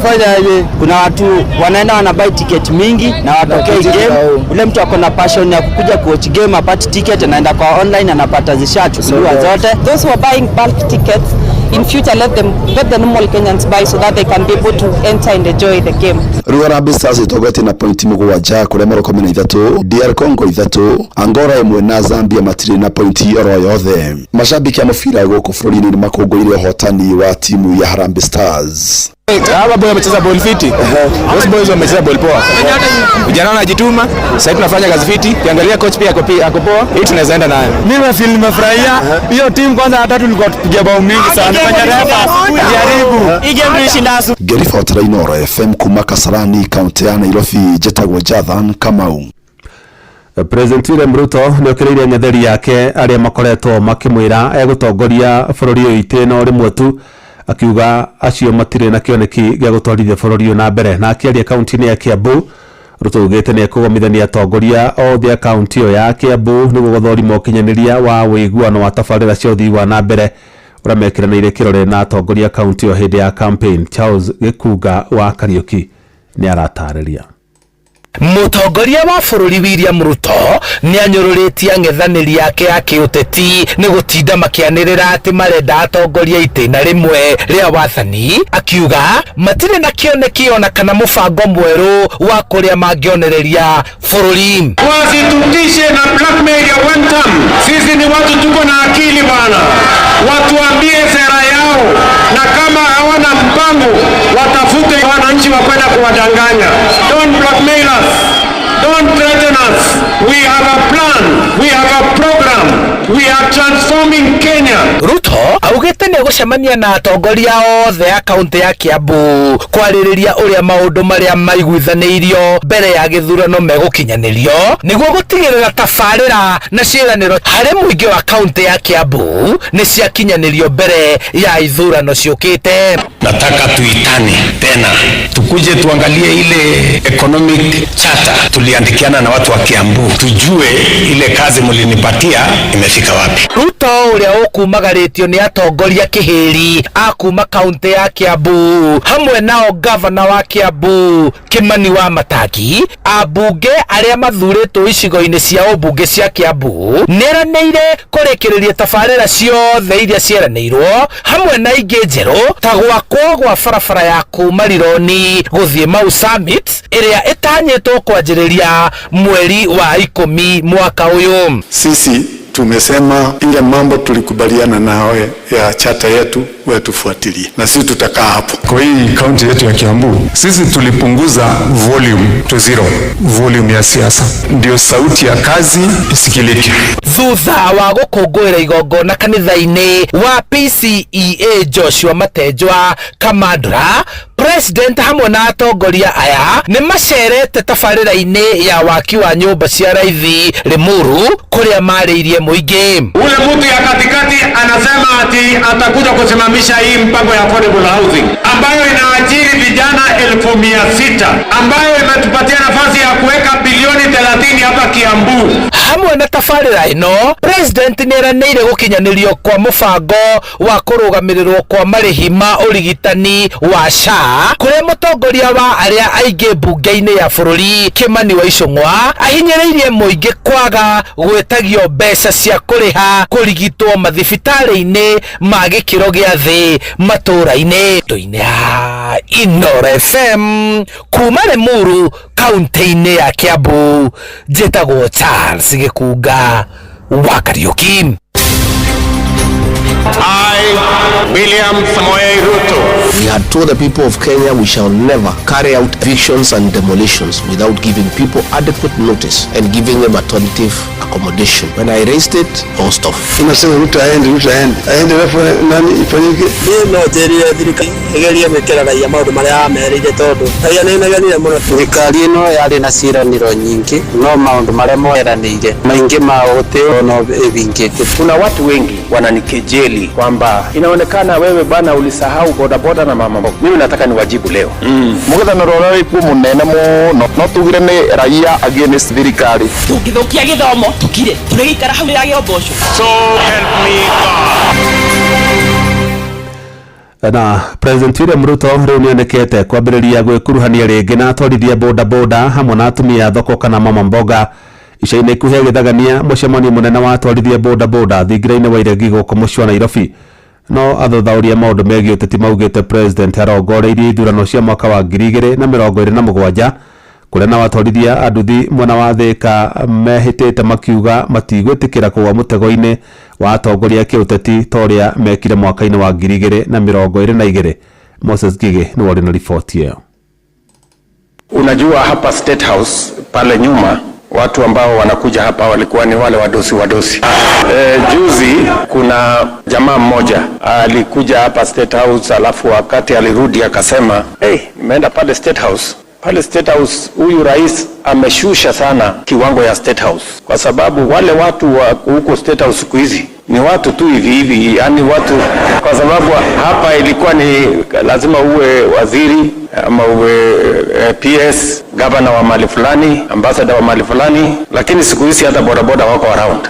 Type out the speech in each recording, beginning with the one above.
Fanyaje? Kuna watu wanaenda wanabuy ticket mingi na watokei game. Ule mtu ako na passion ya kukuja kuwatch game apati ticket, anaenda kwa online anapata zishachukuliwa zote. Those who are buying bulk tickets, in future let the normal Kenyans buy so that they can be able to enter and enjoy the game. Rĩu Harambee Stars ĩtongoretie na pointi 7 kũrĩa Morocco mena 3, DR Congo 3, Angola 1 na Zambia matirĩ na pointi oro yothe. Mashabiki a mũbira gũkũ bũrũri-inĩ nĩ makũngũĩire ũhotani wa timu ya Harambee Stars. Hawa boy wamecheza ball fiti. Those boys wamecheza ball poa. Vijana wanajituma, sasa tunafanya kazi fiti. Ukiangalia coach pia ako poa. Hii tunaweza enda nayo. Mimi feel nimefurahia hiyo timu kwanza, hata tulikuwa tupiga bao mingi sana. Fanya refa jaribu Hii game tulishinda. Ngĩribotera Inooro FM kuma Kasarani, kaunti ya Nairobi, njĩtagwo Jathan Kamau. President William Ruto nĩ okĩrĩire ng'etheri yake arĩa makoretwo makĩmwĩra egũtongoria bũrũri ũyũ itĩna o rĩmwe tu, akiuga acio matirĩ na kĩoneki gĩa gũtwarithia bũrũri ũyũ na mbere. Na akĩaria kaunti-inĩ ya Kiambu, Ruto augĩte nĩ ekũgomithania atongoria othe a kaunti ĩyo ya Kiambu nĩguo gũthũrima ũkinyanĩria wa ũiguano wa tabarĩra cia ũthii wa na mbere ũrĩa mekĩranĩire kĩrore na atongoria a kaunti ĩyo hĩndĩ ya campaign. Charles Gĩkunga wa Kariũki nĩ aratarĩria. Mũtongoria wa bũrũri William Ruto nĩ anyũrũrĩtie ang'ethanĩri ake a kĩũteti nĩ gũtinda makĩanĩrĩra atĩ marenda atongoria itĩna rĩmwe rĩa wathani, akiuga matirĩ na kĩoneki ona kana mũbango mwerũ wa kũrĩa mangĩonereria bũrũri. Wasitutishe na blackmail ya one term. Sisi ni watu tuko na akili bwana, watuambie sera yao, na kama hawana mpango watafute wananchi wa kwenda kuwadanganya. Don't blackmail us. Don't threaten us. We have a plan. We have a program. We are transforming Kenya. Ruto augĩte nĩ egũcemania na atongoria othe a kaunti ya Kiambu kwarĩrĩria ũrĩa maũndũ marĩa maiguithanĩirio mbere ya gĩthurano megũkinyanĩrio nĩguo gũtigĩrĩra tabarĩra na ciĩranĩro harĩ mũingĩ wa kaunti ya Kiambu nĩ ciakinyanĩrio mbere ya ithurano ciũkĩte. Nataka tuitane tena, tukuje tuangalie ile economic charter tuliandikiana na watu wa Kiambu, tujue ile kazi mlinipatia imefika wapi. Ruto ũrĩa ũkumagarĩtio nĩ atongoria kĩhĩri a kuma kaunti ya Kiambu, hamwe nao gavana wa Kiambu Kimani wa Matangi, ambunge arĩa mathurĩtwo icigo-inĩ cia ũmbunge cia Kiambu, nĩeranĩire kũrĩkĩrĩria tabarĩra ciothe iria cieranĩirwo hamwe na ingĩ njerũ ta gwakwo gwa barabara ya kuma Rironi gũthiĩ Mau Summit ĩrĩa ĩtanyĩtwo kwanjĩrĩria mweri wa 10 mwaka ũyũ. Sisi tumesema ile mambo tulikubaliana nawe ya charter yetu, wewe tufuatilie, na sisi tutakaa hapo. Kwa hii kaunti yetu ya Kiambu, sisi tulipunguza volume to zero, volume ya siasa, ndio sauti ya kazi isikilike. Thutha wa gũkũngũĩra igongona kanitha-inĩ wa PCEA Joshua Matenjwa Kamandura, president hamwe na atongoria aya nĩ macerete tabarĩra-inĩ ya waki wa nyũmba cia raithi Limuru kũrĩa marĩirie mũingĩ. Ule mtu ya katikati anasema ati atakuja kusimamisha hii mpango ya affordable housing ambayo inaajiri vijana 600,000, ambayo imetupatia nafasi ya kuweka bilioni 30 hapa Kiambu. Hamwe na tabarĩra ĩno, president nĩ eranĩire gũkinyanĩrio kwa mũbango wa kũrũgamĩrĩrwo kwa marĩhi ma ũrigitani wa SHA, kũrĩa mũtongoria wa arĩa aingĩ mbunge-inĩ ya bũrũri Kimani wa Ichung'wa ahinyĩrĩirie mũingĩ kwaga gwĩtagio mbeca cia kũrĩha kũrigitwo mathibitarĩ-inĩ ma gĩkĩro gĩa thĩ matũũra-inĩ. Tũinĩ ya Inooro FM kuma Limuru kaunti-inĩ ya Kiambu, njĩtagwo Charles Gĩkunga wa Kariũki. I, William Samoei Ruto, We had told the people of Kenya we shall never carry out evictions and demolitions without giving people adequate notice and giving them alternative accommodation. When I raised it, I was tough. Unasema Ruto aende, Ruto aende, aende, alafu nani ifanyike? Niĩ no njĩrire thirikari ĩgerie gwĩkĩra raia maũndũ marĩa yamerĩire tondũ raia nĩ ĩnegenire mũno. Thirikari ĩno yarĩ na ciĩranĩro nyingĩ no maũndũ marĩa moeranĩire maingĩ mao gũtirĩ ona ĩbingĩte. Kuna watu wengi wananikejeli kwamba inaonekana wewe bwana ulisahau bodaboda na mama mboga. Mimi nataka niwajibu leo. Mũng'ethanĩro ũrĩa wĩkuo mũnene mũno no tugire nĩ raia against thirikari. Tũngĩthũkia gĩthomo tũkire tũrĩgĩikara hau rĩragĩa mboco. So help me God. Na President William Ruto rĩu nĩonekete kwambĩrĩria gwĩkuruhania rĩngĩ na atwarithia bodaboda hamwe na atumia a thoko kana mama mboga. Ica-inĩ ikuhĩ agĩthagania mũcemanio mũnene wa atwarithia bodaboda thingira-inĩ wa Iregi gũkũ mũciĩ wa Nairobi. No athathaũri a maũndũ megiĩ ũteti maugĩte President arongoreirie ithurano cia mwaka wa 2027 kũrĩa nao atwarithia a nduthi mwena wa Thĩka mehĩtĩte makiuga matigwĩtĩkĩra kũgwa mũtego-inĩ wa atongoria a kĩũteti ta ũrĩa mekire mwaka-inĩ wa 2022. Moses Ngigĩ nĩwe ũrĩ na riboti ĩyo. Unajua hapa State House pale nyuma watu ambao wanakuja hapa walikuwa ni wale wadosi wadosi. Juzi kuna jamaa mmoja alikuja hapa State House, alafu wakati alirudi akasema, hey, nimeenda pale State House pale State House huyu rais ameshusha sana kiwango ya State House, kwa sababu wale watu wa huko State House siku hizi ni watu tu hivi hivi, yani watu, kwa sababu hapa ilikuwa ni lazima uwe waziri ama uwe PS, gavana wa mali fulani, ambassador wa mali fulani, lakini siku hizi hata bodaboda wako around.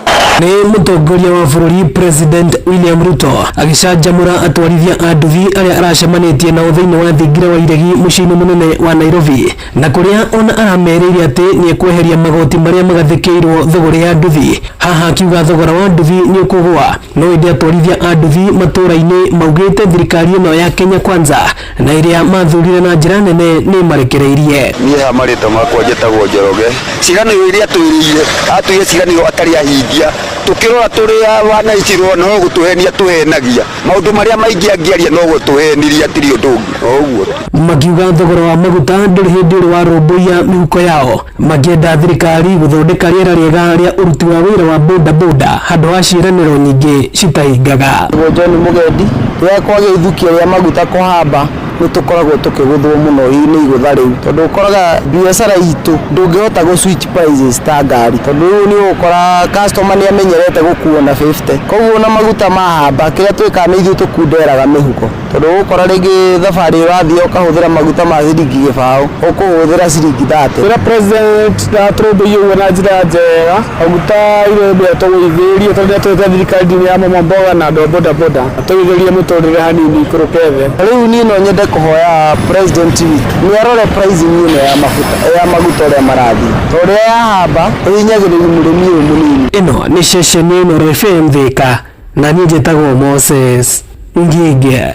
Nĩ mũtongoria wa bũrũri President William Ruto agĩcanjamũra atwarithia a nduthi arĩa aracemanĩtie nao thĩinĩ wa thingira wa Iregi mũciĩ-inĩ mũnene wa Nairobi, na kũrĩa ona aramerĩire atĩ nĩ ekweheria magoti marĩa magathĩkĩirwo thũgũrĩ ya nduthi. Haha akiuga thogora wa nduthi nĩ ũkũgũa, no ĩndĩ atwarithia a nduthi matũũra-inĩ maugĩte thirikari ĩno ya Kenya Kwanza na ĩrĩa mathurire na njĩra nene nĩ marekereirie. Niĩ haha marĩtwa makwa njĩtagwo Njoroge. Ciĩranĩro iria atwĩrĩire, atwĩrĩire ciĩranĩro atarĩ ahingia. Tũkĩrora tũrĩ wananchi no gũtũhenia tũhenagia. Maũndũ marĩa maingĩ angĩaria no gũtũhenirie hatirĩ ũndũ ũngĩ. O ũguo. Makiuga thogora wa maguta ndũrĩ hĩndĩ ũrĩ warũmbũiya mĩhuko yao, makĩenda thirikari gũthondeka rĩera rĩega rĩa ũruti wa wĩra wa bodaboda handũ ha ciĩranĩro nyingĩ citahingaga. John Mugendi, rĩrĩa kwagĩa ithukio rĩa maguta kũhamba nĩ tũkoragwo tũkĩgũthwo mũno nĩ igũtha rĩu, tondũ ũkoraga biacara itũ ndũngĩhota gũ switch prices ta ngari, tondũ rĩu nĩ ũgũkora customer nĩ amenyerete gũkuo na 50, koguo na maguta mahamba kĩrĩa twĩkaga nĩ ithuĩ tũkunderaga mĩhuko, tondũ ũgũkora rĩngĩ thabarĩ ũrathiĩ ũkahũthĩra maguta ma ciringi 20 ũkũhũthĩra ciringi 30. Kwĩra president na atũrũmbũiye ũguo na njĩra njega, maguta irĩ mbia tũgũithĩrie, tondũ nĩatwĩte thirikari ya mama mboga na andũ a bodaboda, atũgũithĩrie mũtũrĩre hanini ikũrũke thĩ. Rĩu niĩ no nyende kũhoya president witũ nĩ arore pricing ĩno ya mafuta ya maguta ũrĩa marathiĩ, tondũ rĩrĩa yahamba ĩhinyagĩrĩria mũrĩmi ũyũ mũnini. Ĩno nĩ ceceni Inooro FM Thĩka, na niĩ njĩtagwo Moses Ngĩngĩ.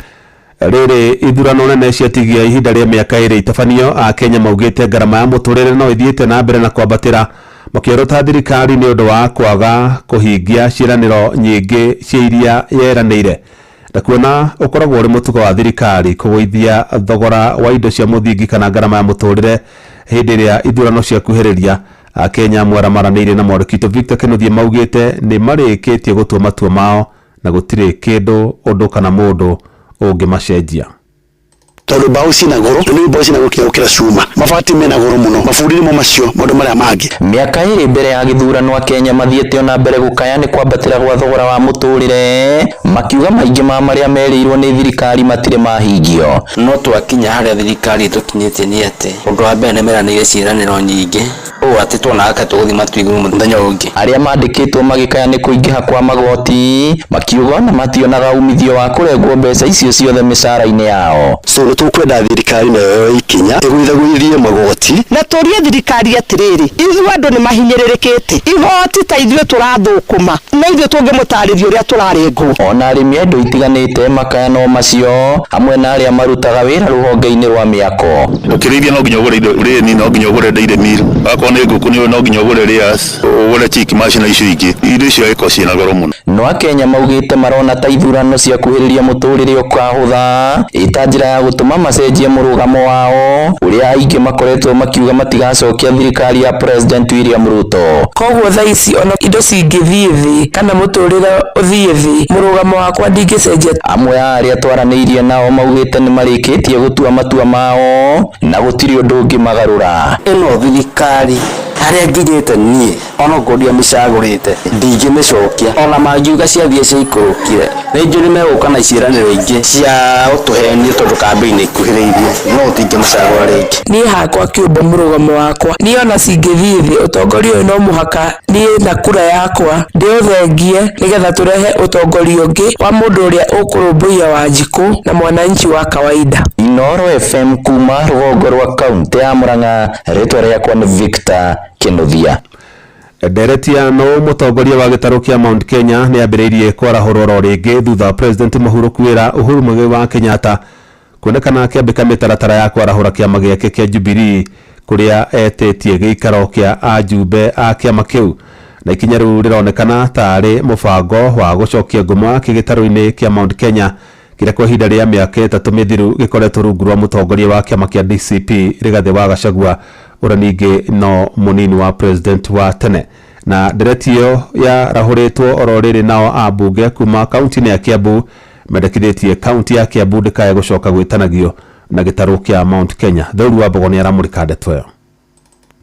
Rĩrĩ ithurano nene ciatigia ihinda rĩa mĩaka ĩrĩ itabanio, Akenya maugĩte ngarama ya mũtũrĩre no ĩthiĩte na mbere na kwambatĩra, makĩorota thirikari nĩ ũndũ wa kwaga kũhingia ciĩranĩro nyingĩ cia iria yeranĩire. Na kuona ũkoragwo ũrĩ mũtugo wa thirikari kũgũithia thogora wa indo cia mũthingi kana ngarama ya mũtũrĩre hĩndĩ ĩrĩa ithurano ciakuhĩrĩria, Akenya amwe arĩa maranĩirie na mwandĩki witũ Victor Kĩnuthia maugĩte nĩ marĩkĩtie gũtua matua mao na gũtirĩ kĩndũ ũndũ kana mũndũ ũngĩmacenjia. Tondũ mbaũ ciĩna goro, nĩ mbaũ ciĩna goro gũkĩra cuma, mabati mena goro mũno, mabundi nĩmo macio maũndũ marĩa mangĩ. Mĩaka ĩrĩ mbere ya gĩthurano Akenya mathiĩte ona mbere gũkaya nĩ kwambatĩra gwa thogora wa mũtũrĩre, makiuga maingĩ ma marĩa merĩirwo nĩ thirikari matirĩ mahingio. No twakinya harĩa thirikari ĩtũkinyĩtie nĩ atĩ ũndũ wa mbere nĩ meranĩire ciĩranĩro nyingĩ, ũũ atĩ tuonaga ta tũgũthiĩ matu igũrũ mũthenya ũngĩ. Arĩa mandĩkĩtwo magĩkaya nĩ kũingĩha kwa magoti, makiuga ona mationaga umithio wa kũrengwo mbeca icio ciothe mĩcara-inĩ yao. So nĩ tũkwenda thirikari nayo yoe ikinya ĩgũithagũithie magoti. Na tũrie thirikari atĩrĩrĩ, ithuĩ andũ nĩ mahinyĩrĩrĩkĩte, igoti ta ithuĩ tũrathũkũma, no ithuĩ tũngĩmũtarĩria ũrĩa tũrarengwo. Ona arĩmi a indo itiganĩte makaya no macio, hamwe na arĩa marutaga wĩra rũhonge-inĩ rwa mĩako. Ũkĩrĩithia no nginya ũgũre indo rĩni, no nginya ũgũre dairy meal, akorwo nĩ ngũkũ nĩ no nginya ũgũre layers, ũgũre chick mash na icio ingĩ. Indo icio ĩko ciĩna goro mũno. No Akenya maugĩte marona ta ithurano ciakuhĩrĩria mũtũrĩre ũkahũtha, ĩta njĩra ya gũtũma macenjie mũrũgamo wao, ũrĩa aingĩ makoretwo makiuga matigacokia thirikari ya President William Ruto. Koguo thaa ici ona indo cingĩthiĩ thĩ kana mũtũrĩre ũthiĩ thĩ, mũrũgamo wakwa ndingĩcenjia. Amwe a arĩa twaranĩirie nao maugĩte nĩ marĩkĩtie gũtua matua mao na gũtirĩ ũndũ ũngĩmagarũra. Ĩno thirikari Harĩa nginyĩte niĩ ona okorwo ndiamĩcagũrĩte ndingĩmĩcokia ona mangiuga ciathiĩ ciaikũrũkire nĩ njũĩ nĩ megũka na ciĩranĩro ingĩ cia gũtũhenia tondũ kambĩini ikuhĩrĩirie no tũtingĩmacagũra rĩngĩ. Niĩ hakwa kĩũmbe mũrũgamo wakwa niĩ ona cingĩthiĩ thĩ ũtongoria ũyũ no mũhaka niĩ na kura yakwa ndĩũthengie nĩgetha tũrehe ũtongoria ũngĩ wa mũndũ ũrĩa ũkũrũmbũiya Wanjikũ na mwananchi wa kawaida. Inooro FM kuma rũgongo rwa kaunti ya Murang'a, rĩtwa rĩakwa nĩ Victor Kĩnuthia. Ndereti ya nũ mũtongoria wa gĩtarũ kĩa Mount Kenya nĩ ambĩrĩirie kwarahũrwo oro rĩngĩ thutha wa President mũhurũku wĩra Uhuru Muigai wa Kenyatta kuonekana akĩambĩka mĩtaratara ya kwarahũra kĩama gĩake kĩa Jubilee kũrĩa etĩtie gĩikaro kĩa ajumbe a kĩama kĩu na ikinya rĩu rĩronekana tarĩ mũbango wa gũcokia ngumo yake gĩtarũ-inĩ kĩa Mount Kenya kĩrĩa kwa ihinda rĩa mĩaka 3 mĩthiru gĩkoretwo rungu rwa mũtongoria wa kĩama kĩa DCP Rigathĩ wa Gachagua ũrĩa ningĩ no mũnini wa president wa tene na ndereti ĩyo yarahũrĩtwo oro rĩrĩ nao ambunge kuma kaunti-inĩ ya Kiambu mendekithĩtie kaunti ya Kiambu ndĩkae gũcoka gwĩtanagio na gĩtarũ kĩa Mount Kenya. Theuru wa Mbogo nĩaramũrĩka ndeto ĩyo.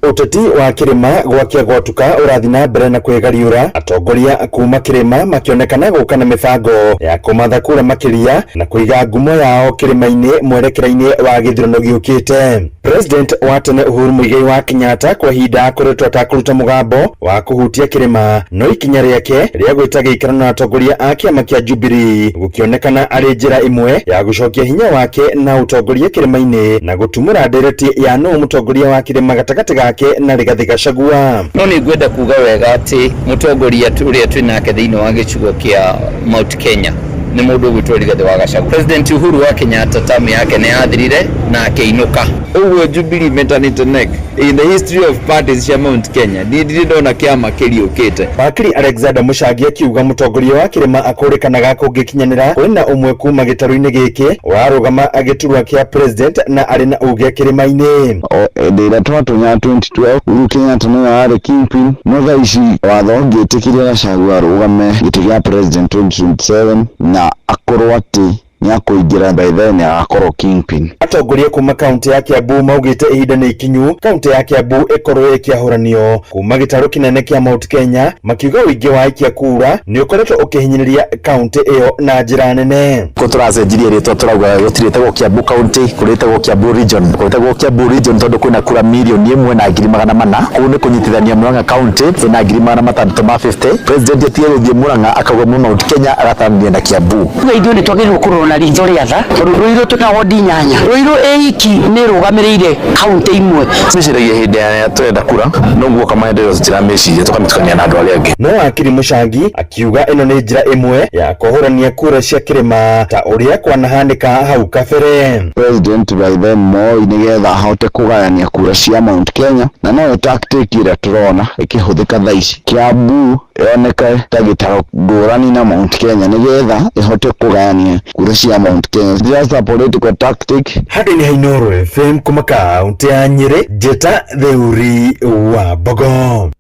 Ũteti wa kĩrĩma gwakĩa gwatuka ũrathiĩ na mbere na kwĩgariũra, atongoria kuma kĩrĩma makĩonekana gũka na mĩbango ya kũmatha kura makĩria na kũiga ngumo yao kĩrĩma-inĩ mwerekera-inĩ wa gĩthurano gĩũkĩte. President wa tene Uhuru Muigai wa Kenyatta kwa ihinda akoretwo atakũruta mũgambo wa kũhutia kĩrĩma, no ikinya rĩake rĩa gwĩta gĩikaro na atongoria a kĩama kĩa Jubilee gũkĩonekana arĩ njĩra ĩmwe ya gũcokia hinya wake na ũtongoria kĩrĩma-inĩ na gũtumũra ndereti ya nũũ mũtongoria wa kĩrĩma gatagatĩ gake na Rigathĩ Gachagua. No nĩ ngwenda kuga wega atĩ mũtongoria ũrĩa twĩ nake thĩinĩ wa gĩcigo kĩa Mount Kenya nĩ mũndũ ũgwĩtwo Rigathĩ wa Gachagua. President Uhuru wa Kenyatta term yake nĩ yathirire na akĩinũka. Ũguo Jubilee metanĩte NEC in the history of parties cia Mount Kenya niĩ ndirĩ ndona kĩama kĩriũkĩte. Wakiri Alexander Mũchangi akiuga mũtongoria wa kĩrĩma akũrĩkanaga kũngĩkinyanĩra kwĩna ũmwe kuma gĩtarũ-inĩ gĩkĩ ũrarũgama gĩturwa kĩa president na arĩ na uge kĩrĩma-inĩ. O hĩndĩ ĩrĩa twatonya 2012 Uhuru Kenyatta nĩwe warĩ kingpin, no thaa ici watho ũngĩtĩkĩria Gachagua arũgame gĩtĩ kĩa president 2027 na akorwo atĩ nĩakũingĩra by then agakorwo kingpin. Atongoria kuma kaunti ya Kiambu maugĩte ihinda nĩ ikinyu kaunti ya Kiambu ĩkorwo ĩkĩahũranio kuma gĩtarũ kĩnene kĩa Mount Kenya, makiuga ũingĩ wa aikia kura nĩ ũkoretwo ũkĩhinyĩrĩria kaunti ĩyo na njĩra nene. Kũ tũracenjirie rĩtwa tũrauga gũtirĩtagwo Kiambu County, kũrĩtagwo Kiambu Region. Kũrĩtagwo Kiambu Region tondũ kwĩna kura 1,400,000. Kũu nĩ kũnyitithania Murang'a County ĩna 650,000. President atige gũthiĩ Murang'a akauga mu Mount Kenya agatanania na Kiambu. Ithuĩ nĩ twagĩrĩirwo kũrora na ritho rĩa tha tondũ Ruiru twĩna wodi 8. Ruiru ĩ iki nĩ ĩrũgamĩrĩire kaunti imwe. Meciragia hĩndĩ ya tũrenda kura noguo kamaendeleo tũtirameciria tũkamĩtukania na andũ arĩa angĩ. No wakiri Mũchangi akiuga ĩno nĩ njĩra ĩmwe ya kũhũrania kura cia kĩrĩma ta ũrĩa kwanahanĩka hau kabere. President by then Moi nĩgetha ahote kũgayania kura cia Mount Kenya na noyo tactic ĩrĩa tũrona ĩkĩhũthĩka thaa ici. Kiambu yoneke ta gĩtaro ngũrani na Mount Kenya nĩgetha ĩhote kũgayania kura cia Mount Kenya. Just a political tactic. Handũ-inĩ ha Inooro FM kuma kaunti ya Nyĩrĩ, Njĩta Theuri wa Mbogo.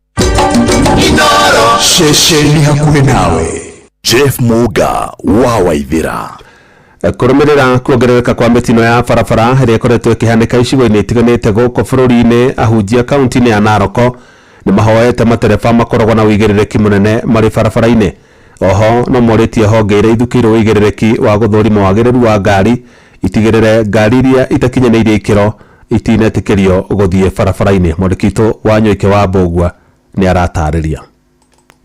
Inooro ceceni hakuhĩ nawe. Jeff Muga wa Waithĩra. Kũrũmĩrĩra kuongerereka kwa mĩtino ya barabara ĩrĩa ĩkoretwo ĩkĩhanĩka icigo-inĩ itiganĩte gũkũ bũrũri-inĩ, ahunjia kaunti-inĩ ya Narok nĩ mahoete matereba makoragwo na ũigĩrĩrĩki mũnene marĩ barabara-inĩ. Oho no morĩtie honge iria ithukĩirwo ũigĩrĩrĩki wa gũthũrima wagĩrĩru wa ngari itigĩrĩre ngari iria itakinyanĩirie ikĩro itinetĩkĩrio gũthiĩ barabara-inĩ. Mwandĩki witũ wa Nyoike wa Mbũgua nĩ aratarĩria.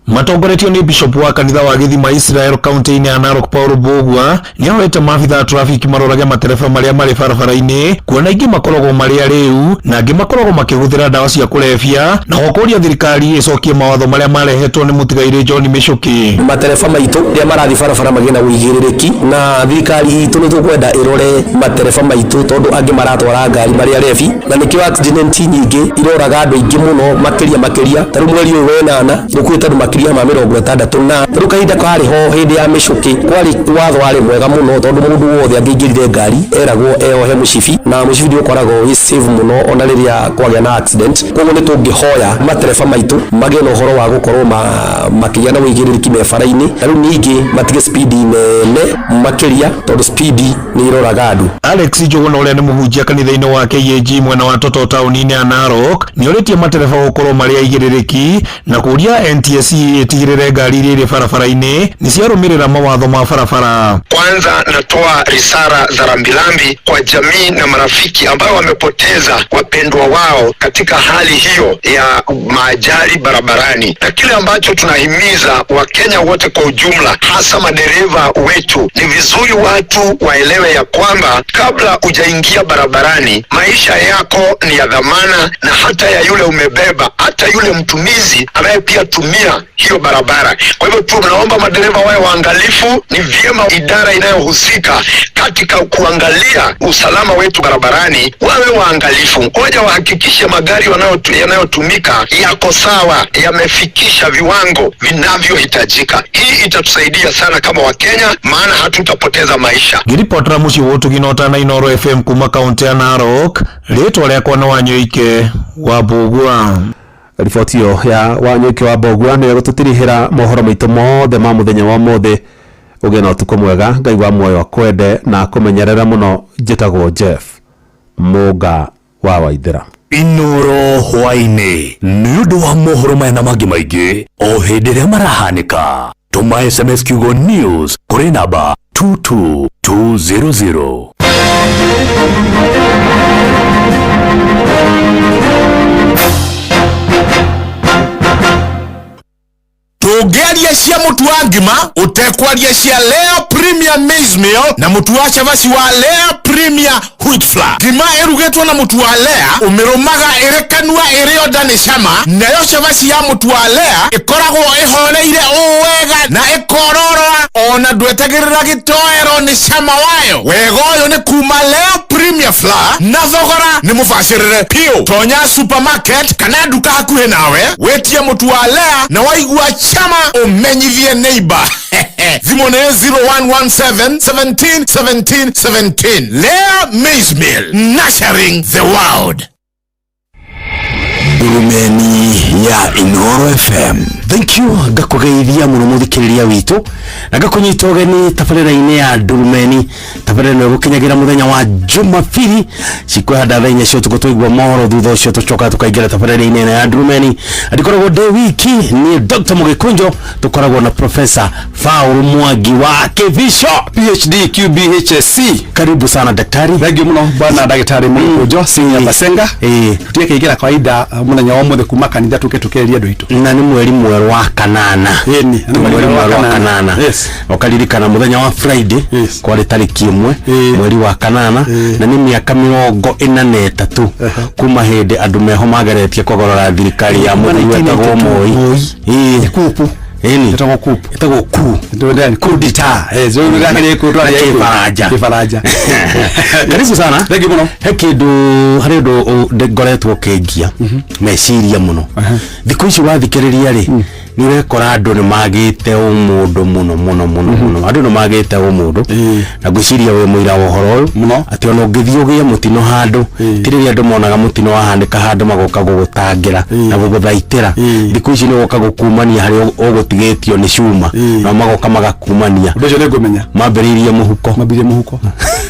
Matongoretio nĩ Bishop wa kanitha wa Gĩthima Israel kaunti-inĩ ya Narok Paul Mbũgua nĩahoete maabitha a trafiki marorage matereba marĩa marĩ barabara-inĩ kuona aingĩ makoragwo marĩ arĩu na angĩ makoragwo makĩhũthĩra ndawa cia kũrebia na gũkũria thirikari ĩcokie mawatho marĩa marehetwo nĩ mũtigairĩ John Michuki. Matereba maitũ rĩrĩa marathiĩ barabara magĩe na ũigĩrĩrĩki na thirikari itũ nĩ tũkwenda ĩrore matereba maitũ tondũ angĩ maratwara ngari marĩ arebi na nĩkĩo accident nyingĩ iroraga andũ aingĩ mũno makĩria makĩria. Ta rĩu mweri ũyũ wa ĩnana gũkuĩte andũ makĩria makĩria ma 60 na rĩu kahinda karĩ ho hĩndĩ ya mĩcũkĩ kwarĩ watho warĩ mwega mũno tondũ mũndũ wothe angĩingĩrire ngari eragwo eyohe mũcibi na mũcibi nĩ ũkoragwo wĩ safe mũno ona rĩrĩa kwagĩa na accident. Koguo nĩ tũngĩhoya matereba maitũ magĩe na ũhoro wa gũkorwo makĩgĩa na ũigĩrĩrĩki me bara-inĩ na rĩu ningĩ matige speed nene makĩria tondũ speed nĩ iroraga andũ. Alex Njũgũna ũrĩa nĩ mũhunjia kanitha-inĩ wa KAG mwena wa Toto taũni-inĩ ya Narok nĩorĩtie matereba gũkorwo marĩ aigĩrĩrĩki na kũria NTSA ĩtigĩrĩre ngari iria irĩ barabara-inĩ nĩ ciarũmĩrĩra mawatho ma barabara. Kwanza natoa risala za rambirambi kwa jamii na marafiki ambao wamepoteza wapendwa wao katika hali hiyo ya maajali barabarani, na kile ambacho tunahimiza Wakenya wote kwa ujumla, hasa madereva wetu, ni vizuri watu waelewe ya kwamba kabla hujaingia barabarani, maisha yako ni ya dhamana na hata ya yule umebeba, hata yule mtumizi ambaye pia tumia hiyo barabara. Kwa hivyo tunaomba madereva wawe waangalifu. Ni vyema idara inayohusika katika kuangalia usalama wetu barabarani wawe waangalifu, ngoja wahakikishe magari yanayotumika yako sawa, yamefikisha viwango vinavyohitajika. Hii itatusaidia sana kama Wakenya, maana hatutapoteza maisha. Ngĩribotera mũciĩ wa ũtugi na ũtana Inooro FM kuma kaũntĩ ya Narok, rĩtwa rĩakwa nĩ Wanyoike wa Mbũgua. Riboti ĩyo ya Wanyoike wa Mbũgua nĩyo ĩgũtũtirihĩra mohoro maitũ mothe ma mũthenya wa ũmũthĩ. Ũgĩe na ũtukũ mwega, Ngai wa muoyo akwende na akũmenyerere mũno. Njĩtagwo Jeff Mũnga wa Waithĩra. Inooro hwaĩ-inĩ nĩ ũndũ wa mohoro maya na mangĩ maingĩ o hĩndĩ ĩrĩa marahanĩka. Tũma SMS kiugo news kũrĩ namba 22200. Tũngĩaria cia mũtu wa ngima ũtekwaria cia Lea Premier Maize Meal na mũtu wa cabaci wa Lea Premier Wheat Flour. Ngima ĩrugĩtwo na mũtu wa Lea ũmĩrũmaga ĩrĩ kanua ĩrĩ o nda nĩ cama, nayo cabaci ya mũtu wa Lea ĩkoragwo ĩhoreire ũũ wega na ĩkororoa ona ndwetagĩrĩra gĩtoero nĩ cama wayo. Wega ũyũ nĩ kuma Lea Premier Flour na thogora nĩ mũbacĩrĩre piũ. Tonya supermarket kana nduka hakuhĩ nawe wĩtie mũtu wa Lea na waigua chama ũmenyithie neighbor. Thimũ nĩ 0117 17 17 17. Lea Maize Meal, nurturing the world. Ndurumeni ya Inooro FM. Thank you, ngakũgeithia mũno mũthikĩrĩria witũ na ngakũnyita ũgeni tabarĩra-inĩ ya Ndurumeni, tabarĩra ĩno ĩgũkinyagĩra mũthenya wa Jumapili cikwĩhanda thaa inya cia ũtukũ twaigua mohoro, thutha ũcio tũcoka tũkaingĩra tabarĩra-inĩ ĩno ya Ndurumeni. Ndikoragwo ndĩ wiki, niĩ Dr. Mũgĩkũnjo, tũkoragwo na Professor Paul Mwangi wa Kĩbico PhD QBHSC. Karibu sana daktari. Thank you mũno bwana ndagĩtarĩ Mũgĩkũnjo Senior Basenga. Tũtige kĩingĩra kawaida mũthenya wa ũmũthĩ kuma kanitha tũke tũkeria andũ aitũ. Na nĩ mweri mwerũ wa kanana. Ĩni, nĩ mweri mwerũ wa kanana. Yes. Ũkaririkana mũthenya wa Friday kwarĩ tarĩki 1 mweri wa kanana, na nĩ mĩaka 43 kuma hĩndĩ andũ meho mageretie kũgarũra thirikari ya mũthuri wetagwo Moi. Ĩĩ. Kupu. Ĩni. Ĩtagwo kupu. Ĩtagwo ku. Coup d'etat. Eh, zo ndakĩrĩ kũ Na Kĩbaranja. Kĩbaranja. Karibu sana. Thank you mũno. He kĩndũ harĩ ũndũ ngoretwo ũkĩngia meciria mũno thikũ ici wathikĩrĩria rĩ, nĩ ũrekora andũ nĩ magĩte ũmũndũ mũno mũno mũno mũno, andũ nĩ magĩte ũmũndũ, na ngwĩciria wĩ mũira wa ũhoro ũyũ mũno, atĩ ona ũngĩthiĩ ũgĩe mũtino handũ, ti rĩrĩa andũ monaga mũtino wahanĩka handũ magoka gũgũtangĩra na gũgũthaitĩra. Thikũ ici nĩ gũka gũkumania harĩa ũgũtigĩtio nĩ cuma, nao magoka magakumania. Ũndũ ũcio nĩ ngũmenya. Mambĩrĩirie mũhuko. Mambĩrĩirie mũhuko.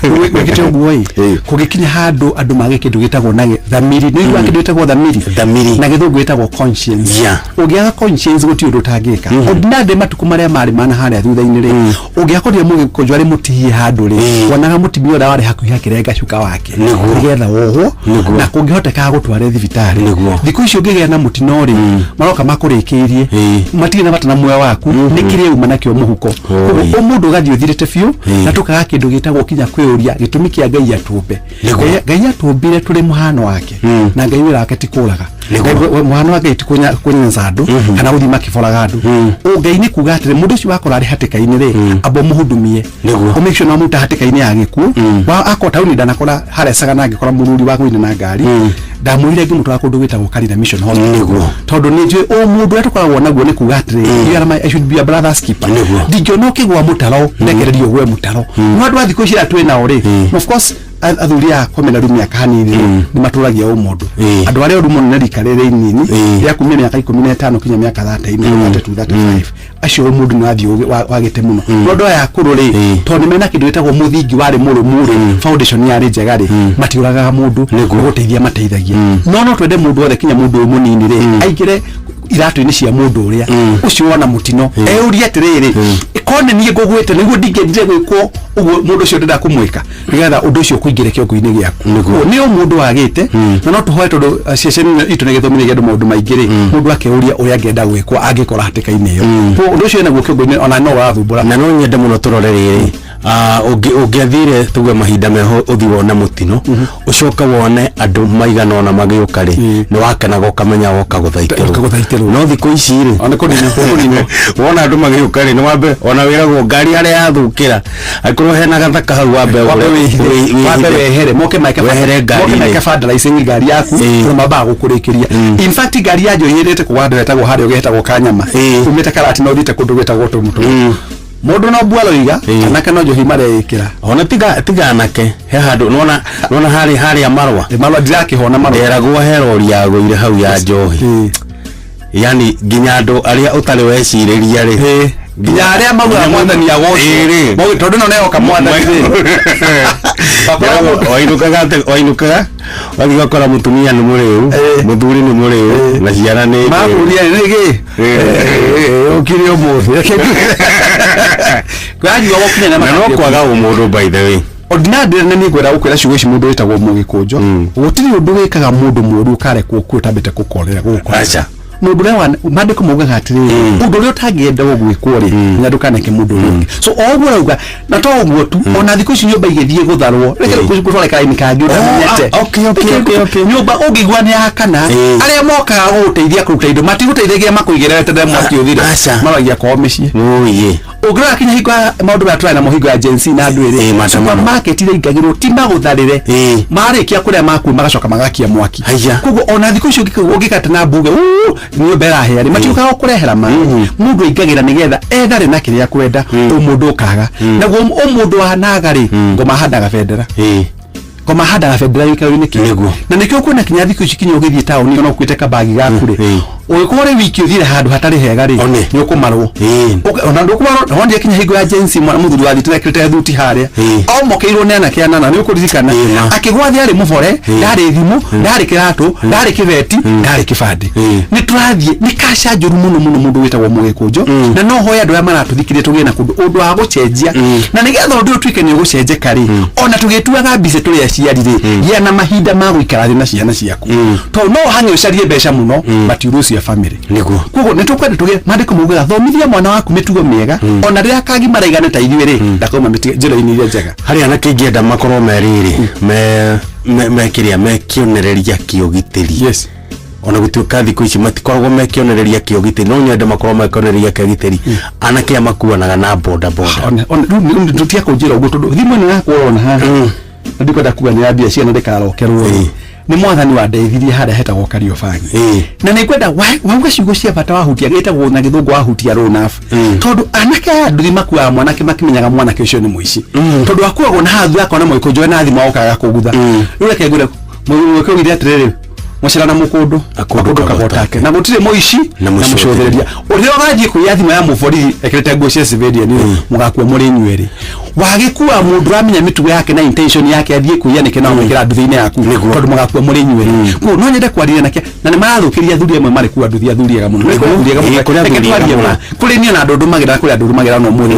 Wĩkĩte ũguo ĩ, kũngĩkinya handũ andũ mage kĩndũ gĩtagwo na thamiri, nĩ ũiguaga kĩndũ gĩtagwo thamiri? Thamiri. Na gĩthũngũ gĩtagwo conscience. Ũngĩaga conscience gũtirĩ ũndũ ũtangĩka. Ordinarily matukũ marĩa marĩ mana harĩa thutha-inĩ rĩ, ũngĩakorire mũgĩkũnjũ arĩ mũtihie handũ rĩ, wonaga mũtumia ũrĩa warĩ hakuhĩ akĩrenga cuka wake nĩgetha wohwo na kũngĩhoteka agũtware thibitarĩ. Thikũ ici ũngĩgĩa na mũtino rĩ, maroka makũrĩkĩirie, matirĩ na bata na muoyo waku, nĩ kĩrĩa uma nakĩo mũhuko. Koguo ũmũndũ ũgathiĩ ũthirĩte biũ, na tũkaga kĩndũ gĩtagwo kinya kwĩyũria gĩtũmi kĩa Ngai atũmbe. Ngai atũmbire tũrĩ mũhano wake, na Ngai wĩra wake ti kũraga. Mũhano wa Ngai ti kũnyenza andũ kana gũthiĩ makĩboraga andũ. Ngai nĩ kuga atĩrĩ, mũndũ ũcio wakora arĩ hatĩka-inĩ rĩ, amba ũmũhudumie, ũmake sure nĩwamũruta hatĩka-inĩ ya gĩkuũ. Akorwo taũni ndanakora harĩa Sagana, angĩkora mũruri wa gũina na ngari, ndamwĩrire ngĩmũtwara kũndũ gwĩtagwo Karira Mission Hospital. Tondũ nĩ njũĩ o mũndũ ũrĩa tũkoragwo naguo nĩ kuga atĩrĩ, you are my, I should be a brother's keeper. Ndingĩona ũkĩgũa mũtaro ndekererie ũgwe mũtaro. No andũ a thikũ ici arĩa twĩ nao rĩ, of course athuri akwa mena rĩu mĩaka hanini rĩ, nĩ matũragia ũmũndũ. Andũ arĩa oru mũno nĩ rika rĩrĩ inini rĩa kumia mĩaka 15 kinya mĩaka 30, 32, 35, acio ũmũndũ nĩ wathiĩ wagĩte mũno. No andũ aya akũrũ rĩ, tondũ nĩ mena kĩndũ gĩtagwo mũthingi warĩ mũrũmu rĩ, foundation yarĩ njega rĩ, matiũragaga mũndũ, nĩ gũteithia mateithagia. No twende mũndũ wothe, kinya mũndũ ũyũ mũnini rĩ, aingĩre iratũ-inĩ cia mũndũ ũrĩa ũcio wona mũtino, eurie atĩrĩrĩ, korwo nĩ niĩ ngũgwĩte nĩguo ndingĩendire gwĩkwo ũguo mũndũ ũcio ndĩrenda kũmwĩka, nĩgetha ũndũ ũcio ũkũingĩre kĩongo-inĩ gĩaku. Koguo nĩ ũmũndũ wagĩte, na no tũhoe tondũ ceceni ĩno itũ nĩ gĩthomithia andũ maũndũ maingĩ rĩ, mũndũ akeuria ũrĩa angĩenda gwĩkwo angĩkora hatĩka-inĩ ĩyo. Koguo ũndũ ũcio wĩnaguo kĩongo-inĩ ona no ũrathumbũra. Na no nyende mũno tũrore rĩrĩ, ũngĩathire tuge mahinda meho ũthi wone mũtino, ũcoke wone andũ maigana ũna magĩũka rĩ, nĩ wakenaga ũkamenya woka gũthaitĩrwo. No thikũ ici rĩ, wona andũ magĩũka rĩ, nĩ wambe ona wĩragwo ngari harĩa yathũkĩra, angĩkorwo hena gathaka hau, wambe wambe wĩhithe, wambe wehere, moke maike wehere moke ngari-inĩ. Maike vandalizing ngari yaku, tondũ mambaga gũkũrĩkĩria. In fact, ngari ya njohi ĩrĩte kũgwa handũ hetagwo harĩa ũgĩhetagwo kanyama, umĩte Karati na ũthiĩte kũndũ gwĩtagwo Tũmũtũ, mũndũ no mbua roiga anake no njohi mareĩkĩra. Ona tiga anake, he handũ nona harĩa Marwa. Marwa ndirakĩhona Marwa. Nderagwo he rori yagũire hau ya njohi, yani nginya andũ arĩa ũtarĩ wecirĩria rĩ, nginya arĩa maugaga Mwathani agocwo. Ĩĩ. Tondũ ĩno neyoka Mwathani rĩ. Wainũkaga wathiĩ ũgakora mũtumia nĩ mũrĩu, mũthuri nĩ mũrĩu, na ciana nĩ makũria nĩgĩ ũkire ũmũthĩ kanyua gũkinya. Na no kwaga ũmũndũ, by the way. Ordinary na niĩ ngwenda gũkwĩra ciugo ici, mũndũ wĩtagwo Mũgĩkũnjo, gũtirĩ ũndũ wĩkaga mũndũ mũũru ũkarekwo kuo ũtambĩte gũkorera gũgũkorera. Aca. Mũndũ ũrĩa maandĩko maugaga atĩrĩrĩ, ũndũ ũrĩa ũtangĩenda gwĩkwo rĩ, na ndũkaneke mũndũ ũrĩa ũngĩ. So o ũguo ũrauga, na to ũguo tu, ona thikũ ici nyũmba igĩthiĩ gũtharwo, reke gũtware karaini kangĩ ũtamenyete. Nyũmba ũngĩigua nĩ yakana, arĩa mokaga gũgũteithia kũruta indo matigũteithagia makũigĩre weterere mwaki ũthire. Aca. Maragia kwao mĩciĩ. Ũiye. Ũngĩrora kinya hingo ya maũndũ maya tũrarĩ namo hingo ya Gen Z na andũ ĩrĩ, maandamano. Supermarket iria ingagĩrwo ti magũtharĩre, marĩkia kũrĩa makuo magacoka magakia mwaki. Koguo ona thikũ icio ũngĩkata na mbuge "Uu, nyũmba ĩrahĩa" rĩ, matiũkaga gũkũrehera maĩ. Mũndũ aingagĩra nĩgetha ethare na kĩrĩa akwenda, ũmũndũ ũkaga naguo. Ũmũndũ wanaga rĩ, ngoma handaga bendera, ngoma handaga bendera gĩikaro-inĩ kĩu, na nĩkĩo kuona kinya thikũ ici kinya ũgĩthiĩ taũni ona ũkuĩte kabagi gaku rĩ, ũgĩkorwo rĩ wiki ũthiire handũ hatarĩ hega rĩ, nĩ ũkũmarwo. Ona ndũkũmarwo wonire kinya hingo ya Gen Z, mwana mũthuri wathiĩte ekĩrĩte thuti harĩa omokeirwo nĩ anake anana, nĩ ũkũririkana, akĩgwa thĩ arĩ mũbore, ndarĩ thimũ, ndarĩ kĩratũ, ndarĩ kĩbeti, ndarĩ kĩbandĩ. Nĩ tũrathiĩ nĩ kaca njũru mũno mũno, mũndũ wĩtagwo Mũgĩkũnjo, na no hoye andũ arĩa maratũthikĩrĩria tũgĩe na kũndũ ũndũ wa gũcenjia, na nĩgetha ũndũ ũyũ ũtuĩke nĩ ũgũcenjeka rĩ, ona tũgĩtuaga mbica tũrĩ aciari rĩ, gĩa na mahinda ma gũikara thĩ na ciana ciaku, tondũ no ũhang'e ũcarie mbeca mũno, but you lose your family. Koguo nĩ tũkwenda tũgĩe, maandĩko maugaga thomithia mwana waku mĩtugo mĩega, ona rĩrĩa akagimara igane ta ithuĩ rĩ, ndakauma njĩra-inĩ iria njega. Harĩ anake ingĩenda makorwo me rĩrĩ, me kĩrĩa, me kĩonereria kĩa ũgitĩri. Yes. Ona gũtuĩka thikũ ici matikoragwo me kĩonereria kĩa ũgitĩri, no nyende makorwo me kĩonereria kĩa ũgitĩri, anake aya makuanaga na boda boda. Ona rĩu tũtiga kũnjĩra ũguo, tondũ thimũ ĩno yakwa ũrona haha, na ndikwenda kuga nĩ ya mbia ciana ndĩkarokerwo rĩ, nĩ Mwathani wandeithirie harĩa hetagwo Kariobangi, na nĩ ngwenda wauga ciugo cia bata, wahutia gĩtagwo na gĩthũngũ wahutia rũnaf, tondũ anake aya nduthi makuaga mwanake makĩmenyaga mwanake ũcio nĩ mũici, tondũ akuagwo na haha thutha akona mũgĩkũnjo na thimũ agokaga kũgutha. Rĩu reke ngwĩre, mũgĩkũyũ oigire atĩrĩrĩ, mũcera na mũkũndũ akũndũ kagotake, na gũtirĩ mũici na mũcũthĩrĩria ũrĩa ũgathiĩ kũiya thimũ ya mũborithi ekĩrĩte nguo cia civilian rĩ, mũgakua mũrĩ inyuerĩ. Wagĩkua mũndũ ũramenya mĩtugo yake na intention yake athiĩ kũiya nĩkĩ, na wamwĩkĩra nduthi-inĩ yaku, tondũ mũgakua mũrĩ inyuerĩ. Koguo no nyende kwaria nake, na nĩ marathũkĩria athuri amwe marĩ kuo nduthi, athuri ega mũno. Nĩ kũrĩ athuri ega mũno. Ĩĩ, kũrĩ Reke athuri ega twarie mũno. ma. Kũrĩ niĩ na andũ ndũmagĩra, kũrĩ andũ ndũmagĩra no mũthĩ,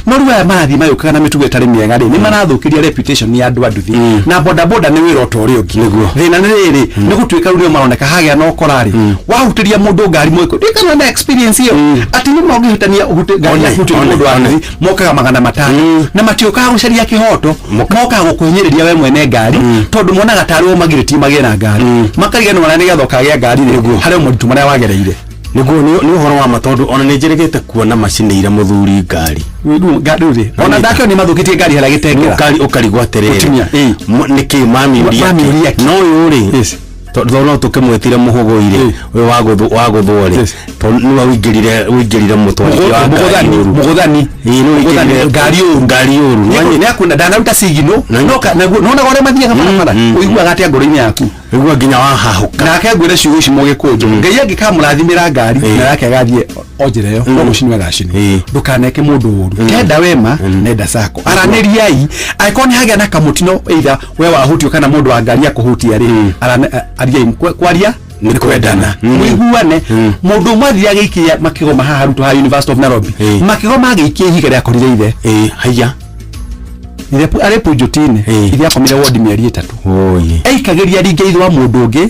no rĩu aya marathiĩ magĩũkaga na mĩtugo ĩtarĩ mĩega rĩ, nĩ marathũkĩria reputation ya andũ a nduthi. Na boda boda nĩ wĩra ota ũrĩa ũngĩ. Thĩna nĩ rĩrĩ, nĩ gũtuĩka rĩu nĩo maroneka hagĩa na ũkora rĩ, wahutĩria mũndũ ngari mwĩkũ ndikana na experience ĩyo atĩ nĩ mangĩhutania ngari One, yaku hutĩria one, mũndũ wa one. nduthi mokaga 500. Na matiũkaga gũcaria kĩhoto, mokaga gũkũhinyĩrĩria we mwene ngari, tondũ monaga tarĩ o magirĩtie magĩe na ngari, makariganĩrwo na nĩgetha ũkagĩa ngari rĩ, harĩ o moritũ marĩa wagereire. Nĩguo, nĩ ũhoro wa ma, tondũ ona nĩ njĩrĩgĩte kuona macinĩire mũthuri ngari. Rĩu rĩ, ona ndakĩo nĩ mathũkĩtie ngari harĩa gĩtengera. Ũkari ũkarigwo atĩrĩrĩ, Mũtumia, ĩĩ. Nĩkĩ mamiũria? Mamiũria kĩ? No ũyũ rĩ, tondũ no tũkĩmwĩtire mũhũgũi rĩ, ũyũ wa gũthwo rĩ, tondũ nĩwe ũingĩrire mũtwarithia wa ngari Mũgũthani. ũru. Mũgũthani. Ĩĩ, nĩwe Mũgũthani, ũingĩrire ngari ũru. Ngari ũru. Nĩ akuna ndanaruta sigino no naguo nonaga ũrĩa mathiaga barabara, ũiguaga atĩa ngoro-inĩ yaku? Ũigua nginya wahahũka. Nake ngwĩre ciugo ici, mũgĩkũnjũ, Ngai angĩkamũrathimĩra ngari na yake agathiĩ o njĩra ĩyo, no gũcinwo agacinwo. Ndũkaneke mũndũ ũru, kenda wema nenda sako, aranĩriai. Angĩkorwo nĩ hagĩa na kamũtino, either we wahutio kana mũndũ wa ngari akũhutia rĩ, ariai. Kwaria nĩ kwendana, mũiguane. Mũndũ ũmwe athire agĩikia makĩgoma haha arutwo ha University of Nairobi, makĩgoma agĩikia ihiga rĩakorire ithe. Ĩĩ, haiya. Ithe arĩ punjuti-inĩ, ithe akomire wondi mĩeri 3. Aikagĩria ringa ithe wa mũndũ ũngĩ,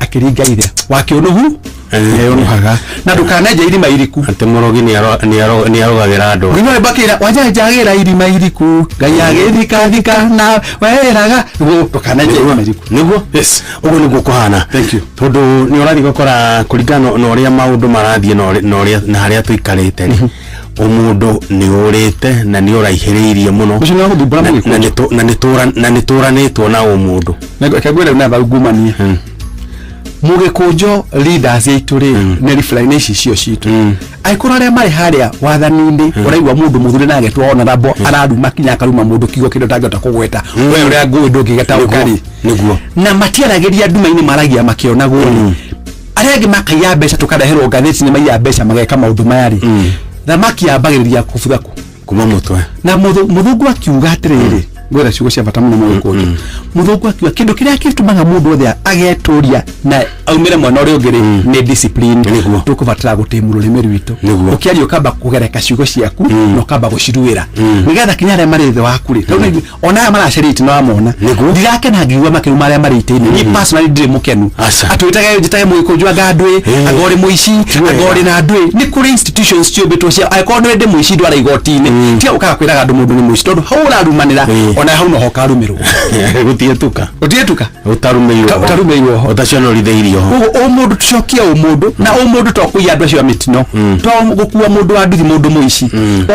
akĩringa ithe wakĩũnũhu nĩũnũhaga. Na ndũkanenje irima iriku. Atĩ mũrogi nĩ arogagĩra andũ. Ngino mbakĩra wanjanjagĩra irima iriku, Ngai agĩthikathika na weraga. Nĩguo, ndũkanenje irima iriku. Nĩguo, yes, ũguo nĩguo kũhana. Thank you. Tondũ nĩ ũrathiĩ gũkora kũringana na ũrĩa maũndũ marathiĩ na ũrĩa na harĩa tũikarĩte rĩ, ũmũndũ nĩ ũrĩte na nĩ ũraihĩrĩirie mũno. Ũcio nĩ wa gũthumbũra Na- mũgĩkũyũ. Na nĩ tũranĩtwo na ũmũndũ. Reke ngwĩre na thau ngumanie mũgĩkũnjo, leaders aitũ rĩ, nĩ refline ici cio citũ. Angĩkorwo arĩa marĩ harĩa wathani-inĩ, ũraigua mũndũ mũthure na agetwo honorable araruma kinya akaruma mũndũ kiugo kĩndũ ũtangĩhota kũgweta we ũrĩa ngũĩ ndũngĩgetaũka rĩ. Na matiaragĩria nduma-inĩ, maragia makĩonagwo rĩ. Arĩa angĩ makaiya mbeca, tũkareherwo ngathĩti nĩ maiya mbeca, mageka maũndũ maya rĩ, thamaki yambagĩrĩria kũbutha kũ? Kuma mũtwe. Na mũthũngũ akiuga atĩrĩrĩ, ngwĩra ciugo cia bata mũno mũgĩkũnjũ, mũthũngũ akiuga kĩndũ kĩrĩa gĩtũmaga mũndũ othe agetũria na aumĩre mwena ũrĩa ũngĩ rĩ, nĩ discipline. Tũkũbatara gũtĩmu rũrĩmĩ rwitũ. Ũkĩaria ũkamba kũgereka ciugo ciaku na ũkamba gũciruĩra, nĩgetha kinya arĩa marĩ thĩ waku rĩ, tondũ ona aya maracaria itĩ nĩwamona, ndirakena ngiigua makĩruma arĩa marĩ itĩ-inĩ. Niĩ personally ndirĩ mũkenu atĩ wĩtage njĩtage mũgĩkũnjũ anga ndwĩ, anga ũrĩ mũici, anga ũrĩ na ndwĩ. Nĩ kũrĩ institutions ciũmbĩtwo cia angĩkorwo nĩ ndĩ mũici, ndwara igoti-inĩ. Tiga gũkaga kwĩraga andũ mũndũ nĩ mũici, tondũ hau ũrarumanĩra ona hau noho ũkarumĩrwo. Gũtiĩtuka. Gũtiĩtuka. Ũtarumĩirwo ho. Ũtarumĩirwo ho. Ũtaconorithĩirio ho. Koguo ũmũndũ, tũcokie ũmũndũ, na ũmũndũ to kũiya andũ acio a mĩtino, to gũkua mũndũ wa nduthi, mũndũ mũici,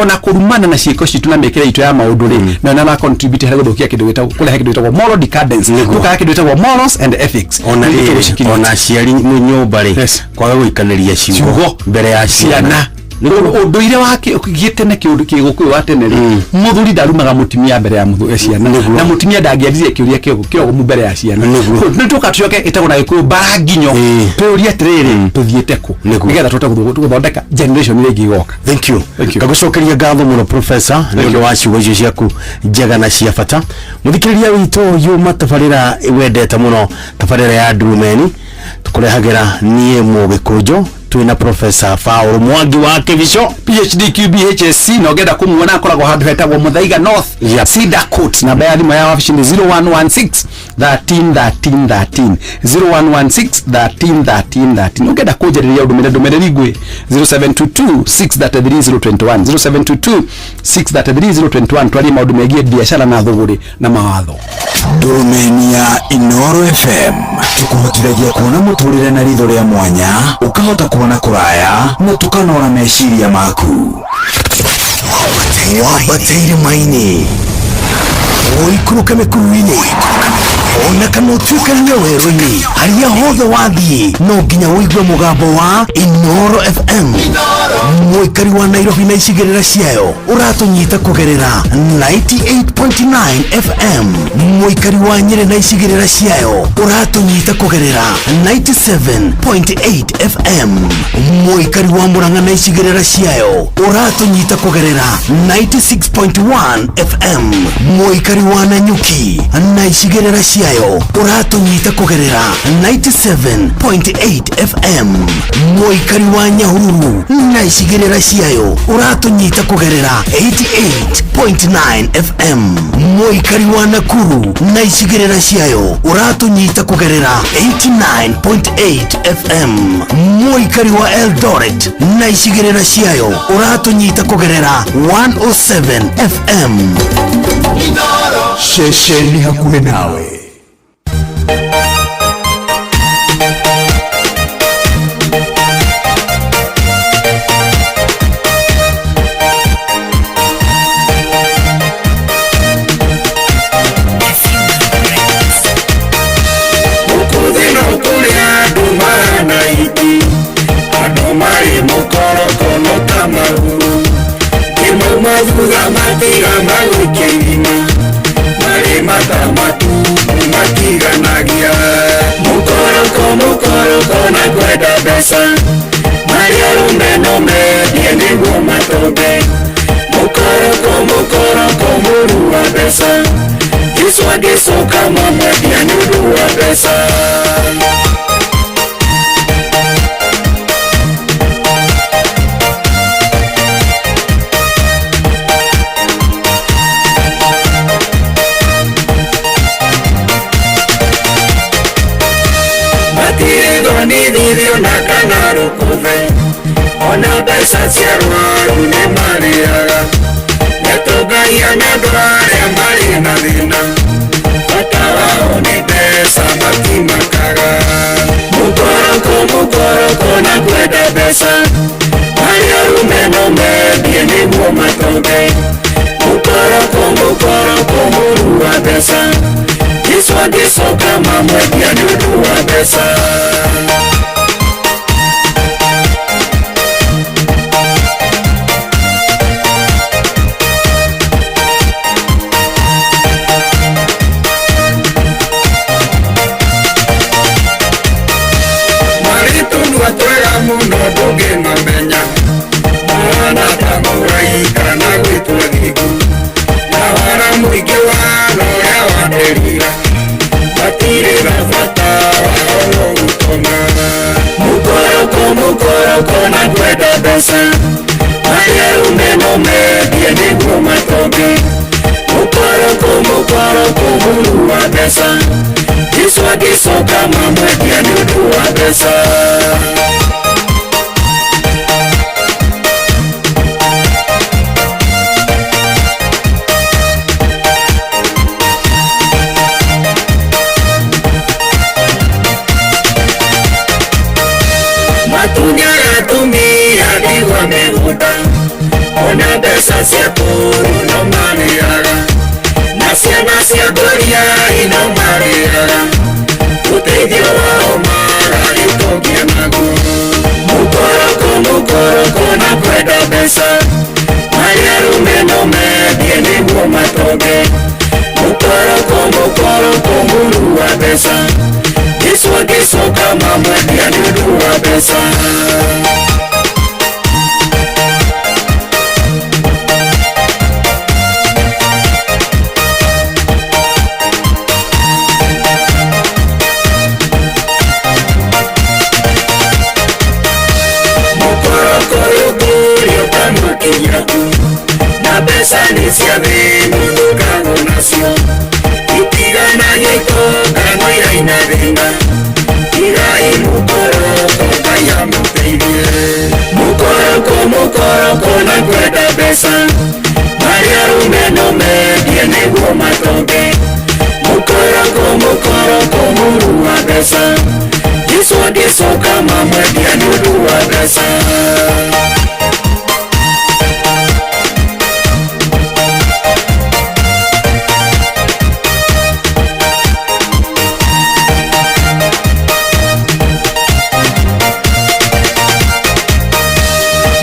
ona kũrumana na ciĩko citũ na mĩkĩre itũ ya maũndũ rĩ, nayo nĩ mara contribute harĩ gũthũkia kĩndũ gĩtagwo, kũrehe kĩndũ gĩtagwo moral decadence, tũkaga kĩndũ gĩtagwo morals and ethics. Ona Nĩ rĩrĩ, tũgũcikiria. Ona aciari nyũmba rĩ, kwaga gũikanĩria ciugo Ciugo. mbere ya ciana. Ciana. Ũndũire wa gĩtene, kĩũndũ kĩgũkũyũ wa tene rĩ, mũthuri ndarumaga mũtumia mbere ya ciana, na mũtumia ndangĩaririe kĩũria kĩogomu mbere ya ciana. Nĩ tũka tũcoke ĩtagwo na gĩkũyũ mbaranginyo, tũyũrie atĩrĩrĩ, tũthiĩte kũ, nĩgetha tũhote gũthondeka generation ĩrĩa ĩngĩ ĩgoka. Thank you. Ngagũcokeria ngatho mũno, professor, nĩ ũndũ wa ciugo icio ciaku njega na cia bata. Mũthikĩrĩria witũ, yuma tabarĩra wendete mũno, tabarĩra ya Ndurumeni, tũkũrehagĩra niĩ Mũgĩkũnjũ, twĩna Professor Paul Mwangi wa Kĩbico. PhD QBHSC, na ũngĩenda kũmuona akoragwo handũ hetagwo Muthaiga North, Cedar Court. Namba ya thimũ ya wabici nĩ 0116 13 13 13, 0116 13 13 13. Ũngĩenda kũnjarĩria ũndũmĩre ndũmĩrĩri nguhĩ, 0722 633 021, 0722 633 021, twarie maũndũ megiĩ biacara na thũgũrĩ na mawatho. Ndurumeni ya Inoro FM tũkũhotithagia kuona mũtũrĩre na ritho rĩa mwanya, ũkahota kuona kũraya na tũkanora meciria maku. Wambate irĩma-inĩ, ũikũrũke mĩkuru-inĩ, ona kana ũtuĩkanie werũ-inĩ, harĩa hothe wathiĩ no nginya ũigue mũgambo wa Inoro FM. Mũikari wa Nairobi na icigĩrĩra ciayo, ũratũnyita kũgerera 98.9 FM. Mũikari wa Nyĩrĩ na icigĩrĩra ciayo, ũratũnyita kũgerera 97.8 FM. Mũikari wa Mũrang'a na icigĩrĩra ciayo, ũratũnyita kũgerera 96.1 FM. Mũikari wa Nanyuki na icigĩrĩra ciayo ciayo ũratũnyita kũgerera 97.8 FM. Mũikari wa Nyahururu na icigĩrĩra ciayo ũratũnyita kũgerera 88.9 FM. Mũikari wa Nakuru na icigĩrĩra ciayo ũratũnyita kũgerera 89.8 FM. Mũikari wa Eldoret na icigĩrĩra ciayo ũratũnyita kũgerera 107 FM. Ceceni hakuhĩ nawe. Gũkũ kũrĩ andũ mahana iti, andũ marĩ mũkorokono ta maguru, kĩmauma thutha matiga magũikia irima, marĩ mata matu matiganagia. Mũkoroko mũkoroko na kwenda mbeca, marĩ arũme no mendie nĩguo matonge. Mũkoroko mũkoroko mũru wa mbeca, Jesu angĩcoka mamwendia nĩ ũndũ wa mbeca. Matirĩ thoni na kana rũkũthe, ona mbeca cia rwaru nĩ marĩaga. Nĩtũngagia na andũ arĩa marĩ na thĩna, bata wao nĩ mbeca matimakaga. Mũkoroko mũkoroko na kwenda mbeca, marĩ arũme no mendie nĩguo matonge. Mũkoroko mũkoroko mũru wa mbeca, Jesu angĩcoka mamwendia nĩ ũndũ wa mbeca. Marĩ tũnua twega mũno ndũngĩmamenya, mahana ta mũraika na gwĩtwo thingu, na wara mũingĩ wa ũrĩa wanĩrira, matirĩ na bata wao no gũkoma. Mũkoroko mũkoroko na kwenda mbeca, marĩ arũme no mendie nĩguo matonge. Mũkoroko mũkoroko mũru wa mbeca, Jesu angĩcoka mamwendia nĩ ũndũ wa mbeca. Matunyaga atumia ndigwa mĩgũnda, ona mbeca cia kũũru no marĩaga, na ciana cia ngoriai no marĩaga, ũteithio wao maragĩtongia naguo. Mũkoroko mũkoroko na kwenda mbeca, marĩ arũme no mendie nĩguo matonge. Mũkoroko mũkoroko mũru wa mbeca, Jesu angĩcoka mamwendia nĩ ũndũ wa mbeca. Mũkoroko ũyũ ngũrio ũkamũkinya ku, na mbeca nĩ cia thĩnu ndũkagwo nacio, itiganagia itonga no iraina thĩna, tigai mũkoroko Ngai amũteithie. Mũkoroko mũkoroko na kwenda mbeca, marĩ arũme no mendie nĩguo matonge. Mũkoroko mũkoroko mũru wa mbeca, Jesu angĩcoka mamwendia nĩ ũndũ wa mbeca.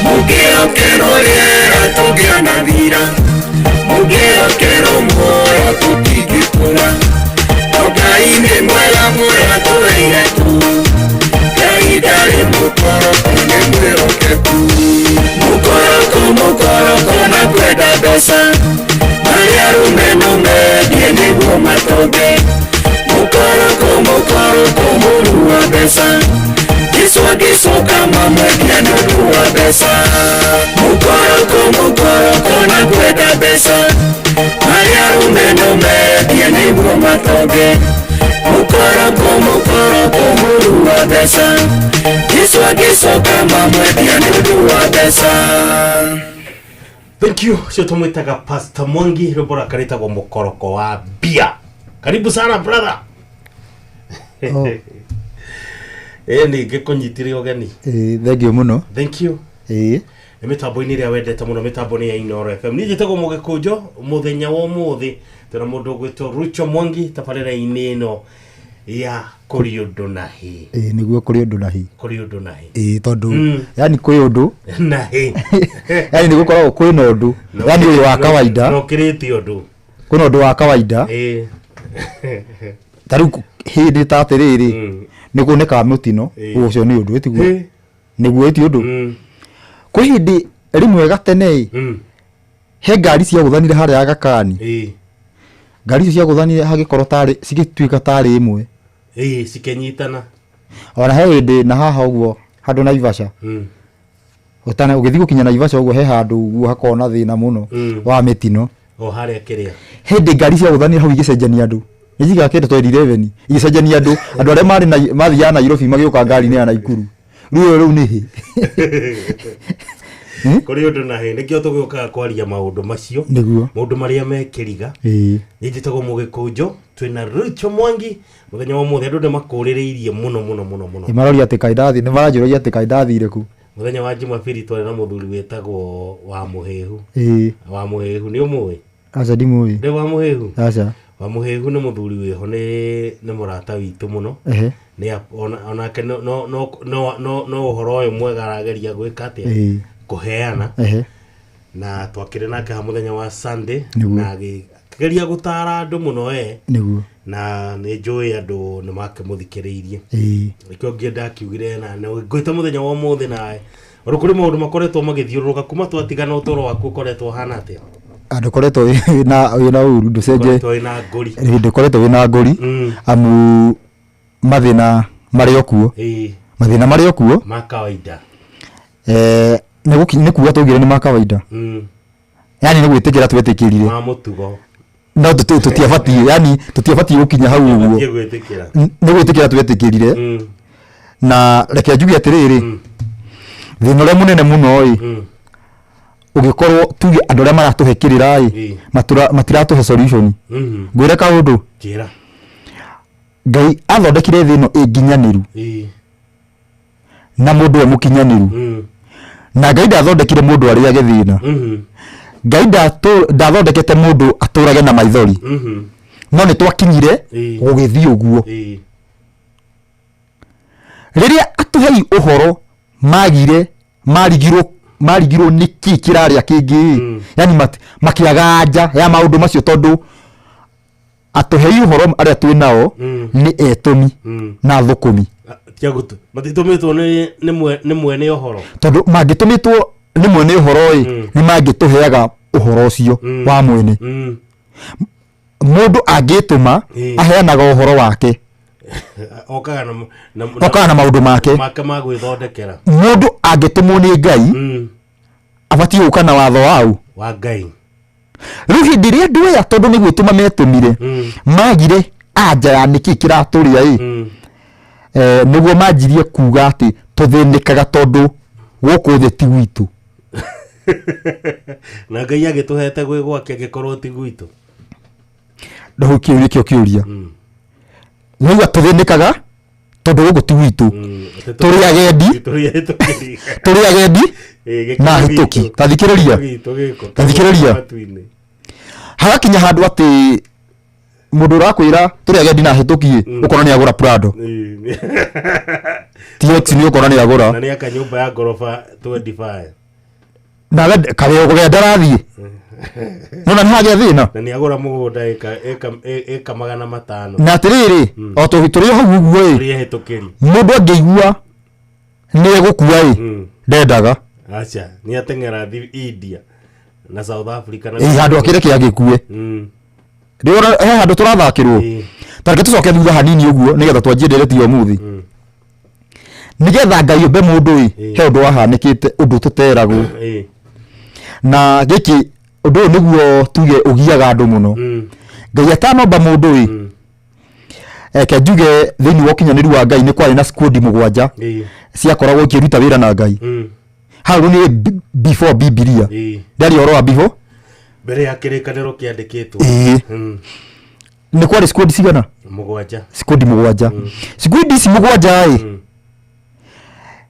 Mũngĩhokerwo rĩera tũngĩona thira, mũngĩhokerwo muoyo tũtingĩkũra, no Ngai nĩ mwega mũrĩa atũheire tu, Ngai ndarĩ mũkoroko nĩ mwĩhokeku. agĩcoka mamwendia nĩ ũndũ wa mbeca. Mũkoroko mũkoroko na kwenda mbeca, arĩa arũme no mendie nĩguo matonge. Mũkoroko mũkoroko mũru wa mbeca, Jesũ agĩcoka mamwendia nĩ ũndũ wa mbeca. Thank you. Sio tumwitaga Pastor Mwangi, rwimbo rwake rwitagwo Mukoroko wa Bia. Karibu sana brother. Oh. Ĩ ningĩ kũnyitire ũgeni. Ĩĩ, thengiũ mũno. Thank you. Ĩĩ. Nĩ mĩtambo-inĩ ĩrĩa wendete mũno mĩtambo nĩ ya Inooro FM. Niĩ njĩtagwo Mũgĩkũnjo mũthenya wa ũmũthĩ twĩna mũndũ ũgwĩtwo Rucho Mwangi tabarĩra-inĩ ĩno ya kũrĩ ũndũ na hĩ. Ĩĩ, nĩguo kũrĩ ũndũ na hĩ. Kũrĩ ũndũ na hĩ. Ĩĩ, tondũ yani kwĩ ũndũ Na hĩ. yani nĩ gũkoragwo kwĩ na ũndũ yani ũyũ wa kawaida Na ũkĩrĩte ũndũ. kwĩna ũndũ wa kawaida Ĩĩ. ta rĩu hĩndĩ ta atĩrĩrĩ nĩ kuonekaga mĩtino Ĩĩ. ũcio nĩ ũndũ ĩtiguo Ĩĩ. nĩguo ĩti ũndũ kwĩ hĩndĩ rĩmwe gatene ĩ he ngari ciagũthanire harĩa Aga Khan Ĩĩ. ngari icio ciagũthanire hagĩkorwo tarĩ cigĩtuĩka tarĩ ĩmwe Ĩĩ, cikĩnyitana. ona he hĩndĩ na haha ũguo handũ Naivasha Ũtana ũgĩthiĩ gũkinya Naivasha ũguo he handũ ũguo hakoragwo na thĩna mũno wa mĩtino O harĩa kĩrĩa. hĩndĩ ngari ciagũthanire hau igĩcenjania andũ nĩ njigaga kĩndũ 2011 igĩcenjania andũ andũ arĩa marĩ na mathiaga Nairobi magĩũka ngari-inĩ ya Naikuru rĩu ĩyo rĩu nĩ hĩ Kũrĩ ũndũ na hĩ nĩkĩo tũgĩũkaga kwaria maũndũ macio. Nĩguo. Maũndũ marĩa me kĩriga. Ĩĩ. Niĩ njĩtagwo Mũgĩkũnjo twĩna Rucho Mwangi mũthenya wa ũmũthĩ andũ nĩ makũrĩrĩirie mũno mũno mũno mũno. Nĩ maroria atĩ kaĩ ndathi nĩ maranjũragia atĩ kaĩ ndathire kũ Mũthenya wa Jumapili twarĩ na mũthuri wĩtagwo wa Mũhĩhu. Ĩĩ. Wa Mũhĩhu nĩ ũmũĩ? Aca ndimũĩ. Ndĩ wa Mũhĩhu? Aca. Wa Mũhĩhu nĩ mũthuri wĩho nĩ nĩ mũrata witũ mũno. Ehe. Nĩ ona onake no no no no no no ũhoro ũyũ mwega arageria gwĩka atĩa? Ĩĩ. Kũheana. Ehe. Na twakĩrĩ nake ha mũthenya wa Sunday Nĩguo. na akĩgeria gũtara andũ mũno we Nĩguo. na nĩ njũĩ andũ nĩ makĩmũthikĩrĩirie. Ĩĩ. Nĩkĩo ngĩenda akiugire na na ngwĩte mũthenya wa ũmũthĩ nawe ũndũ kũrĩ maũndũ makoretwo magĩthiũrũrũka kuma twatigana ũtũũro waku ũkoretwo ũhana atĩa? Ndũkoretwo wĩna wĩna ũru ndũcenje Ũkoretwo wĩna ngũri. Ĩĩ, ndũkoretwo wĩna ngũri amu mathĩna marĩ o kuo Ĩĩ. mathĩna marĩ o kuo Ma kawaida. Eh, nĩ gũki- nĩ kuga twaugire nĩ ma kawaida yani nĩ gwĩtĩkĩra twetĩkĩrire Ma mũtugo. no tũtiabatiĩ yani tũtiabatiĩ gũkinya hau ũguo Tũbatiĩ gwĩtĩkĩra. Nĩ gwĩtĩkĩra twetĩkĩrire na reke njuge atĩrĩrĩ thĩna ũrĩa mũnene mũno ĩ ũgĩkorwo tuge andũ arĩa maratũhe kĩrĩra ĩ matiratũhe solution ngwĩre kaũndũ Njĩra. Ngai athondekire thĩ ĩno ĩ nginyanĩru Ĩĩ. na mũndũ e mũkinyanĩru na Ngai ndathondekire mũndũ arĩage thĩna Ngai ndathondekete mũndũ atũrage na maithori no nĩ twakinyire gũgĩthiĩ ũguo Ĩĩ. rĩrĩa atũhei ũhoro magire marigirwo marigirwo nĩ kĩ kĩrarĩa kĩngĩ mm. yani makĩaga anja ya maũndũ macio tondũ atũhei ũhoro arĩa twĩ nao nĩ etũmi na thũkũmi Tia gũtũ. Matitũmĩtwo nĩ nĩ mwe nĩ mwene ũhoro. tondũ mangĩtũmĩtwo nĩ mwene ũhoro ĩ nĩ mangĩtũheaga ũhoro ũcio wa mwene mũndũ angĩtũma aheanaga ũhoro wake Okaga na na Okaga na maũndũ make. Make ma gwĩthondekera. mũndũ angĩtũmwo nĩ Ngai abatiĩ gũka na watho wau Wa Ngai. Rĩu hĩndĩ ĩrĩa andũ aya tondũ nĩ gwĩtũma metũmire magire anja ya nĩkĩ kĩratũrĩa ĩ eh, nĩguo manjirie kuga atĩ tũthĩnĩkaga tondũ gũkũ thĩ ti gwitũ. Na Ngai agĩtũhete gwĩ gwake angĩkorwo ti gwitũ. Ndau kĩu nĩkĩo kĩũria. Nĩuga tũthĩnĩkaga tondũ gũkũ ti gwitũ. Tũrĩ agendi Tũrĩ ahĩtũkĩri. tũrĩ agendi Ĩĩ, na ahĩtũki. Ta thikĩrĩria. Gitũ gĩko. Ta thikĩrĩria. Matu-inĩ. Hagakinya handũ atĩ mũndũ ũrakwĩra tũrĩ agendi na ahĩtũki ĩ ũkona nĩ agũra Prado. TX nĩ ũkona nĩ agũra. Na nĩ aka nyũmba ya ngoroba 25. Nawe karĩ kũrĩa ndarathiĩ. Nona nĩ hagĩa thĩna. Na nĩ agũra mũgũnda ĩka ĩka ĩka 500. Na atĩrĩrĩ o tũrĩ o hau ũguo ĩ Tũrĩ ahĩtũkĩri. mũndũ angĩigua nĩ egũkua ĩ ndendaga. Aca, nĩ ateng'era thi India na South Africa na Ĩ handũ akĩreke agĩkue. Rĩu he handũ tũrathakĩrwo. Ta reke tũcoke thutha hanini ũguo nĩgetha twanjie ndereti ya ũmũthĩ. Nĩgetha Ngai ombe mũndũ ĩ, he ũndũ wahanĩkĩte, ũndũ tũteragwo. Na gĩkĩ, ũndũ ũyũ nĩguo tuge ũgiaga andũ mũno. Ngai atanomba mũndũ ĩ, reke njuge thĩinĩ wa ũkinyanĩru wa Ngai nĩ kwarĩ na squad mũgwanja ciakoragwo ikĩruta wĩra na Ngai. Hau rĩu nĩ before Bibilia. Ndaria ũhoro wa before. Mbere ya kĩrĩkanĩro kĩandĩkĩtwo. Ĩĩ. Nĩ kwarĩ squad cigana? Mũgwanja. Squad mũgwanja. Squad ici mũgwanja ĩ,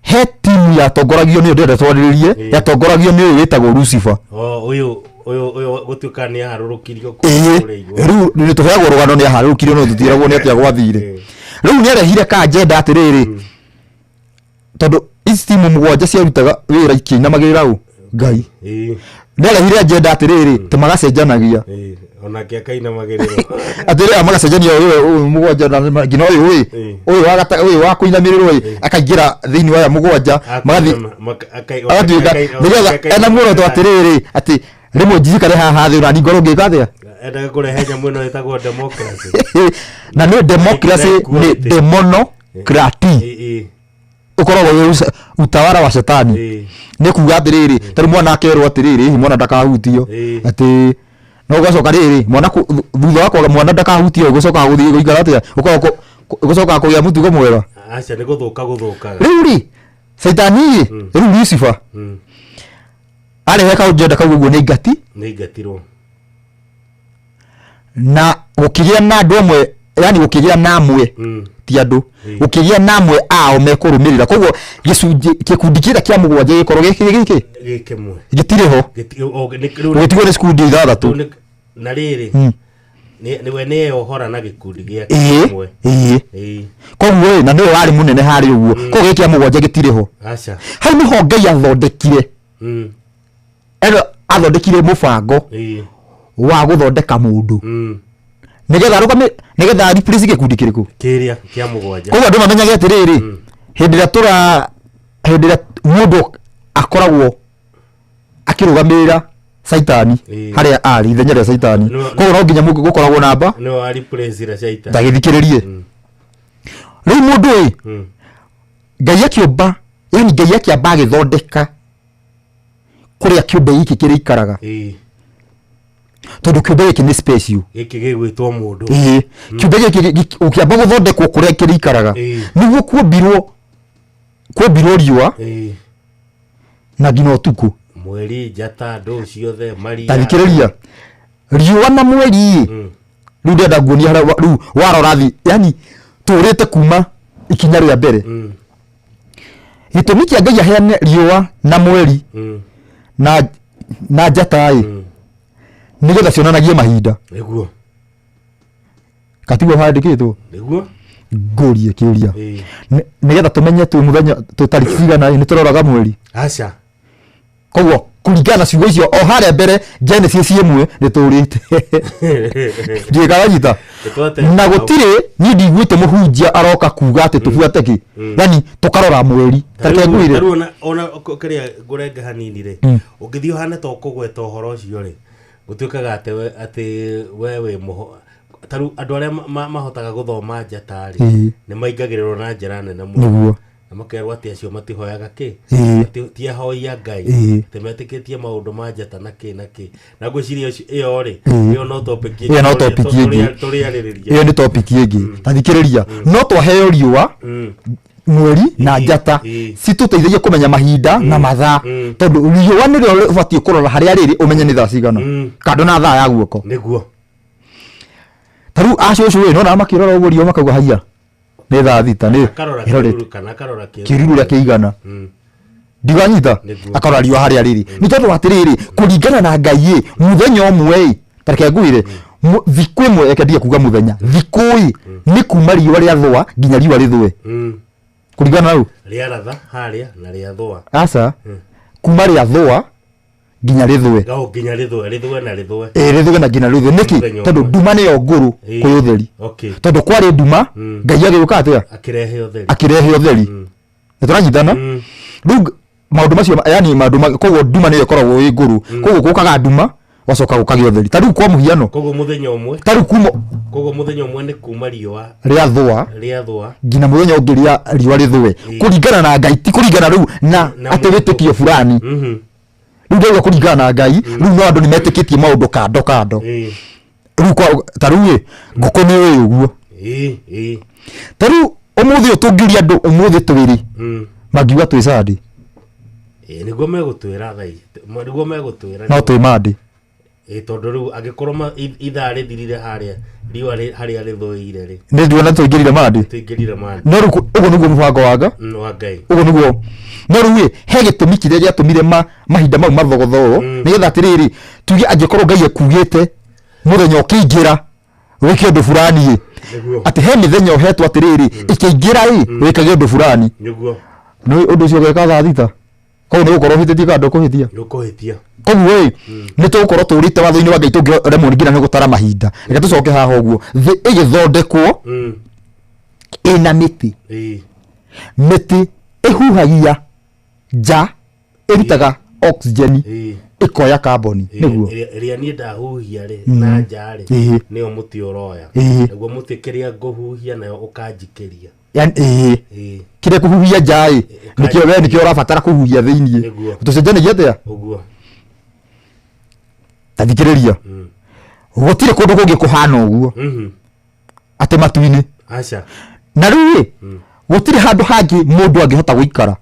he timu yatongoragio nĩyo ndĩrenda twarĩrĩrie, yatongoragio nĩ ũyũ wĩtagwo Lucifer. O, ũyũ ũyũ ũyũ gũtuĩka nĩ aharũrũkirio kuma Ĩĩ. kũrĩa igũrũ. Rĩu nĩ tũheagwo rũgano nĩ aharũrũkirio, no tũtiĩragwo nĩ atĩa gwathire. Rĩu nĩ arehire ka agenda atĩrĩrĩ, tondũ ici timu mũgwanja ciarutaga wĩra ikĩinamagĩrĩra ũ Ngai. Nĩ arehire agenda atĩrĩrĩ, atĩ magacenjanagia. Ĩĩ, onake akainamagĩrĩrwo. Atĩrĩrĩ, magacenjania ũyũ ũyũ mũgwanja na nginya ũyũ ĩ, ũyũ wa gata, ũyũ wa kũinamĩrĩrwo ĩ, akaingĩra thĩinĩ wa aya mũgwanja, magathiĩ agatuĩka nĩgetha ena muoroto atĩrĩrĩ, atĩ rĩmwe njikare haha thĩ ona ngorwo ngĩka atĩa. Endaga kũrehe nyamũ ĩno ĩtagwo democracy. Na nĩ democracy Na nĩ equality. demonocraty. Ĩĩ. Ũkoragwo wĩ utawara wa shetani. Nĩ kuga atĩrĩrĩ, tarĩu mwana akerwo atĩrĩrĩ, hihi mwana ndakahutio, atĩ no ũgacoka rĩrĩ mwana thutha wa kwaga mwana ndakahutio, gũcokaga gũthiĩ gũikara atĩa? Ũkoragwo gũcokaga kũgĩa mũtugo mwega? Aca, nĩ gũthũka gũthũkaga. Rĩu rĩ, caitani rĩ, rĩu Lucifer arehe kaũnjenda kau ũguo nĩ ingati. Nĩ ingatirwo. Na gũkĩgĩa na andũ amwe, yani gũkĩgĩa na amwe, ti andũ, gũkĩgĩa na amwe ao mekũrũmĩrĩra. Koguo gĩcunjĩ, gĩkundi kĩrĩa kĩa mũgwanja gĩkorwo gĩkĩ gĩkĩ gĩkĩmwe gĩtirĩ ho. Rĩu gũgĩtigwo nĩ cikundi ithathatũ. Rĩu na rĩrĩ, nĩwe nĩ eyohora na gĩkundi gĩake kĩmwe. Ĩĩ. Koguo ĩ, na nĩwe warĩ mũnene harĩ ũguo, koguo gĩkĩ kĩa mũgwanja gĩtirĩ ho. Aca. Hau nĩho Ngai athondekire, eno athondekire mũbango wa gũthondeka mũndũ nĩgetha arũgame, nĩgetha replace gĩkundi kĩrĩkũ? Kĩrĩa kĩa mũgwanja. Koguo andũ mamenyage atĩrĩrĩ, hĩndĩ ĩrĩa tũra, hĩndĩ ĩrĩa mũndũ akoragwo akĩrũgamĩrĩra caitani harĩa arĩ ithenya rĩa caitani, koguo no nginya gũkoragwo namba nĩwe wa replace ira caitani. Ndagĩthikĩrĩrie rĩu mũndũ ĩ, Ngai akĩũmba, yani Ngai akĩamba agĩthondeka kũrĩa kĩũmbe gĩkĩ kĩrĩikaraga, tondũ kĩũmbe gĩkĩ nĩ special. Gĩkĩ gĩgwĩtwo mũndũ. Ĩĩ, kĩũmbe gĩkĩ gũkĩamba gũthondekwo kũrĩa kĩrĩikaraga, nĩguo kuombirwo riũa na nginya ũtukũ. Mweri, njata, ndũ ciothe, maria. Tathikĩrĩria, riũa na mweri ĩ, rĩu ndĩrenda nguonia harĩa rĩu warora thi, yani tũrĩte kuma ikinya rĩa mbere. Gĩtũmi kĩa Ngai aheane riũa na mweri na njata ĩ, nĩgetha cionanagie mahinda. Nĩguo. Katiguo handĩkĩtwo? Nĩguo. Ngũrie kĩũria. Nĩgetha tũmenye twĩ mũthenya, twĩ tarĩki cigana ĩ, nĩ tũroraga mweri? Aca. Koguo kũringana na ciugo icio o harĩa mbere Genesis ĩmwe nĩ tũrĩte ndiũĩ kana nyita. Na gũtirĩ niĩ ndiguĩte mũhunjia aroka kuga atĩ tũbuate kĩ, yani tũkarora mweri. Ta reke ngwĩre. Tarĩu ona kĩrĩa ngũrenga hanini rĩ, ũngĩthiĩ ũhane ta ũkũgweta ũhoro ũcio rĩ, gũtuĩkaga atĩ we wĩ mũho. Tarĩu andũ arĩa mahotaga gũthoma njata rĩ, nĩ maingagĩrĩrwo na njĩra nene mũno. Na makerwo atĩ acio matihoyaga kĩ? Ti ahoi a Ngai. Atĩ metĩkĩtie maũndũ ma njata na kĩ na kĩ. Na ngwĩciria ĩyo rĩ, ĩyo no topic ĩngĩ Ĩyo no topic ĩngĩ. tũrĩarĩrĩria. Ĩyo nĩ topic ĩngĩ. Ta thikĩrĩria, no twaheo riũa, mweri na njata citũteithagia kũmenya mahinda na mathaa, tondũ riũa nĩrĩo rĩbatiĩ kũrora harĩa rĩrĩ ũmenye nĩ thaa cigana, kando na thaa ya guoko. Ta rĩu acũcũ ĩ, nona makĩrora ũguo riũa makauga haiya nĩ thaa thita nĩ Akarora ĩrorete. kĩruru kana akarora kĩruru. Kĩruru ũrĩa kĩigana. Ndiganyita. Akarora riũa harĩa rĩrĩ nĩ tondũ atĩrĩrĩ, kũringana na Ngai ĩ, mũthenya ũmwe ĩ, ta reke ngwĩre, thikũ ĩmwe, reke ndige kuga mũthenya, thikũ ĩ nĩ kuma riũa rĩathũa nginya riũa rĩthũe, kũringana na ũ. Rĩaratha harĩa na rĩathũa. Aca, kuma rĩathũa nginya rĩthũe. O nginya rĩthũe, rĩthũe na rĩthũe. Ĩ, rĩthũe na nginya rĩthũe nĩkĩ? Mũthenya Tondũ ũmwe. nduma nĩyo ngũrũ kwĩ ũtheri. Tondũ kwarĩ nduma, Ngai agĩũka atĩa? Akĩrehe ũtheri. Akĩrehe ũtheri. Nĩ tũranyitana? Rĩu maũndũ macio, yani maũndũ koguo nduma nĩyo ĩkoragwo ĩ ngũrũ. Koguo gũkaga nduma, Gwacoka gũkagĩa ũtheri. Ta rĩu kwa mũhiano, Koguo mũthenya ũmwe, ta rĩu kuma koguo mũthenya ũmwe nĩ kuma riũa rĩathũa rĩathũa nginya mũthenya ũngĩ rĩa riũa rĩthũe, kũringana na Ngai, ti kũringana rĩu na Na atĩ mũndũ. wĩtĩkio fulani. Rĩu ndauga kũringana na Ngai, rĩu no andũ nĩ metĩkĩtie maũndũ kando kando. Rĩu ta rĩu ĩ ngũkũ nĩ ũĩ ũguo. Ĩĩ, ĩĩ. Ta rĩu ũmũthĩ ũyũ tũngĩũria andũ ũmũthĩ twĩrĩ, mangiuga twĩ Sunday. Ĩĩ, nĩguo megũtwĩra thaa ici. Nĩguo megũtwĩra. No twĩ Monday. Ĩĩ, tondũ rĩu angĩkorwo ithaa rĩthirire harĩa riũa harĩa rĩthũĩire rĩ, Nĩ nduona tũingĩrire Monday. Tũingĩrire Monday. No rĩu ũguo nĩguo mũbango wa Ngai. Wa Ngai. Ũguo nĩguo. No rĩu ĩ he gĩtũmi kĩrĩa gĩatũmire mahinda mau mathogothorwo, nĩgetha atĩrĩrĩ, tuge angĩkorwo Ngai ekugĩte mũthenya ũkĩingĩra wĩke ũndũ fulani ĩ, atĩ he mĩthenya ũhetwo atĩrĩrĩ, ĩkĩingĩra ĩ wĩkage ũndũ fulani. Nĩguo. Nĩ ũndũ ũcio ũgeka thaa 6, koguo nĩ gũkorwo ũhĩtĩtie kana ndũkũhĩtia? Ndũkũhĩtia. Koguo ĩ nĩ tũgũkorwo tũrĩte watho-inĩ wa Ngai tũngĩremwo nginya nĩ gũtara mahinda. Reke tũcoke haha ũguo, thĩ ĩgĩthondekwo ĩna mĩtĩ. Mĩtĩ ĩhuhagia nja, ĩrutaga oxygen, ĩkoya carbon. Nĩguo. Ĩrĩa niĩ ndahuhia rĩ na nja rĩ, nĩyo mũtĩ ũroya. Naguo mũtĩ kĩrĩa ngũhuhia nayo ũkanjikĩria. Yani ĩĩ, kĩrĩa kũhuhia nja ĩ nĩkĩo we nĩkĩo ũrabatara kũhuhia thĩiniĩ. Tũcenjanagia atĩa? Ũguo. Ta thikĩrĩria, gũtirĩ kũndũ kũngĩ kũhana ũguo, atĩ matu-inĩ. Aca. Na rĩu ĩ gũtirĩ handũ hangĩ mũndũ angĩhota gũikara.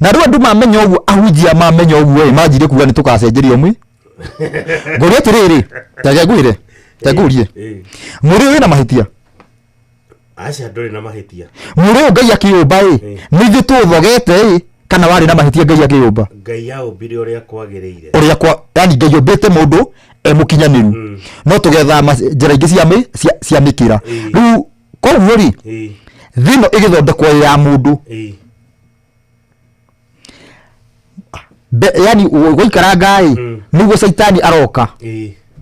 Na rĩu andũ mamenya ũguo, ahunjia mamenya ũguo ĩ, manjire kuga nĩ tũgacenjerio mwĩ ngũrie atĩrĩrĩ, tege ngwĩre, te ngũrie, mwĩrĩ ũyũ wĩna mahĩtia? Aca, ndũrĩ na mahĩtia. Mwĩrĩ ũyũ Ngai akĩũmba ĩ, nĩ ithuĩ tũũthogete ĩ, kana warĩ na mahĩtia Ngai akĩũmba? Ngai aũmbire ũrĩa kwagĩrĩire. Ũrĩa kwa, yani Ngai ũmbĩte mũndũ e mũkinyanĩru, no tũgetha njĩra ingĩ cia mĩkĩra rĩu. Koguo rĩ, thĩ ĩno ĩgĩthondekwo ĩ ya mũndũ. Yani gũikaranga ĩ, nĩguo caitani aroka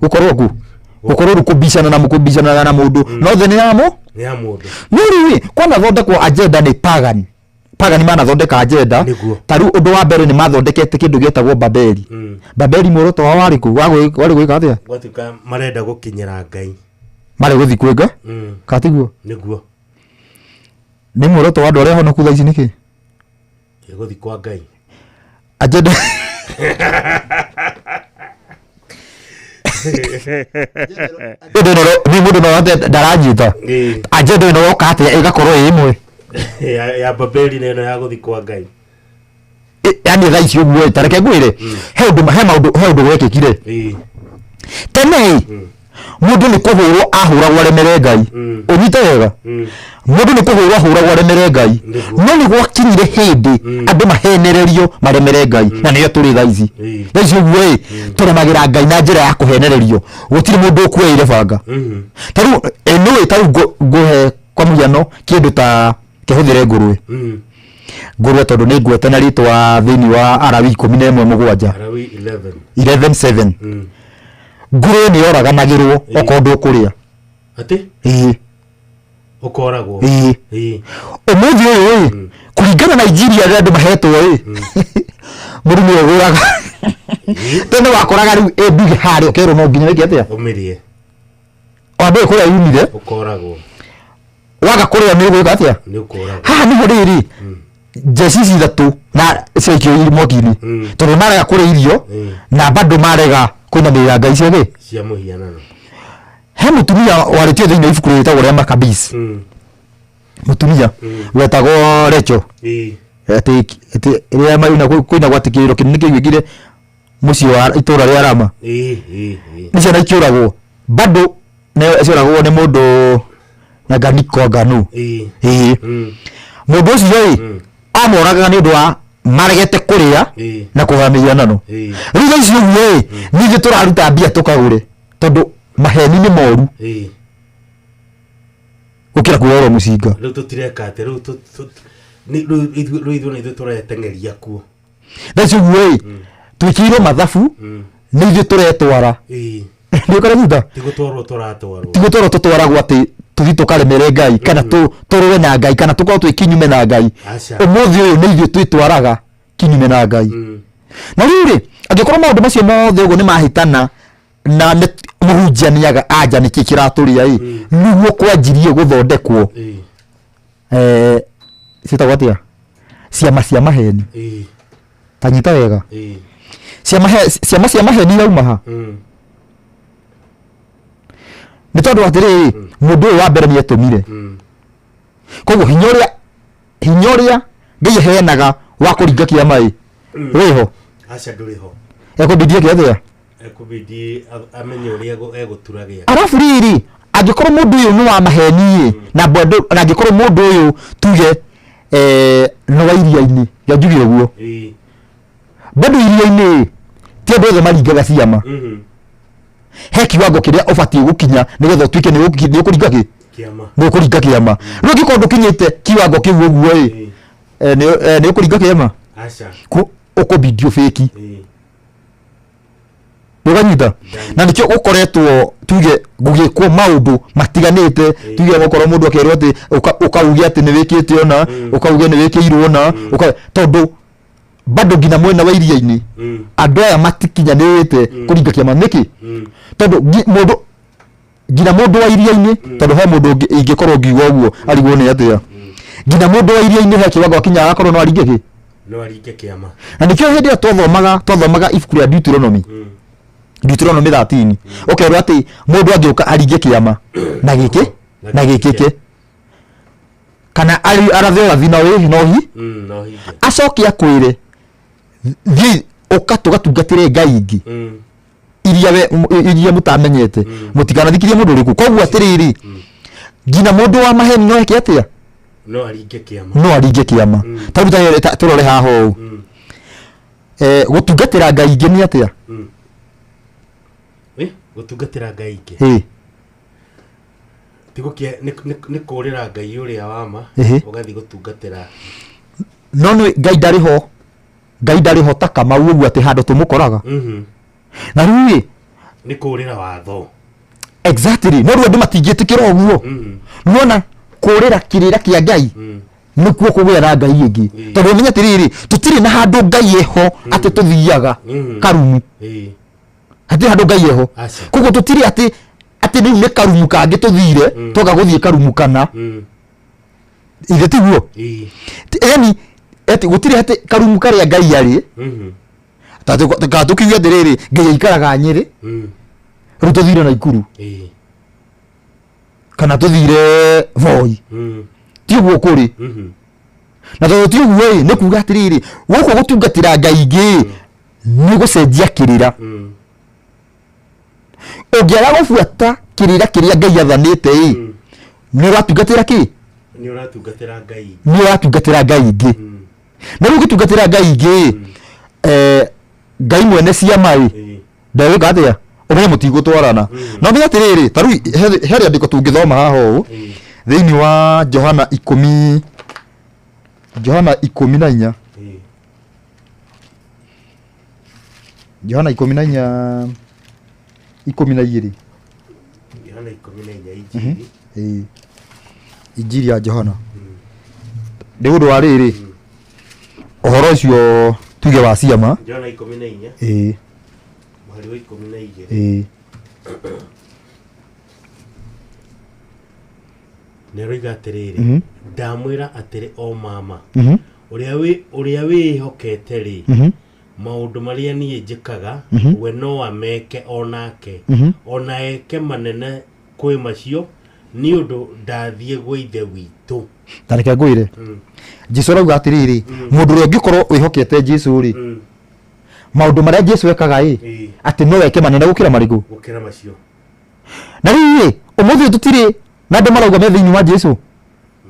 gũkorwo kũ gũkorwo rĩu kũbicana na kũbicana na mũndũ, no thĩ nĩ ya mũ Nĩ ya mũndũ. No rĩu ĩ, kwanathondekwo agenda nĩ pagan. Pagan manathondeka agenda. Ta rĩu ũndũ wa mbere nĩ mathondekete kĩndũ gĩetagwo Babeli. Babeli muoroto wao warĩ kũ? Warĩ gwĩka atĩa? Gwatuĩka marenda gũkinyĩra Ngai. Marĩ gũthiĩ kwĩ Ngai, katiguo? Nĩguo. Nĩ muoroto wa andũ arĩa honoku thaa ici nĩkĩ? Ĩ, gũthiĩ kwa Ngai. Agenda Mũndũ ni mũndũ no ate ndaranyita. Agenda ĩno yoka atĩa ĩgakorwo ĩ ĩmwe? Ya Babeli na ĩno ya gũthiĩ kwa Ngai. Yani thaa ici ũguo ĩ, ta reke ngwĩre, he ũndũ he maũndũ he ũndũ wekĩkire tene ĩ, mũndũ nĩ kũhũrwo ahũragwo aremere Ngai. Ũnyite wega, mũndũ nĩ kũhũrwo ahũragwo aremere Ngai, no nĩ gwakinyire hĩndĩ andũ mahenererio maremere Ngai, na nĩyo tũrĩ thaa ici. Thaa ici ũguo ĩ, tũremagĩra Ngai na njĩra ya kũhenererio. Gũtirĩ mũndũ ũkuoeire banga. Ta rĩu nĩũĩ, ta rĩu ngũhe kwa mũhiano kĩndũ ta kĩhũthĩre ngũrwe. Ngũrwe tondũ nĩ ngwete na rĩtwa thĩinĩ wa Arawi 11:7. Arawi 11. 11:7. Ngũrwe nĩ yoraganagĩrwo okorwo ndũkũrĩa. Atĩ? Ĩĩ. Ũkoragwo. Ĩĩ. Ũmũthĩ ũyũ ĩ, kũringana na injiri arĩa andũ mahetwo ĩ, mũndũ nĩwe ũgũraga. Tene wakoraga rĩu ĩ nduge harĩa ũkerwo no nginya wĩke atĩa? Ũmĩrĩe. O ndũĩ kũrĩa yumire. Ũkoragwo. Waga kũrĩa nĩ ũgwĩka atĩa? Nĩ ũkũragwo. Haha nĩho rĩrĩ njeci ici ithatũ na ciaikio mwaki-inĩ, tondũ marega kũrĩa irio na bado marega kũinamĩrĩra ngai cia gĩ Cia mũhianano. He mũtumia warĩtio thĩinĩ wa ibuku rĩtagwo rĩa Maccabees, mũtumia wetagwo Rachel, atĩ rĩrĩa maina kũinagwo atĩ kĩrĩro kĩnene kĩaiguĩkire mũciĩ wa itũra rĩa Rama, nĩ ciana ikĩũragwo, bado nĩ cioragwo nĩ mũndũ na nganiko nganu. Ĩĩ, mũndũ ũcio ĩ amoragaga nĩ ũndũ wa maregete kũrĩa na kũhoya mĩhianano. Rĩu thaa ici ũguo ĩ, ningĩ tũraruta mbia tũkagũre, tondũ maheni nĩ moru gũkĩra kuoerwo mũcinga. Rĩu tũtireka atĩ rĩu rĩu ithuĩ nĩ ithuĩ tũreteng'eria kuo. Thaa ici ũguo ĩ, twĩkĩirwo mathabu nĩ ithuĩ tũretwara. Nĩ ũkaranyita? Ti gũtwarwo tũratwarwo. Ti gũtwarwo tũtwaragwo atĩ tũthiĩ tũkaremere Ngai, kana tũrũe na Ngai, kana tũkorwo twĩ kinyume na Ngai. Aca. Ũmũthĩ ũyũ nĩ ithuĩ twĩtwaraga kinyume na Ngai. Na rĩu rĩ, Angĩkorwo maũndũ macio mothe ũguo nĩ mahĩtana na nĩ mũhunjia nĩaga anja nĩkĩ kĩratũrĩa ĩ, nĩguo kwanjirie gũthondekwo ciĩtagwo atĩa, ciama cia maheni. Ta nyita wega, ciama cia maheni irauma ha? Nĩ tondũ atĩrĩrĩ, mũndũ ũyũ wa mbere nĩ etũmire. Koguo hinya ũrĩa Ngai aheanaga wa kũringa kĩama ĩ, wĩho? Aca, ndũrĩ ho. Ekũbidi eke atĩa? Ekũbidi amenye ũrĩa egũtura gĩake. Arabu rĩrĩ, angĩkorwo mũndũ ũyũ nĩ wa maheni ĩ, na bado na angĩkorwo mũndũ ũyũ tuge nĩ wa iria-inĩ, reke njuge ũguo, bado iria-inĩ ĩ, ti andũ othe maringaga ciama. He kiwango kĩrĩa ũbatiĩ gũkinya nĩgetha ũtuĩke nĩ ũkũringa kĩ? Kĩama. Nĩ ũkũringa kĩama. Rĩu ũngĩkorwo ndũkinyĩte kiwango kĩu ũguo ĩ, nĩ ũkũringa kĩama? Aca. Ũkũbidi ũbĩki ũganyita, na nĩkĩo gũkoretwo tuge gũgĩkwo maũndũ matiganĩte. Tuge okorwo mũndũ akerwo atĩ ũkauge atĩ nĩ wĩkĩte ũna, ũkauge nĩ wĩkĩirwo ũna, tondũ bado nginya mwena wa iria-inĩ andũ aya matikinyanĩrĩte kũringa kĩama. Nĩkĩ? Tondũ mũndũ, nginya mũndũ wa iria-inĩ, tondũ he mũndũ ingĩkorwo ngiuga ũguo arigwo nĩ atĩa, nginya mũndũ wa iria-inĩ he kĩwango akinya agakorwo no aringe kĩ? No aringe kĩama. Na nĩkĩo hĩndĩ ĩyo twathomaga ibuku rĩa Deuteronomy 13, ũkerwo atĩ mũndũ angĩũka aringe kĩama na gĩkĩ na gĩkĩke kana arathe ũrathi na wĩ no hi No hinge. Acoke akwĩre, "Thiĩ ũka tũgatungatĩre ngai ingĩ iria we iria mũtamenyete, mũtikanathikirie mũndũ ũrĩkũ." Koguo atĩrĩrĩ, nginya mũndũ wa maheni no eke atĩa? No aringe kĩama. No aringe kĩama. Ta rĩu tũrore haha ũũ, gũtungatĩra ngai ingĩ nĩ atĩa? Gũtungatĩra ngai ingĩ? Ĩ. Ti nĩ kũrĩra Ngai ũrĩa wa ma, ũgathiĩ gũtungatĩra. No nĩ Ngai ndarĩ ho, Ngai ndarĩ ho ta Kamau ũguo atĩ handũ tũmũkoraga. Na rĩu ĩ, Nĩ kũrĩra watho. Exactly. No rĩu andũ matingĩtĩkĩra ũguo. Nona kũrĩra kĩrĩra kĩa Ngai nĩkuo kũgĩa na ngai ĩngĩ, tondũ ũmenye atĩrĩrĩ, tũtirĩ na handũ Ngai eho atĩ tũthiaga karumu. Hatirĩ handũ Ngai eho. Aca. Koguo tũtirĩ atĩ rĩu nĩ karumu kangĩ tũthire, twoka gũthiĩ karumu kana ithe tiguo. Yani ati gũtirĩ atĩ karumu karĩa Ngai arĩ. Kana tũkiuge atĩrĩrĩ, Ngai aikaraga Nyĩrĩ, rĩu tũthire Naikuru kana tũthire Voi. Ti ũguo kũrĩ. Na tondũ ti ũguo ĩ, nĩ kuga atĩrĩrĩ, gũkũ gũtungatĩra ngai ingĩ ĩ, nĩ gũcenjia kĩrĩra. Ũngĩaga gũbuata kĩrĩra kĩrĩa Ngai athanĩte ĩ, nĩ ũratungatĩra kĩ? Nĩ ũratungatĩra ngai. Nĩ ũratungatĩra ngai ingĩ. Na rĩu ũgĩtungatĩra ngai ingĩ ĩ, Ngai mwene ciama ĩ, ndegwĩka atĩa? Ũmenye mũtigũtwarana. Na ũmenye atĩrĩrĩ, ta rĩu he rĩandĩko tũngĩthoma haha ũũ thĩinĩ wa Johana 10, Johana 14, Johana 14 12. Johana 14, Injiri. Ĩĩ. Injiri ya Johana. Nĩ ũndũ wa rĩrĩ, ũhoro ũcio tuge wa ciama. Johana 14, mũhari wa 12. Nĩ aroiga atĩrĩrĩ, "Ndamwĩra atĩrĩ o mama, ũrĩa wĩhokete rĩ, maũndũ marĩa niĩ njĩkaga, we no ameke o nake, ona eke manene kwĩ macio, nĩ ũndũ ndathiĩ gwĩ Ithe witũ." Ta reke ngwĩre, Jesu arauga atĩrĩrĩ, mũndũ ũrĩa ũngĩkorwo wĩhokete Jesu rĩ, maũndũ marĩa Jesu ekaga ĩ, atĩ no eke manene gũkĩra marĩkũ? Gũkĩra macio. Na rĩu rĩ, ũmũthĩ ũyũ tũtirĩ na andũ marauga me thĩinĩ wa Jesu?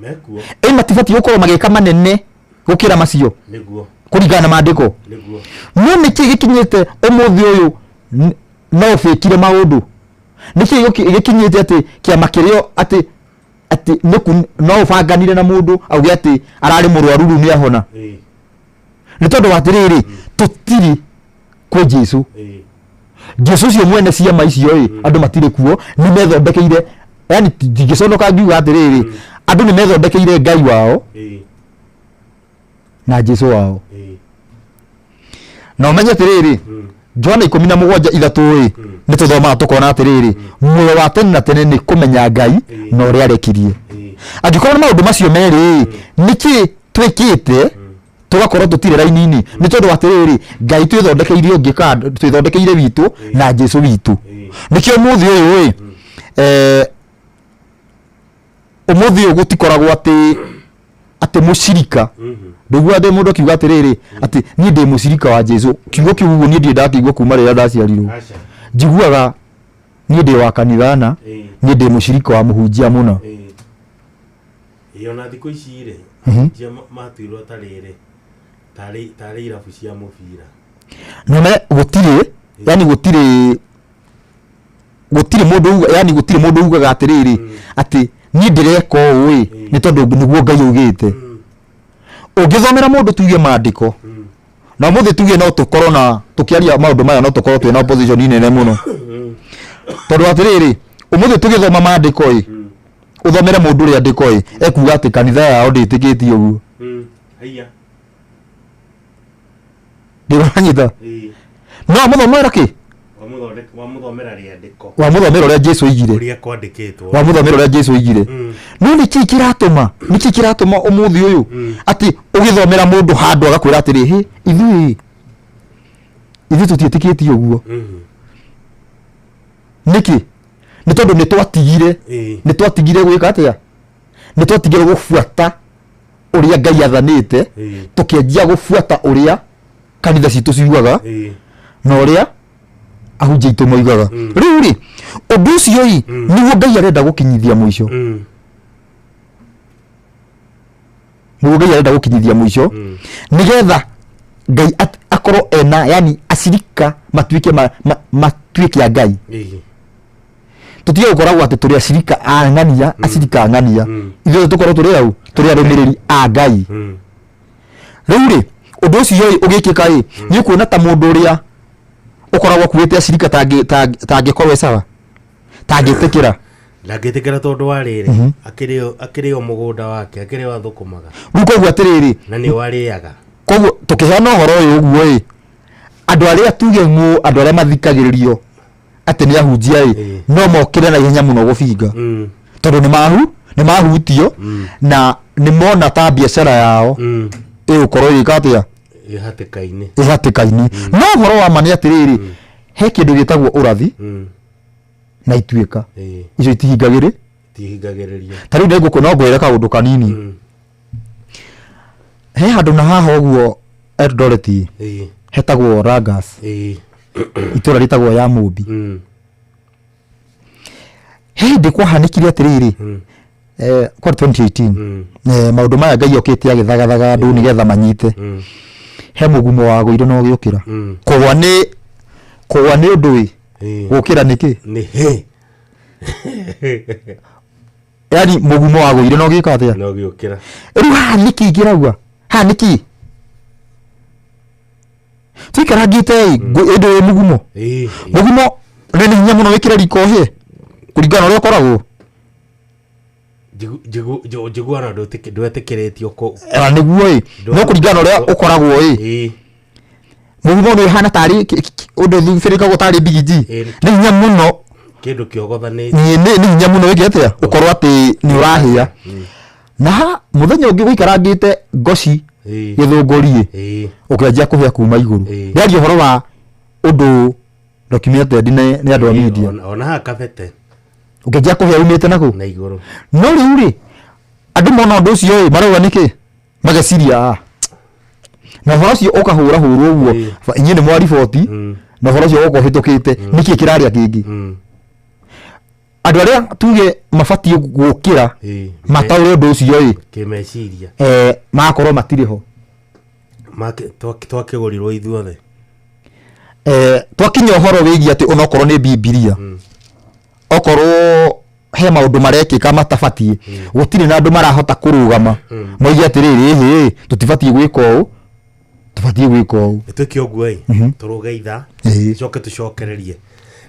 Mekuo. Ĩ, matibatiĩ gũkorwo magĩka manene gũkĩra macio? Nĩguo. Kũringana na maandĩko. Nĩguo. No nĩkĩ gĩkinyĩte ũmũthĩ ũyũ no ũbĩkire maũndũ? Nĩkĩ gĩkinyĩte atĩ kĩama kĩrĩa atĩ no ũbanganire na mũndũ auge atĩ ararĩ mũrwaru, rĩu nĩ ahona? Nĩ tondũ wa atĩrĩrĩ, tũtirĩ kwĩ Jesu. Jesu ũcio mwene ciama icio ĩ, andũ matirĩ kuo. Nĩ methondekeire, yani ndingĩconoka ngiuga atĩrĩrĩ, andũ nĩ methondekeire ngai wao na Jesu wao. Na ũmenye atĩrĩrĩ, Johana 17:3 ĩ, nĩ tũthomaga tũkona atĩrĩrĩ, muoyo wa tene na tene nĩ kũmenya Ngai na ũrĩa arekirie. Angĩkorwo nĩ maũndũ macio merĩ ĩ, nĩkĩ twĩkĩte tũgakorwo tũtirĩ raini-inĩ? Nĩ tondũ atĩrĩrĩ, Ngai twĩthondekeire ũngĩ kando, twĩthondekeire witũ na Jesu witũ. Nĩkĩo ũmũthĩ ũyũ ĩ, ũmũthĩ ũyũ gũtikoragwo atĩ atĩ mũcirika, ndũiguaga ndĩ mũndũ akiuga atĩrĩrĩ atĩ niĩ ndĩ mũcirika wa Jesu. Kiugo kĩu ũguo niĩ ndirĩ ndakĩigua kuma rĩrĩa ndaciarirwo. Njiguaga niĩ ndĩ wa kanitha na niĩ ndĩ mũcirika wa mũhunjia mũna. Ĩĩ, ona thikũ ici rĩ, ahunjia matuirwo ta rĩrĩ, tarĩ irabu cia mũbira. None gũtirĩ, yani gũtirĩ, gũtirĩ mũndũ uga, yani gũtirĩ mũndũ ugaga atĩrĩrĩ atĩ niĩ ndĩreka ũũ ĩ nĩ tondũ nĩguo Ngai augĩte. Ũngĩthomera mũndũ tuge maandĩko na ũmũthĩ tuge no tũkorwo na tũkĩaria maũndũ maya, no tũkorwo twĩna opposition nene mũno, tondũ atĩrĩrĩ, ũmũthĩ tũgĩthoma maandĩko ĩ, ũthomere mũndũ rĩandĩko ĩ, ekuga atĩ kanitha yao ndĩtĩkĩtie ũguo. Haiya. Ndĩranyita no amũthomera kĩ? Wamũthomera rĩandĩko. Wamũthomera ũrĩa Jesu oigire. Ũrĩa kwandĩkĩtwo. Wamũthomera ũrĩa Jesu oigire. No nĩ kĩĩ kĩratũma, nĩ kĩĩ kĩratũma ũmũthĩ ũyũ atĩ ũgĩthomera mũndũ handũ agakwĩra atĩrĩ, hĩ, ithuĩ tũtiĩtĩkĩtie ũguo? Nĩkĩ? Nĩ tondũ nĩ twatigire, nĩ twatigire gwĩka atĩa? Nĩ twatigire gũbuata ũrĩa Ngai athanĩte, tũkĩanjia gũbuata ũrĩa kanitha citũ ciugaga na ũrĩa ahunjia aitũ moigaga. Rĩu rĩ, ũndũ ũcio ĩ, nĩguo Ngai arenda gũkinyithia mũico, nĩguo Ngai arenda gũkinyithia mũico, nĩgetha Ngai akorwo ena, yani acirika matuĩke matuĩke a Ngai. Tũtige gũkoragwo atĩ tũrĩ acirika a ng'ania, acirika a ng'ania. Ithuĩ tũkorwo tũrĩ au, tũrĩ arũmĩrĩri a Ngai. Rĩu rĩ, ũndũ ũcio ĩ ũgĩkĩka ĩ, nĩ ũkuona ta mũndũ ũrĩa ũkoragwo akuĩte acirika tangĩkorwo e sawa, tangĩtĩkĩra? Ndangĩtĩkĩra tondũ wa rĩrĩ, akĩrĩ o mũgũnda wake, akĩrĩ o athũkũmaga. Rĩu koguo atĩrĩrĩ, na nĩ o arĩaga. Koguo tũkĩheana ũhoro ũyũ ũguo ĩ, andũ arĩa tuge ng'ũ, andũ arĩa mathikagĩrĩrio atĩ nĩ ahunjia ĩ, no mokĩre na ihenya mũno gũbinga, tondũ nĩ mahu nĩ mahutio na nĩ mona ta biacara yao ĩgũkorwo ĩgĩka atĩa? Ĩ hatĩka-inĩ. Ĩ hatĩka-inĩ. No ũhoro wa ma nĩ atĩrĩrĩ, he kĩndũ gĩtagwo ũrathi na ituĩka. Icio itihingagĩrĩ, Itihingagĩrĩrio. Ta rĩu nĩ no ngwĩre kaũndũ kanini. He handũ na haha ũguo Eldoret hetagwo Rangas, itũra rĩtagwo ya Mũmbi. He hĩndĩ kwahanĩkire atĩrĩrĩ, kwa 2018, maũndũ maya Ngai okĩte agĩthagathaga andũ nĩgetha manyite. He mũgumo wagũire na ũgĩũkĩra. Kũgwa nĩ kũgwa nĩ ũndũ ĩ, gũkĩra nĩ kĩ? Nĩ hĩ. Yani mũgumo wagũire na ũgĩka atĩa? Na ũgĩũkĩra. Rĩu haha nĩkĩ ingĩrauga? Haha nĩkĩ tũikarangĩte ĩ ĩndĩ wĩ mũgumo? Mũgumo nĩ hinya mũno wĩkĩre riko ũhĩe kũringana na ũrĩa ũkoragwo. Njiguana ndwetĩkĩrĩtio kũ Ah, nĩguo ĩ, no kũringana na ũrĩa ũkoragwo ĩ, mũgumo nĩ ũhana tarĩ ũndũ thubĩrĩkagwo tarĩ mbigiji. Nĩ hinya mũno. Kĩndũ kĩogothanĩte. Nĩ hinya mũno wĩke atĩa, ũkorwo atĩ nĩ ũrahĩa. Na ha mũthenya ũngĩ gũikarangĩte ngoci gĩthũngũri ĩ, ũkĩanjia kũhĩa kuma igũrũ. Ndĩraria ũhoro wa ũndũ documented nĩ andũ a media. Ona haha kabete. Ũkĩanjia kũhĩa umĩte nakũ? Na igũrũ. No rĩu rĩ, andũ mona ũndũ ũcio ĩ, marauga nĩkĩ? Mageciria na ũhoro ũcio ũkahũra hũrwo ũguo, inyuĩ nĩ mwariboti na ũhoro ũcio ũgoka ũhĩtũkĩte. Nĩkĩ kĩrarĩa kĩngĩ? Andũ arĩa tuge mabatiĩ gũkĩra mataũre ũndũ ũcio ĩ, kĩmeciria, magakorwo matirĩ ho. Twakĩgũrirwo ithuothe. Twakinya ũhoro wĩgiĩ atĩ onokorwo nĩ Bibilia, okorwo he maũndũ marekĩka matabatiĩ, gũtirĩ na andũ marahota kũrũgama moige atĩrĩrĩ, ĩhĩ, tũtibatiĩ gwĩka ũũ, tũbatiĩ gwĩka ũũ. Twĩke ũguo ĩ, tũrũge ithaa, coke tũcokererie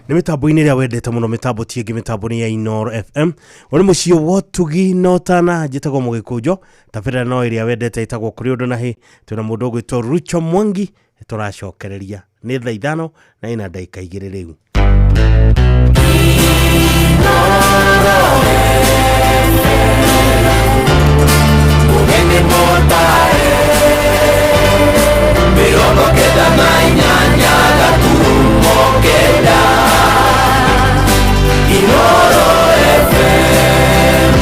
nĩ mĩtambo-inĩ ĩrĩa wendete mũno. Mĩtambo ti ĩngĩ, mĩtambo nĩ ya Inoro FM. Ũrĩ mũciĩ wa ũtugi na ũtana. Njĩtagwo Mũgĩkũnjo. Tabarĩra no ĩrĩa wendete ĩtagwo Kũrĩ Ũndũ na Hĩ. Twĩna mũndũ ũgwĩtwo Rucho Mwangi. Tũracokereria. Nĩ thaa 5 na ina ndagĩka 2 rĩu. Mũgeni mũtare 98.9 Inoro FM.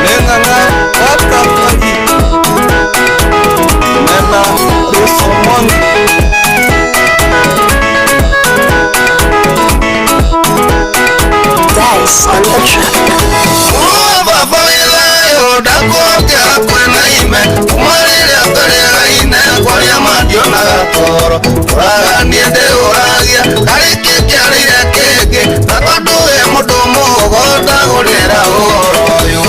Neng'ang'a wakafaki Nena Rusomoni. Dice on the track. Baba withayo ndakũngĩra kwĩna ime kuma rĩrĩa tũrĩgaine kwaria mandionaga toro ũraganie ndĩũragia karĩ kĩngĩarĩire kĩngĩ na tondũ wĩ mũndũ mũgo ndagũrĩra ũhoro ũyũ.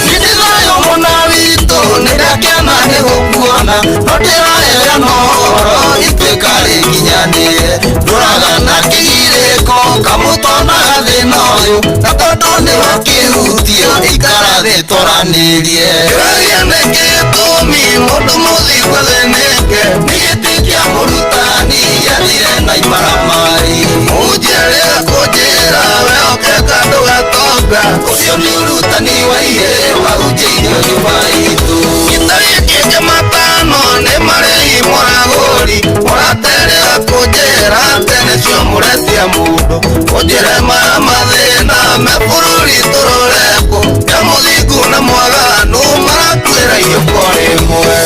Nĩ thayũ mũna witũ nĩndakena nĩ gũkuona no ndĩraheana ũhoro ituĩka rĩkinyanĩre ndũraga na kĩgirĩko kamũtonaga thĩna ũyũ na tondũ nĩ wakĩhutio ikara thĩ twaranĩrie. Kĩragia nĩ gĩtũmi mũndũ mũthingu athĩnĩke nĩ gĩtĩ kĩa mũrutani gĩathire na imaramari mũnjia rĩrĩa kũnjĩra wehokeka ndũgatonga ũcio nĩ ũrutani wa ihe wahunjĩirio nyũmba itũ. Gĩtarĩ kĩngĩ matano nĩ marĩhi mũragũri mũraterĩra kũnjĩra atĩ nĩcio mũretia mũndũ ũnjĩre maya mathĩna me bũrũri tũrorekwo ya mũthingu na mwaganu marakuĩra irio rĩmwe.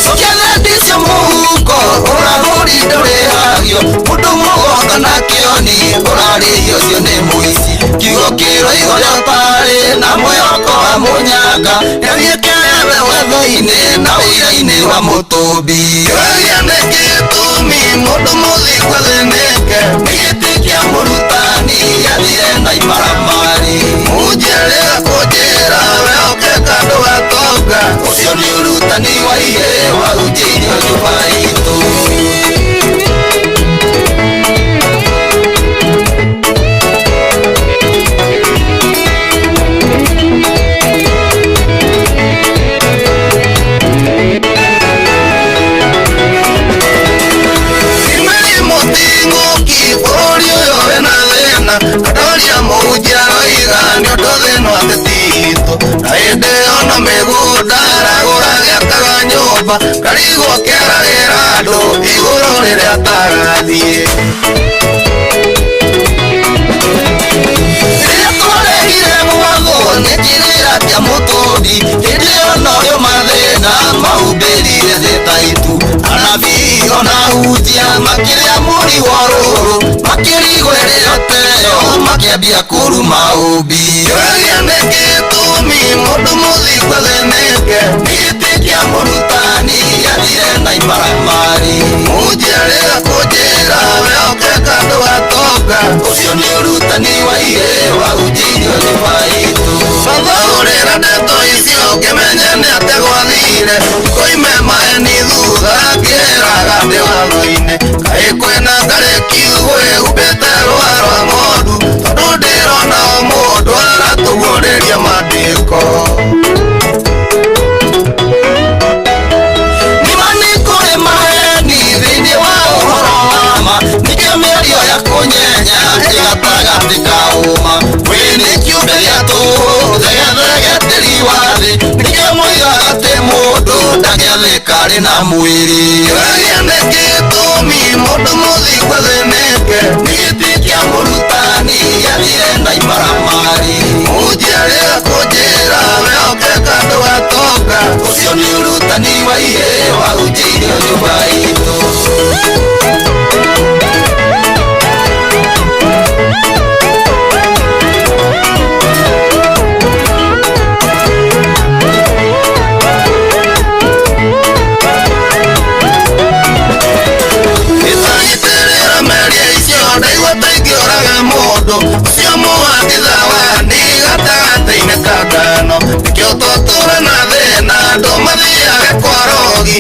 Cokia thendi cio mũhuko ũragũri ndũrĩhagio mũndũ mũgonga na kĩoni ũrarĩhio ũcio nĩ mũici kiugo kĩroigo rĩa ũtarĩ na mwĩhoko wa mũnyaka nĩathiĩ kĩrewe wetho-inĩ na ũira-inĩ wa mũtũmbi. Kĩragia nĩ gĩtũmi mũndũ mũthingu athĩnĩke nĩ gĩtĩ kĩa mũrutani gĩathire na imaramari mũnjia rĩrĩa kũnjĩra wehokeka ndũgatonga ũcio nĩ ũrutani wa ihe wahunjĩirio nyũmba itũ. Mĩrimũ ti ng'ũki bũrũri ũyũ wĩna thĩna atongoria mũhunjia aroiga nĩ ũndũ thĩna ateti itũ na hĩndĩ ĩyo no mĩgũnda aragũra gĩakaga nyũmba karigwo kĩaragĩra andũ igũrũ rĩrĩa atagathiĩ. Rĩrĩa twarehire mwatho nĩ kĩrĩra kĩa mũtũndi hĩndĩ ĩyo norĩo mathĩna mahumbĩrire thĩ ta itu anabii ona ahunjia makĩrĩa mũri wa rũrũ makĩrigwo ĩrĩo teyo makĩambia kũruma ũmbi. Kĩragia nĩ gĩtũmi mũndũ mũthingu athĩnĩke nĩ gĩtĩ kĩa mũrutani gĩathire na imaramari mũnjia rĩrĩa kũnjĩra wehokeka ndũgatonga ũcio nĩ ũrutani wa ihe wahunjĩirio nyũmba itũ. Mathaũrĩra ndeto icio ũkĩmenye nĩ atĩa gwathire koime maheni thutha ngĩraga ndĩ watho-inĩ kaĩ kwĩna ngarĩ kiugũ ĩhumbĩte rũa rwa ng'ondu tondũ ndĩrona o mũndũ aratũguũrĩria maandĩko. Nĩma nĩ kũrĩ maheni thĩinĩ wa ũhoro wa ma nĩkĩo mĩario ya kũnyenya ĩ gatagatĩ ka ũma wĩ nĩ kĩũmbe gĩa tũhũ thegethege tĩri wa thĩ nĩkĩo moigaga atĩ mũndũ ndangĩathĩka arĩ na mwĩrĩ. Kĩragia nĩ gĩtũmi mũndũ mũthingu athĩnĩke nĩ gĩtĩ kĩa mũrutani gĩathire na imaramari mũnjia rĩrĩa kũnjĩra wehokeka ndũgatonga ũcio nĩ ũrutani wa ihe wahunjĩirio nyũmba itũ. Ĩtagitĩrĩra mĩario icio ndaigua ta ingĩũraga mũndũ ũcio mũhangitha wani gatagatĩ-inĩ ka ngano nĩkĩo tũtũre na thĩna andũ mathiage kwa rogi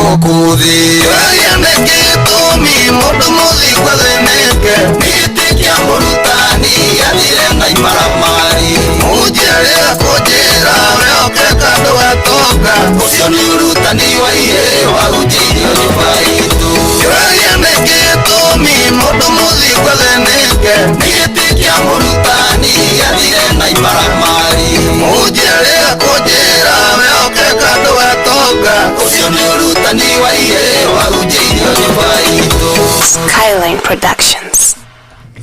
gũkũ thĩ. Kĩũria nĩ gĩtũmi mũndũ mũthingu athĩnĩke, nĩ gĩtĩ kĩa mũrutani gĩathire na imaramari. Mũhunjia rĩrĩa kũnjĩra wehokeka ndũgatonga, ũcio nĩ ũrutani wa ihĩĩ wahunjĩirio nyũmba itũ. Kĩũria nĩ gĩtũmi mũndũ mũthingu athĩnĩke, nĩ gĩtĩ kĩa mũrutani gĩathire na imaramari. Mũhunjia rĩrĩa kũnjĩra wehokeka ndũgatonga, ũcio nĩ ũrutani wa ihĩĩ wahunjĩirio nyũmba itũ. Skyline Productions.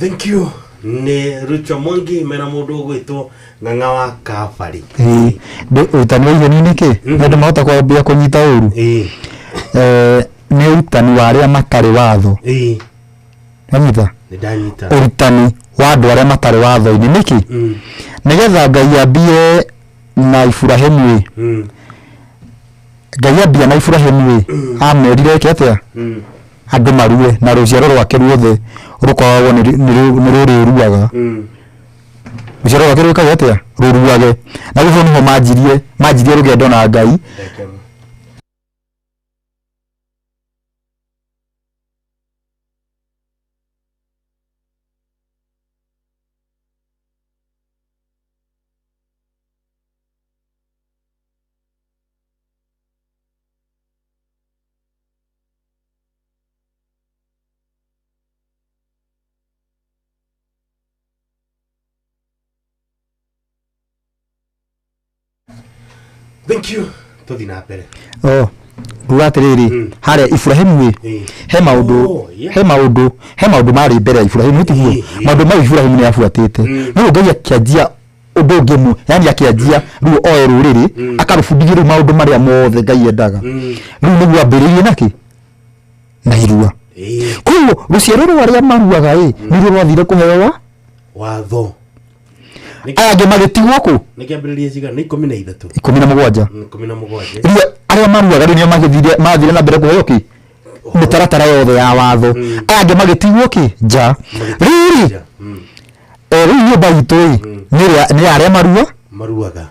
Thank you. Nĩ Rucho Mwangi mena mũndũ ũgwĩtwo Ng'ang'a wa Kabari. Ĩĩ, ũrutani wa iheni nĩkĩ nĩ andũ mahota kwambia kũnyita ũru. Eh, nĩ ũrutani wa arĩa matarĩ watho. Wanyita? Nĩ ndanyita. Ũrutani wa andũ arĩa matarĩ watho-inĩ nĩkĩ? Nĩgetha Ngai ambie na Iburahimu ĩ, Ngai ambia na Iburahimu ĩ, amerire eke atĩa? Andũ marue na rũciaro rwake ruothe rũkoragwo nĩ rũrĩruaga. Rũciaro rwake rwĩkage atĩa? Rũruage. Na rĩu hau nĩho manjirie manjirie rũgendo na Ngai. Thank you. Tũthiĩ na mbere. Oh, nguga atĩrĩrĩ, harĩa Iburahimu ĩ, he maũndũ Oh, yeah. he maũndũ he maũndũ marĩ mbere ya Iburahimu, tiguo? Maũndũ mau Iburahimu nĩ abuatĩte, no rĩu Ngai akĩanjia ũndũ ũngĩ mwe, yani akĩanjia rĩu oe rũrĩrĩ akarũbundithia rĩu maũndũ marĩa mothe Ngai endaga. Rĩu nĩguo ambĩrĩirie nakĩ? Na irua. Koguo rũciaro rwa arĩa maruaga ĩ, nĩruo rwathire kũheo wa Watho. Aya angĩ magĩtigwo kũ? Nĩ kĩambĩrĩria cigana? Nĩ 13. 17. 17. Rĩu arĩa maruaga rĩu nĩo magĩthire mathire na mbere kũheo kĩ? Mĩtaratara yothe ya watho. Aya angĩ magĩtigwo kĩ? Nja. Rĩu rĩ, rĩu nyũmba itũ ĩ, nĩ ya arĩa marua? Maruaga.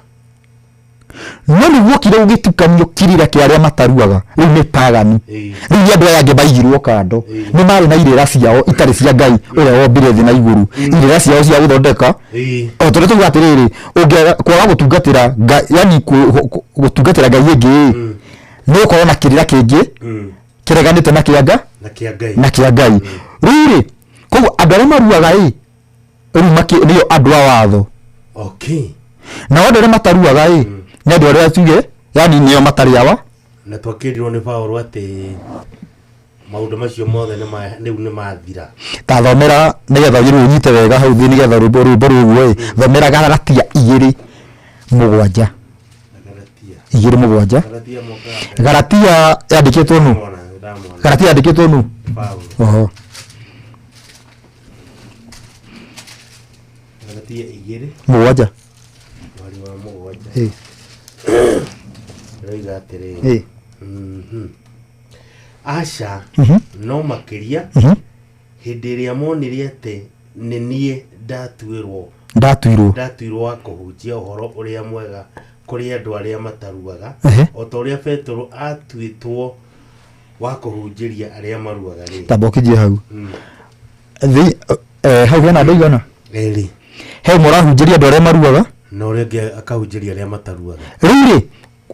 No nĩ guokire gũgĩtukanio kĩrĩra kĩa arĩa mataruaga, rĩu nĩ pagani. Rĩu nĩ andũ aya angĩ maigirwo kando, nĩ marĩ na irĩra ciao itarĩ cia Ngai ũrĩa wombire thĩ na igũrũ, irĩra ciao cia gũthondeka. O ta ũrĩa tuuga atĩrĩrĩ, ũngĩaga kwaga gũtungatĩra Ngai, yani gũtungatĩra Ngai ĩngĩ ĩ, nĩ ũgũkorwo na kĩrĩra kĩngĩ kĩreganĩte na kĩa Ngai, Na kĩa Ngai. na kĩa Ngai. Rĩu rĩ, koguo andũ arĩa maruaga ĩ, rĩu nĩo andũ a watho. Okay. Nao andũ arĩa mataruaga ĩ, nĩ andũ arĩa tuge, yani nĩo matarĩ awa. Na twakĩrirwo nĩ Paũlũ atĩ maũndũ macio mothe rĩu nĩ mathira. Ta thomera nĩgetha rĩu ũnyite wega hau thĩ, nĩgetha rwĩmbo rwĩmbo rũu ĩ, thomera Galatia 2:7. 2:7. Galatia yandĩkĩtwo nũ? Galatia yandĩkĩtwo nũ? Oho. Galatia igĩrĩ 7. Mweri wa 7. Ĩ. Ĩroiga atĩrĩrĩ. Ĩ. Aca, no makĩria hĩndĩ ĩrĩa monire atĩ nĩ niĩ ndatuĩrwo Ndatuirwo. Ndatuirwo wa kũhunjia ũhoro ũrĩa mwega kũrĩ andũ arĩa mataruaga, o ta ũrĩa Petero aatuĩtwo wa kũhunjĩria arĩa maruaga rĩ. Tamba ũkĩnjie hau. Thĩ, hau hena andũ aigana? Erĩ. He ũmwe ũrahunjĩria andũ arĩa maruaga. Na ũrĩa ũngĩ akahunjĩria arĩa mataruaga. Rĩu rĩ,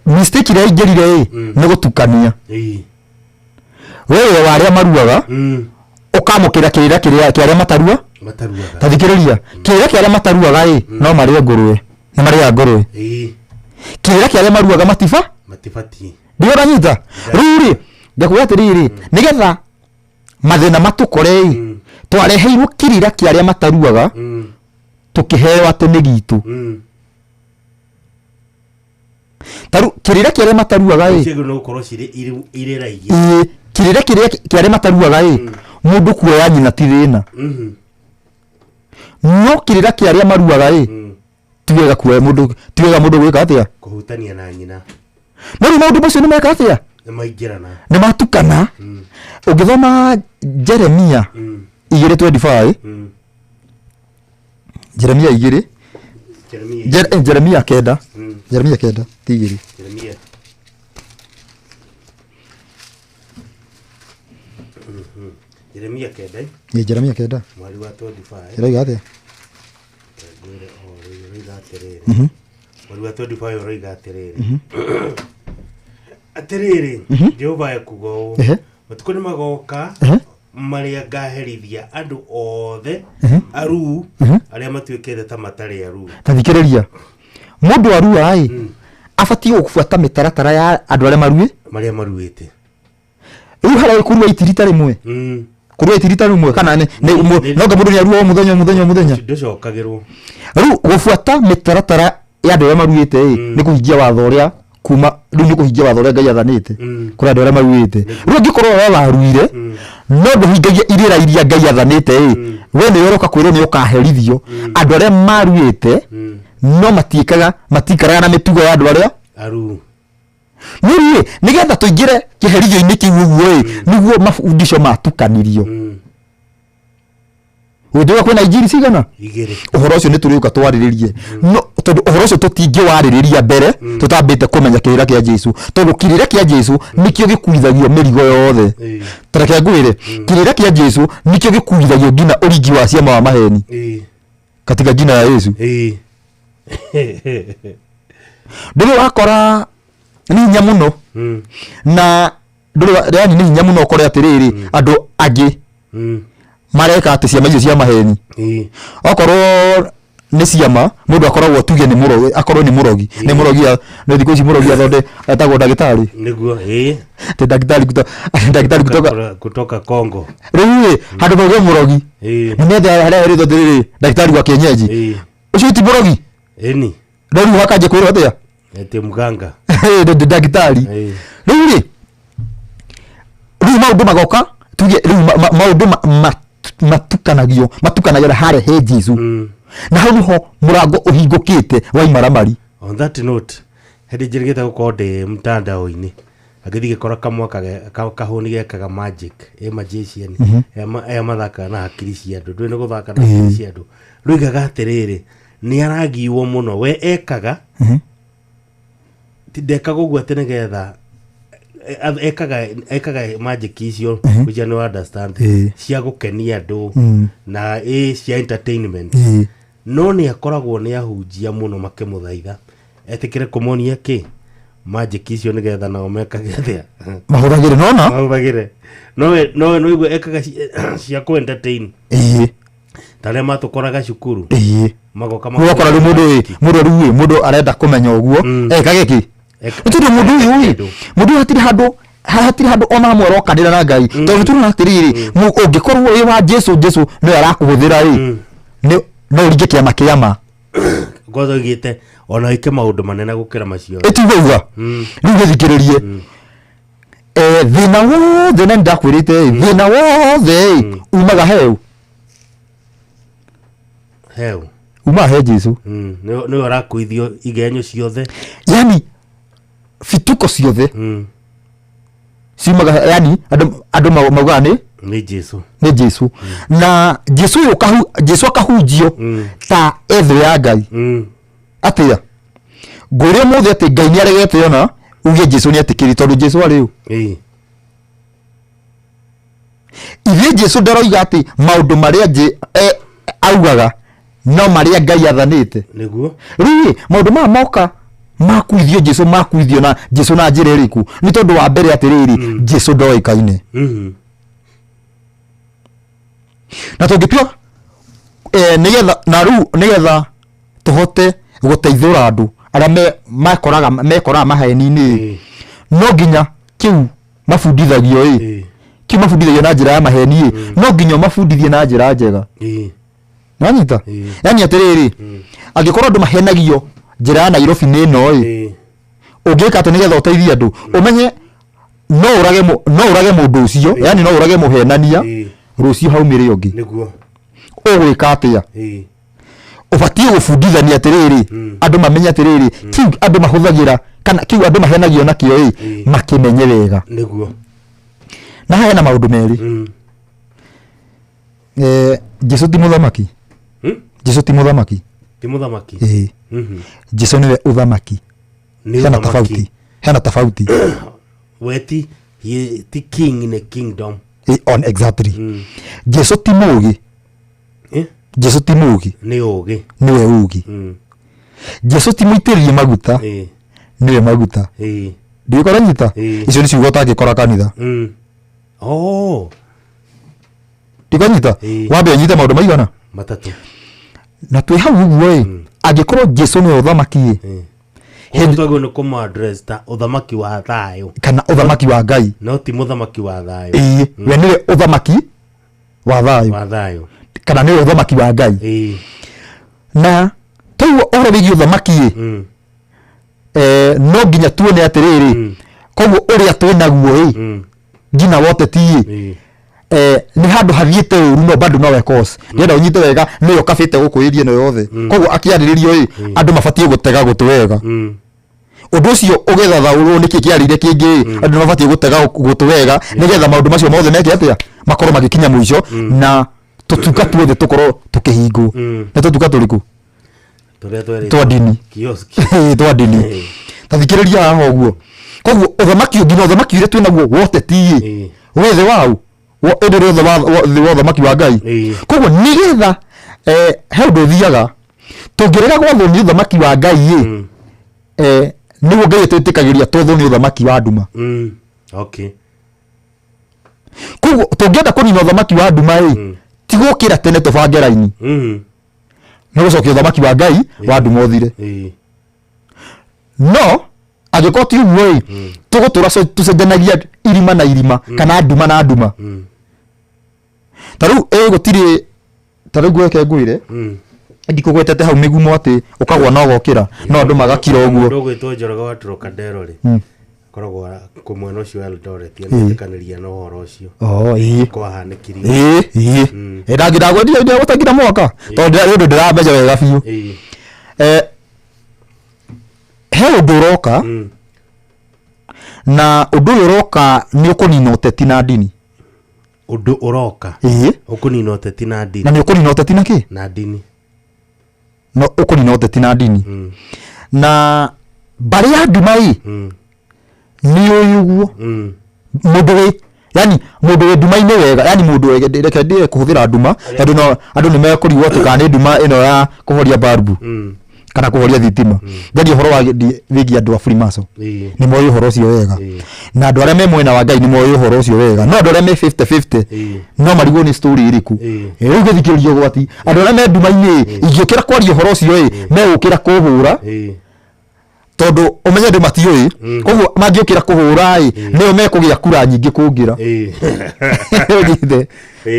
mistake ĩrĩa aingĩrire ĩ, nĩ gũtukania. We wĩ wa arĩa maruaga, ũkamũkĩra kĩrĩra kĩrĩa kĩa arĩa matarua. Mataruaga. Ta thikĩrĩria, kĩrĩra kĩa arĩa mataruaga ĩ, no marĩe ngũrũe. Nĩ marĩaga ngũrũe. Kĩrĩra kĩa arĩa maruaga matiba? Matibatiĩ. Ndio ũranyita? Rĩu rĩ, ngakwĩra atĩrĩrĩ, nĩgetha mathĩna matũkore ĩ, twareheirwo kĩrĩra kĩa arĩa mataruaga, tũkĩheo atĩ nĩ gitũ. Ta rĩu kĩrĩra kĩa arĩa mataruaga ĩ, Ciagĩrĩirwo nĩ gũkorwo cirĩ irĩra igĩrĩ. Ĩĩ, kĩrĩra kĩrĩa kĩa arĩa mataruaga ĩ, mũndũ kuoya nyina ti thĩna. No kĩrĩra kĩa arĩa maruaga ĩ, ti wega kuoya mũndũ, ti wega mũndũ gwĩka atĩa? Kũhutania na nyina. No rĩu maũndũ macio nĩ meka atĩa? Nĩ maingĩrana. Nĩ matukana. Ũngĩthoma Jeremia 2:25, Jeremia igĩrĩ, Jeremia Jeremia 9, Jeremia 9, ti igĩrĩ. Jeremia. Jeremia kenda Ĩ, Jeremia kenda mweri wa 25 ĩroiga atĩa ngwĩre o rĩu ũroiga atĩrĩrĩ mweri wa 25 ũroiga atĩrĩrĩ atĩrĩrĩ Jehova ekuga ũũ matukũ nĩ magoka marĩa ngaherithia andũ othe aruu arĩa matuĩkĩte ta matarĩ aruu Ta thikĩrĩria mũndũ arua ĩ abatiĩ gũbuata mĩtaratara ya andũ arĩa maruĩ marĩa maruĩte rĩu harĩa kũrua itirita rĩmwe kũrua itirita rĩmwe kana nĩ no nga mũndũ nĩ arua o mũthenya o mũthenya o mũthenya ndũcokagĩrwo rĩu gũbuata mĩtaratara ya andũ arĩa maruĩte ĩ nĩ kũhingia watho ũrĩa kuma rĩu nĩ kũhingia watho ũrĩa Ngai athanĩte kũrĩ andũ arĩa maruĩte rĩu angĩkorwo we waruire no ndũhingagia irĩra iria Ngai athanĩte ĩ we nĩwe ũroka kwĩrwo nĩ ũkaherithio andũ arĩa maruĩte no matiĩkaga matikaraga na mĩtugo ya andũ arĩa aruu rĩu ĩ nĩgetha tũingĩre kĩherithio-inĩ kĩu ũguo ĩ nĩguo mabundisho matukanirio ũnjũga kwĩna injiri cigana igĩrĩ ũhoro ũcio nĩ tũrĩũka twarĩrĩrie no tondũ ũhoro ũcio tũtingĩwarĩrĩria mbere tũtambĩte kũmenya kĩrĩra kĩa Jesu tondũ kĩrĩra kĩa Jesu nĩkĩo gĩkuithagio mĩrigo yothe ta reke ngwĩre kĩrĩra kĩa Jesu nĩkĩo gĩkuithagio nginya ũringi wa ciama wa maheni katika jina ya Yesu ndũrĩ wakora nĩ hinya mũno na ndũrĩ yani nĩ hinya mũno ũkore atĩrĩrĩ andũ angĩ mareka atĩ ciama icio cia maheni okorwo nĩ ciama mũndũ akoragwo tuge nĩ mũrogi akorwo nĩ mũrogi nĩ mũrogi nĩ thikũ ici mũrogi athonde etagwo ndagĩtarĩ nĩguo ĩĩ atĩ ndagĩtarĩ kutoka ndagĩtarĩ kutoka kutoka Congo rĩu ĩ handũ mauge mũrogi ĩĩ nĩ metha harĩa herĩtwo atĩrĩrĩ ndagĩtarĩ wa kienyeji ũcio ti mũrogi ĩni no rĩu hakanjia kwĩrwo atĩa eti mganga ndagĩtarĩ rĩu rĩ rĩu maũndũ magoka tuge rĩu maũndũ matukanagio matukanagĩra harĩa he Jesu na hau nĩho mũrango ũhingũkĩte wa imaramari on that note hĩndĩ njĩrĩgĩte gũkorwo ndĩ mtandao-inĩ agĩthiĩ gĩkora kamwe kahũni gekaga magic ĩ magician aya mathakaga na hakiri cia andũ ndũĩ nĩ gũthaka na hakiri cia andũ rũigaga atĩrĩrĩ nĩ aragiwo mũno we ekaga ti ndekaga ũguo atĩ nĩgetha ekaga magic icio which I no understand cia gũkenia andũ na ĩ cia entertainment no nĩ akoragwo nĩ ahunjia mũno makĩmũthaitha etĩkĩre kũmonia kĩ magic icio nĩgetha nao mekage atĩa mahũthagĩre nona mahũthagĩre nowe nowe noigua ekaga cia kũ entertain ta arĩa matũkoraga cukuru magoka rĩu wakora rĩu mũndũ ĩ mũndũ rĩu ĩ mũndũ arenda kũmenya ũguo ekage kĩ nĩ tondũ mũndũ ũyũ ĩ mũndũ ũyũ hatirĩ handũ hatirĩ handũ ona hamwe arokanĩra na Ngai tondũ tũrona atĩrĩrĩ ũngĩkorwo wĩ wa Jesu Jesu nĩwe arakũhũthĩra ĩ no ũringe kĩama kĩama kwanza oigĩte ona wĩke maũndũ manene gũkĩra macio ĩtiguo uga rĩu gĩthikĩrĩrie thĩna wothe na nĩndakwĩrĩte ĩ thĩna wothe ĩ umaga heu heu umaga he Jesu nĩwe ũrakuithio igenyo ciothe yani bituko ciothe ciumaga yani andũ maugaga nĩ nĩ Jesu nĩ Jesu na Jesu ũyũ Jesu akahunjio ta ethũ ya Ngai atĩa ngwĩre ũmũthĩ atĩ Ngai nĩ aregete ona uge Jesu nĩ etĩkĩri tondũ Jesu arĩ ũ ithuĩ Jesu ndaroiga atĩ maũndũ marĩa augaga no marĩa Ngai athanĩte nĩguo rĩu ĩ maũndũ maya moka makuithio Jesu makuithio na Jesu na njĩra ĩrĩkũ nĩ tondũ wa mbere atĩrĩrĩ Jesu ndoĩkaine na tũngĩtua nĩgetha na rĩu nĩgetha tũhote gũteithũra andũ arĩa mekoraga maheni-inĩ no nginya kĩu mabundithagio ĩ kĩu mabundithagio na njĩra ya maheni ĩ no nginya ũmabundithie na njĩra njega nĩwanyita yani atĩrĩrĩ angĩkorwo andũ mahenagio njĩra ya Nairobi nĩ ĩno ĩ ũngĩka atĩ nĩgetha ũteithie andũ ũmenye no ũrage mũndũ ũcio yani no ũrage mũhenania rũciũ haumĩre ũngĩ nĩguo ũgwĩka atĩa ũbatiĩ gũbundithania atĩrĩrĩ andũ mamenye atĩrĩrĩ kĩu andũ mahũthagĩra kana kĩu andũ mahenagio nakĩo ĩ makĩmenye wega nĩguo na haha hena maũndũ merĩ Jesu ti mũthamaki Jesu ti mũthamaki ti mũthamaki Jesu nĩwe ũthamaki hena tofauti hena tofauti we ti king in a kingdom On exactly. Jesu ti mũũgĩ. Eh? Jesu ti mũũgĩ. Nĩ ũgĩ. Nĩwe ũũgĩ. Jesu ti mũitĩrĩrie maguta. Nĩwe maguta. Ndiũĩ nyita. Icio nĩ ciugo ũtangĩkora kanitha. Oh. Ndikanyita. Wambe ũnyite maũndũ maigana? Matatũ. Na twĩ hau ũguo ĩ, angĩkorwo Jesu nĩwe ũthamaki ĩ, Koguo twagĩrĩirwo nĩ kũmũ address ta ũthamaki wa thayũ. Kana ũthamaki wa Ngai. No ti mũthamaki wa thayũ. Ĩĩ, we nĩwe ũthamaki wa thayũ. Wa thayũ. Kana nĩwe ũthamaki wa Ngai. Na twaigua ũhoro wĩgiĩ ũthamaki ĩ, no nginya tuone atĩrĩrĩ, koguo ũrĩa twĩ naguo ĩ, nginya wa ũteti ĩ, nĩ handũ hathiĩte ũru, no bado nowe cause. Ndĩrenda ũnyite wega, nĩwe ũkabĩte gũkũ area ĩno yothe. Koguo akĩarĩrĩrio ĩ, andũ mabatiĩ gũtega gũtũ wega. Ũndũ ũcio ũgĩthathaũrwo nĩkĩ kĩarĩire kĩngĩ ĩ, andũ nĩ mabatiĩ gũtega gũtũ wega nĩgetha maũndũ macio mothe meke atĩa, makorwo magĩkinya mũico na tũtuka tuothe tũkorwo tũkĩhingwo. Nĩ tũtuka tũrĩkũ? Tũrĩa twerĩtwo. Twa ndini. Kiosk. Twa ndini. Ta thikĩrĩria haha ũguo. Koguo ũthamaki, nginya ũthamaki ũrĩa twĩnaguo wa ũteti ĩ, wĩ thĩ waũ? Ĩndĩ ũrĩ thĩ wa ũthamaki wa Ngai. Koguo nĩgetha he ũndũ ũthiaga, tũngĩrega gwathwo nĩ ũthamaki wa Ngai ĩ, nĩguo Ngai atwĩtĩkagĩria twathwo nĩ ũthamaki wa nduma. Okay. Koguo tũngĩenda kũnina ũthamaki wa nduma ĩ, ti gũkĩra tene tũbange raini, nĩ gũcokia ũthamaki wa Ngai wa nduma ũthire. No angĩkorwo ti ũguo ĩ, tũgũtũra tũcenjanagia irima na irima, kana nduma na nduma. Ta rĩu ĩ, gũtirĩ, ta rĩu ngwĩke ngwĩre, ndikũgwetete hau mĩgumo atĩ ũkagwa na ũgokĩra, no andũ magakira ũguo. Mũndũ ũgwĩtwo Njoroge wa Trocadero rĩ, akoragwo kũ mwena ũcio wa Eldoret, nĩetĩkanĩria na ũhoro ũcio. Oh, ĩĩ. Kwahanĩkire. Ĩĩ, ĩĩ. Ndangĩndagwetire ndĩragũtengire mwaka tondũ nĩ ũndũ ndĩramenya wega biũ. He ũndũ ũroka, na ũndũ ũyũ ũroka nĩ ũkũnina ũteti na ndini. Ũndũ ũroka. Ĩĩ. Ũkũnina ũteti na ndini. Na nĩ ũkũnina ũteti na kĩ? Na ndini. No ũkũnina ũteti na ndini. Na mbarĩ ya nduma ĩ, nĩ ũĩ ũguo. Mũndũ wĩ, yani mũndũ wĩ nduma-inĩ wega, yani mũndũ wĩ, reke ndĩe kũhũthĩra nduma tondũ no andũ nĩ mekũrigwo atĩ kana nĩ nduma ĩno ya kũhoria balbu kana kũhoria thitima. Njaria ũhoro wa wĩgiĩ andũ a Freemason, nĩ moĩ ũhoro ũcio wega, na andũ arĩa me mwena wa Ngai nĩ moĩ ũhoro ũcio wega, no andũ arĩa me 50-50 no marigwo nĩ story ĩrĩkũ. Rĩu gĩthikĩrĩrio ũgwati, andũ arĩa me nduma-inĩ ingĩũkĩra kwaria ũhoro ũcio ĩ, megũkĩra kũhũra, tondũ ũmenye andũ matiũĩ. Koguo mangĩũkĩra kũhũra ĩ, nĩo mekũgĩa kura nyingĩ kũngĩra. Ũnyite?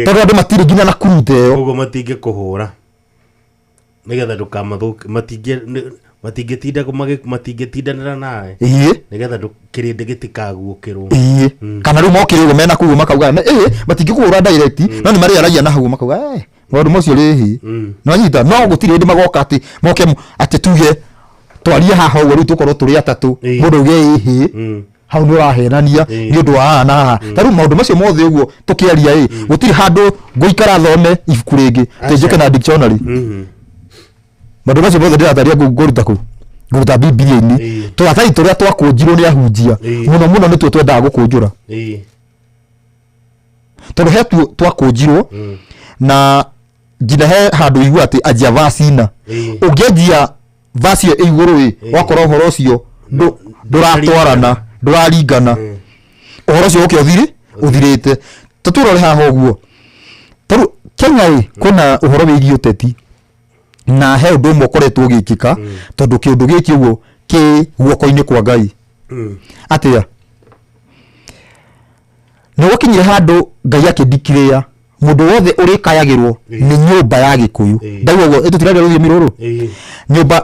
Tondũ andũ matirĩ nginya na kuruta ĩyo. Koguo matingĩkũhũra nĩgetha ndũkamathũkie, matingĩtinda matingĩtindanĩra nawe. Nĩgetha kĩrĩndĩ gĩtikaguũkĩrwo. Ĩĩ, kana rĩu mokĩre ũguo mena kũu makauga ĩĩ, matingĩkũhũra direct, no nĩ marĩaragia na hau makauga maũndũ macio rĩhĩ. Nĩwanyita? No gũtirĩ hĩndĩ magoka atĩ moke atĩ tuge twarie haha ũguo, rĩu tũkorwo tũrĩ atatũ, mũndũ auge ĩhĩ, hau nĩ ũrahenania nĩ ũndũ wa haha na haha. Ta rĩu maũndũ macio mothe ũguo tũkĩaria ĩ, gũtirĩ handũ ngũikara thome ibuku rĩngĩ atĩ njũke na dictionary. Maũndũ macio mothe ndĩrataria ngũruta kũ? Ngũruta Bibilia-inĩ. Tũratathi tũrĩa twakũnjirwo nĩ ahunjia mũno mũno nĩtuo twendaga gũkũnjũra, tondũ he tuo twakũnjirwo na nginya he handũ igua atĩ anjia verse ina. Ũngĩanjia verse ĩyo ĩ igũrũ ĩ, wakora ũhoro ũcio ndũratwarana, ndũraringana, ũhoro ũcio ũke ũthirĩ ũthirĩte. Tũtũrore haha ũguo, tarĩu Kenya ĩ, kwĩna ũhoro wĩgiĩ ũteti, na he ũndũ ũmwe ũkoretwo ũgĩkĩka, tondũ kĩũndũ gĩkĩ ũguo kĩ guoko-inĩ kwa Ngai. Atĩa nĩ gwakinyire handũ Ngai akĩndikirĩa mũndũ wothe ũrĩkayagĩrwo nĩ nyũmba ya Gĩkũyũ. Ndauga ũguo, tũtiraria rũthiomi rũrũ, nyũmba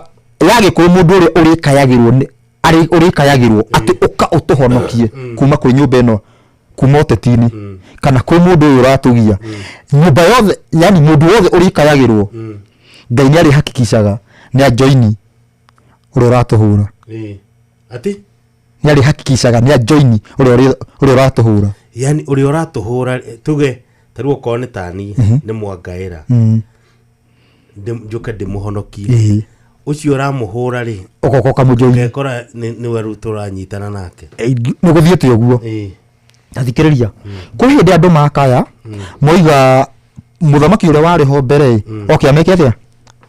ya Gĩkũyũ, mũndũ ũrĩa ũrĩkayagĩrwo nĩ arĩ ũrĩkayagĩrwo atĩ ũka ũtũhonokie kuma kwĩ nyũmba ĩno, kuma ũteti-inĩ, kana kwĩ mũndũ ũyũ ũratũgia, nyũmba yothe, yani mũndũ wothe ũrĩkayagĩrwo, Ngai nĩ arĩhakikicaga nĩ ajoini ũrĩa ũratũhũra. Atĩ? Nĩ arĩhakikicaga nĩ ajoini ũrĩa ũratũhũra. Yani ũrĩa ũratũhũra, tuge ta rĩu okorwo nĩ tani nĩ mwangaĩra, njũke ndĩmũhonokie, ũcio ũramũhũra rĩ, ũgoka ũkamũjoini. Ũgekora nĩwe rĩu tũranyitana nake. Nĩ gũthiĩte ũguo. Tathikĩrĩria, kwĩ hĩndĩ andũ makaya moiga mũthamaki ũrĩa warĩ ho mbere ĩ, oke ameke atĩa?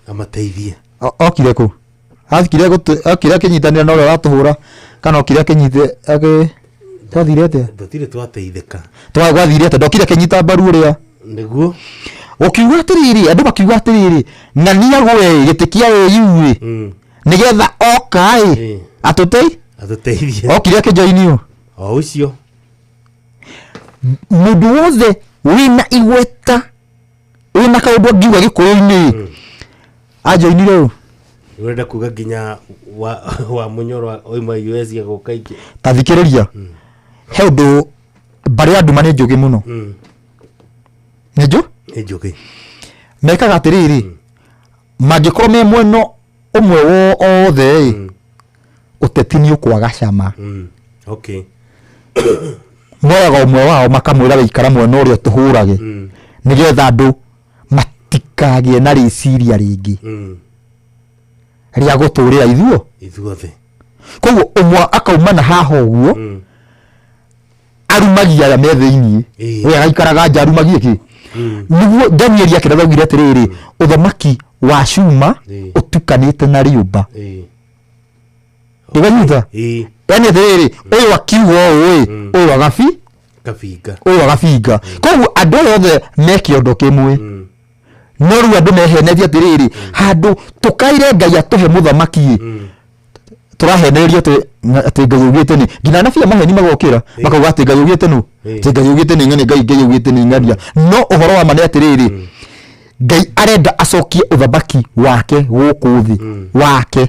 Amateithie. Okire kũ? Athikire okire akĩnyitanĩra na ũrĩa ũratũhũra kana okire akĩnyite akĩ twathire atĩa? Tũtirĩ twateithĩka. Gwathire atĩa? Ndokire akĩnyita mbaru ũrĩa Nĩguo. Ũkiuga atĩrĩrĩ, andũ makiuga atĩrĩrĩ, ng'ania gwe gĩtĩ kĩa AU ĩ, nĩgetha oka ĩ atũtei Atũteithie. Okire akĩjoinio O ũcio. Mũndũ wothe wĩna igweta, wĩna kaũndũ angiuga gĩkũyũ-inĩ, ajoinire ũ? Ũrenda kuga nginya wa Mũnyoro oima US agũka ingĩ. Ta thikĩrĩria, he ũndũ mbarĩ ya nduma nĩ njũgĩ mũno. Nĩ njũ Nĩ njũgĩ. Mekaga atĩrĩrĩ, mangĩkorwo me mwena ũmwe wothe ĩ, ũteti nĩ ũkwaga cama. Moyaga ũmwe wao makamwĩra, "Wĩikara mwena ũrĩa ũtũhũrage," nĩgetha andũ matikagĩe na rĩciria rĩngĩ rĩa gũtũrĩra ithuo ithuothe. Koguo ũmwe akauma na haha ũguo arumagia aya me thĩiniĩ, we agaikaraga nja arumagie kĩ? Nĩguo Danieli akĩratha augire atĩrĩrĩ, ũthamaki wa cuma ũtukanĩte na rĩũmba. Ũganyita? Yani atĩrĩrĩ, ũyũ akiuga ũũ ĩ, ũyũ agabi Kabinga. Ũyũ agabinga. Koguo andũ aya othe me kĩondo kĩmwe, no rĩu andũ mehenetie atĩrĩrĩ, handũ tũkaire Ngai atũhe mũthamaki ĩ, tũrahenererio atĩ Ngai augĩte nĩ nginya anabii a maheni magokĩra makauga atĩ Ngai augĩte nũ, atĩ Ngai augĩte nĩ ng'ania, Ngai augĩte nĩ ng'ania. No ũhoro wa ma nĩ atĩrĩrĩ, Ngai arenda acokie ũthamaki wake gũkũ thĩ wake,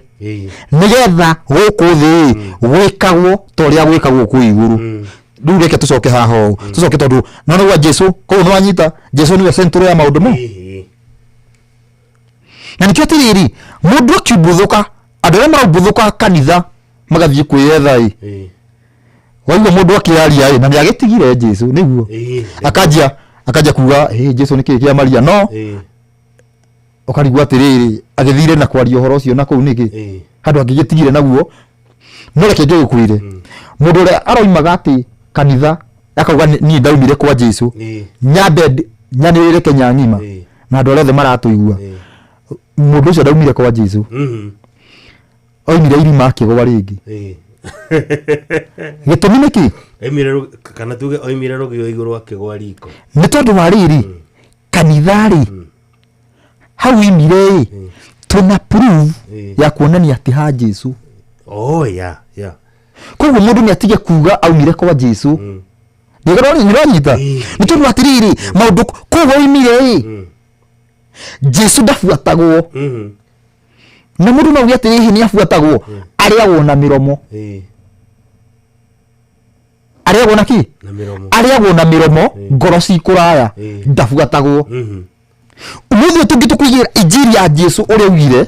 nĩgetha gũkũ thĩ gwĩkagwo ta ũrĩa gwĩkagwo kũu igũrũ. Rĩu reke tũcoke haha ũũ, tũcoke tondũ no nĩgwa Jesu koguo nĩwanyita Jesu nĩwe central ya maũndũ mo. Na nĩkĩo atĩrĩrĩ, mũndũ akiumbuthũka, andũ arĩa maraumbuthũka kanitha magathiĩ kwĩyetha ĩ, waigua mũndũ akĩaria ĩ, na nĩ agĩtigire Jesu nĩguo akanjia kuga, "Ĩ, Jesu nĩ kĩĩ kĩa Maria?" No ũkarigwo atĩrĩrĩ, agĩthire na kwaria ũhoro ũcio na kũu nĩkĩ handũ angĩgĩtigire naguo? No reke ngĩgũkwĩre, mũndũ ũrĩa aroimaga atĩ kanitha akauga, "Niĩ ndaumire kwa Jesu," nyambe nyanĩrĩre Kenya ng'ima na andũ arĩa othe maratũigua, mũndũ ũcio ndaumire kwa Jesu, oimire irima akĩgwa rĩngĩ. Gĩtũmi nĩ kĩ? Oimire kana tuge oimire rũgĩo igũrũ akĩgwa riko. Nĩ tondũ wa rĩrĩ, kanitha rĩ, hau imire ĩ, twĩna proof ya kuonania atĩ ha Jesu. Oh, yeah, yeah. Koguo mũndũ nĩ atige kuga aumire kwa Jesu. Nĩũranyita? Nĩ tondũ atĩrĩrĩ, maũndũ kũu oimire ĩ, Jesu ndabuatagwo. Na mũndũ no auge atĩ hihi nĩ abuatagwo, arĩagwo na mĩromo. Arĩagwo na kĩ? Na mĩromo. Arĩagwo na mĩromo, ngoro ci kũraya, ndabuatagwo. Ũmũthĩ ũyũ tũngĩ tũkũigĩra injiri ya Jesu ũrĩa augire,